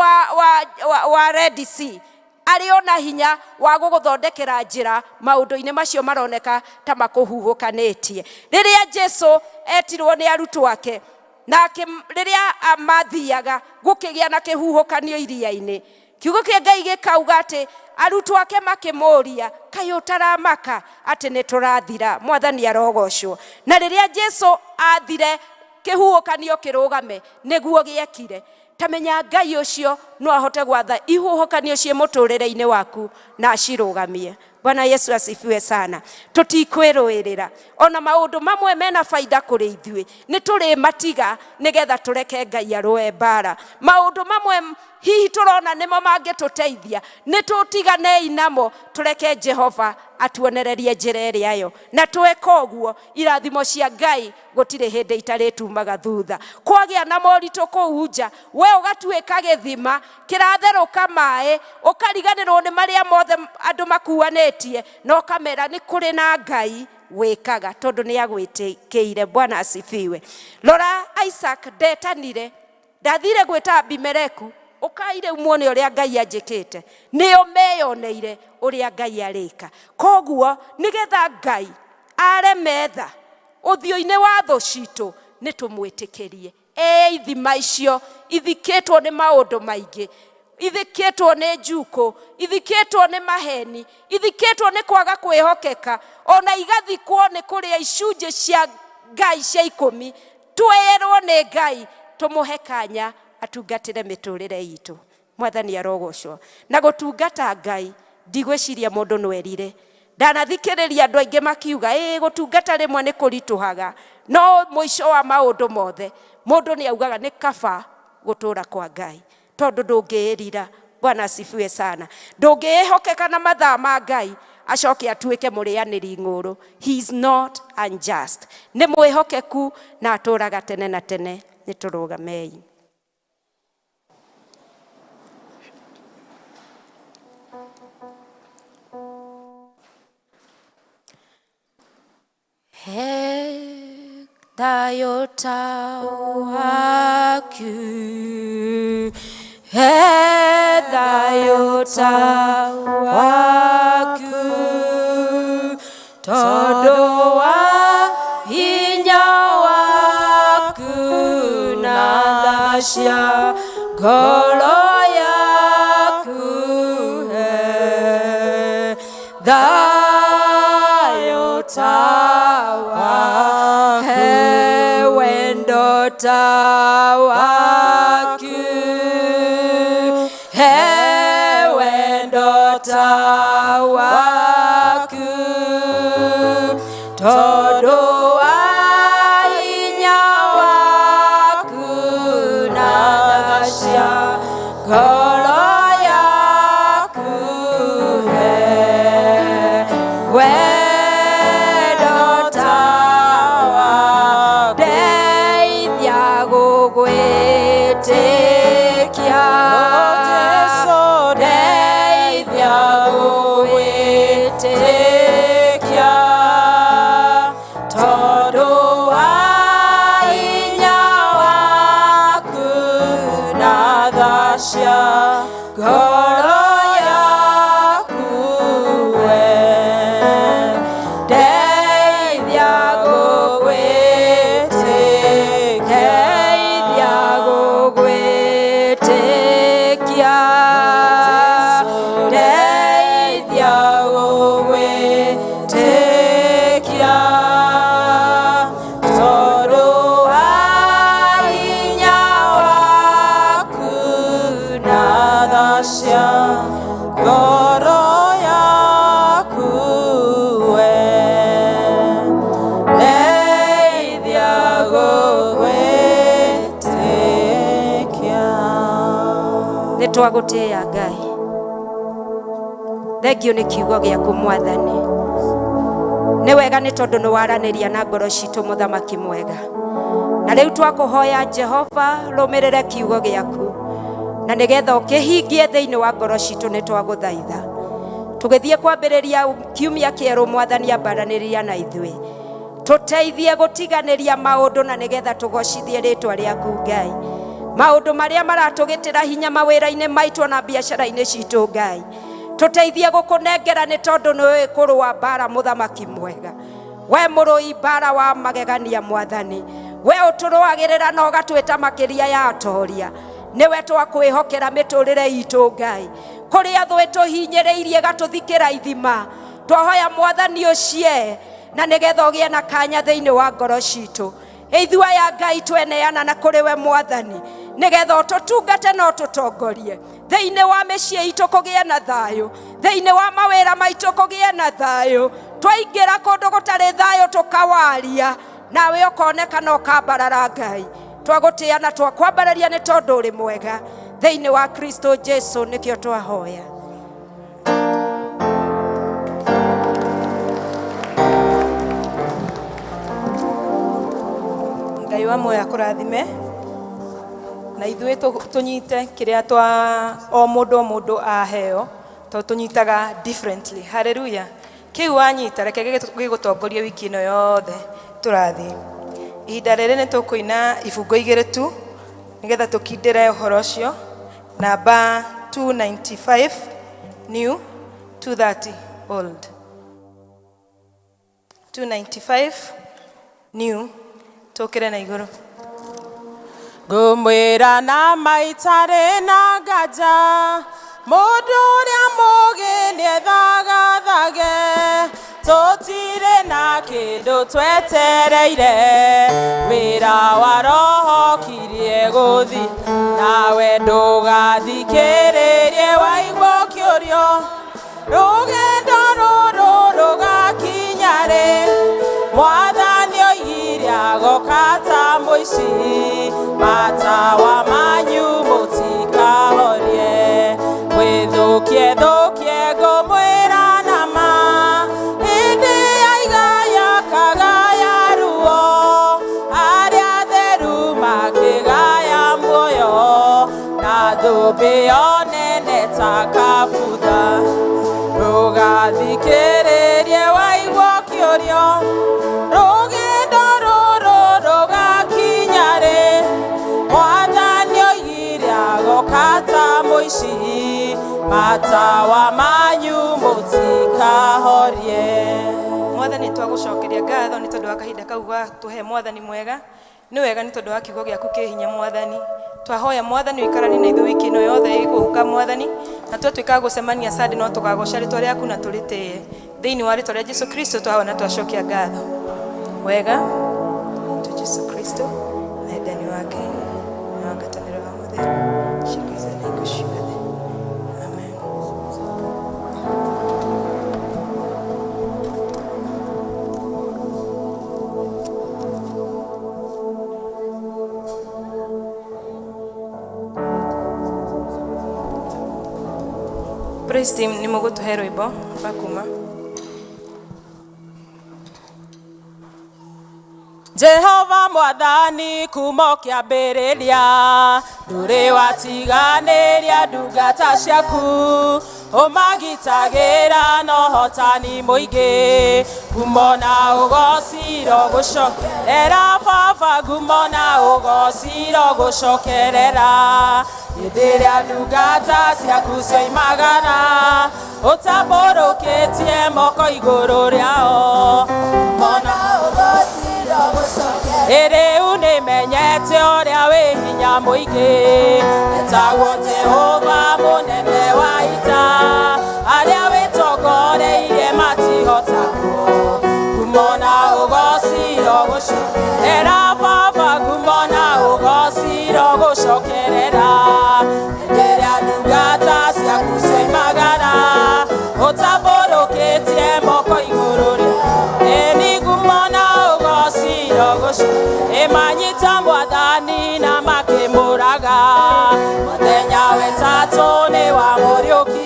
wa Red Sea, arĩ ona hinya wa gũgũthondekera njĩra maũndũ-inĩ macio maroneka ta makũhuhũkanĩtie. Rĩrĩa Jesu etirwo nĩ arutwo ake, na rĩrĩa mathiaga gũkĩgĩa na kĩhuhũkanio iria-inĩ, kiugo kĩa Ngai gĩkauga atĩ arutwo ake makĩmũria, kaĩ ũtaramaka atĩ nĩ tũrathira? Mwathani arogocwo. Na rĩrĩa Jesu athire kĩhuhũkanio kĩrũgame, nĩguo gĩekire. Ta menya Ngai ũcio no ahote gwatha ihuhũkanio ciĩ mũtũrĩre-inĩ waku na acirũgamie. Bwana Yesu asifiwe sana. Tũtikwĩrũĩrĩra ona maũndũ mamwe mena baida kũrĩ ithuĩ, nĩ tũrĩmatiga nĩgetha tũreke Ngai arũe mbara. Maũndũ mamwe hihi tũrona nĩmo mangĩtũteithia, nĩ tũtiganei namo, tũreke Jehova atuonererie njĩra ĩrĩa yo. Na tweka ũguo, irathimo cia Ngai gũtirĩ hĩndĩ itarĩtumaga thutha. Kwagĩa na moritũ kũu nja, we ũgatuĩka gĩthima kĩratherũka maĩ, ũkariganĩrwo nĩ marĩa mothe andũ makuanĩtie, na ũkamera nĩ kũrĩ na Ngai wĩkaga, tondũ nĩ agwĩtĩkĩire. Bwana asifiwe. Rora Isaac ndetanire, ndathire gwĩta Abimeleku, ũkai rĩu muone ũrĩa Ngai anjĩkĩte. Nĩo meyoneire ũrĩa Ngai arĩka. Koguo nĩgetha Ngai are metha ũthiũ-inĩ wa thũ citũ, nĩ tũmwĩtĩkĩrie. Ithima icio ithikĩtwo nĩ maũndũ maingĩ, ithikĩtwo nĩ njukũ, ithikĩtwo nĩ maheni, ithikĩtwo nĩ kwaga kwĩhokeka, ona igathikwo nĩ kũrĩa icunjĩ cia Ngai cia 10. Twerwo nĩ Ngai tũmũhe kanya atungatĩre mĩtũrĩre itũ. Mwathani arogocwo. Na gũtungata Ngai ndigwĩciria mũndũ no erire. Ndanathikĩrĩria andũ aingĩ makiuga gũtungata rĩmwe nĩ kũritũhaga, no mũico wa maũndũ mothe mũndũ nĩ augaga nĩ kaba gũtũra kwa Ngai, tondũ ndũngĩĩrira. Bwana asifiwe sana. Ndũngĩĩhokeka na mathaa ma Ngai acoke atuĩke mũrĩanĩri ng'ũrũ. He is not unjust. Nĩ mwĩhokeku na atũraga tene na tene. Nĩ tũrũgamei. He thayũ ta waku, he thayũ ta waku, tondũ wa hinya waku na tha cia ngoro yaku. Thayũ ta waku, he wendo ta waku, he wendo ta waku, tondũ wa hinya waku na tha cia ngoro yaku, he wendo ta waku, ndeithia gũgwĩtĩkia, ndeithia gũgwĩtĩkia, tondũ wa hinya waku na tha cia ngoro yaku, we ndeithia gũgwĩtĩkia, ndeithia gũgwĩtĩkia, ndeithia gũgwĩtĩkia, tondũ wa hinya waku na tha cia ngoro yaku, we ndeithia gũgwĩtĩkia. Nĩ twagũtĩĩa Ngai, thengio nĩ kiugo gĩaku Mwathani. Nĩ wega nĩ tondũ nĩ waranĩria na ngoro citũ, mũthamaki mwega. Na rĩu twakũhoya Jehova, rũmĩrĩre kiugo gĩaku na nĩgetha ũkĩhingie thĩinĩ wa ngoro citũ. Nĩ twagũthaitha tũgĩthiĩ kwambĩrĩria kiumia kĩerũ, Mwathani, ambaranĩria na ithuĩ, tũteithie gũtiganĩria maũndũ na nĩgetha tũgocithie rĩtwa rĩaku Ngai. Maũndũ marĩa maratũgĩtĩra hinya mawĩra-inĩ maitũ na biacara-inĩ citũ, Ngai, tũteithie gũkũnengera nĩ tondũ nĩũĩ kũrũa mbara, mũthamaki mwega. We mũrũi mbara wa magegania, Mwathani, we ũtũrũagĩrĩra na ũgatwĩta makĩria ya atoria. Nĩwe twakwĩhokera mĩtũrĩre itũ, Ngai. Kũrĩa thũ ĩtũhinyĩrĩirie gatũthikĩra ithima, twahoya Mwathani ũcie na nĩgetha ũgĩe na kanya thĩinĩ wa ngoro citũ. Ithuĩ aya Ngai tweneana na kũrĩ we Mwathani, nĩgetha ũtũtungate na ũtũtongorie thĩinĩ wa mĩciĩ itũ, kũgĩe na thayũ thĩinĩ wa mawĩra maitũ, kũgĩe na thayũ. Twaingĩra kũndũ gũtarĩ thayũ tũkawaria, nawe ũkoneka na ũkambarara. Ngai, twagũtĩĩa na twakwambararia nĩ tondũ ũrĩ mwega. Thĩinĩ wa Kristo Jesu nĩkĩo twahoya. Ngai wa muoyo akũrathime, na ithuĩ tũnyite kĩrĩa twa o mũndũ, o mũndũ aheo, tondũ tũnyitaga differently. Haleluya. Kĩu wanyita, reke gĩgũtongorie wiki ĩno yothe tũrathiĩ. Ihinda rĩrĩ nĩ tũkũina ibungo igĩrĩ tu nĩgetha tũkindĩre ũhoro ũcio, namba 295 new, 230 old. 295 new, tũkĩre na igũrũ. Ngũmwĩra na maitarĩ na nganja, mũndũ ũrĩa mũũgĩ nĩethagathage, tũtirĩ na kĩndũ twetereire, wĩra wa roho kirie gũthi, nawe ndũgathikĩrĩrie waigua ũkĩũrio, rũgendo rũrũ rũgakinya rĩ? Mwathani oigire agoka ta mũici, matawa manyu mũtikahorie, gwĩthũkie thũkie ngũmwĩra nama, hĩndĩ ya igaya kagaya ruo, arĩa atheru makĩgaya muoyo, na thũmbĩ yo nene ta kabutha, rũgathikĩrĩrie waigua ũkĩũrio, rũgendo rũrũ rũgakinya rĩ? Mwathani oigire agoka ta mũici, matawa manyu mũtikahorie. Mwathani, twagũcokeria ngatho nĩ tondũ wa kahinda kau watũhe. Mwathani mwega, nĩ wega nĩ tondũ wa kiugo gĩaku kĩ hinya. Mwathani, Twahoya Mwathani ũikaranie na ithuĩ wiki ĩno yothe ĩgũka Mwathani, na twatuĩka gũcemania Sunday no tũkagoca rĩtwa rĩaku na tũrĩtĩe. Thĩinĩ wa rĩtwa rĩa Jesu Kristo twahoya na twacokia ngatho. Wega tu Jesu Kristo na wendani wa Ngai na wa ngwatanĩro wa Mũtheru ciĩkĩze na hingo ciothe. Amen. Praise team nĩ mũgũtũhe rwĩmbo rwa kuma. Jehova Mwathani kuma ũkĩambĩrĩria ndũrĩ watiganĩria ndungata ciaku ũmagitagĩra na ũhotani mũingĩ ngumo na ũgociro gũcokerera baba ngumo na ũgociro gũcokerera hĩndĩ ĩrĩa ndungata ciaku cioimagara ũtambũrũkĩtie moko igũrũ rĩao mona rĩu nĩmenyete ũrĩa wĩ hinya mũingĩ etagwo Jehova mũnene wa ita arĩa wĩtongoreirie matihotagwo ngumo na ũgociro gũcokerera baba ngumo na ũgociro gũcokerera hĩndĩ ĩrĩa ndungata ciaku cioimagara ũtambũrũkĩtie moko igũrũ rĩao ĩni ngumo na ũgociro ĩmanyita Mwathani na makĩmũraga mũthenya wetatũ nĩ wamũriũkirie.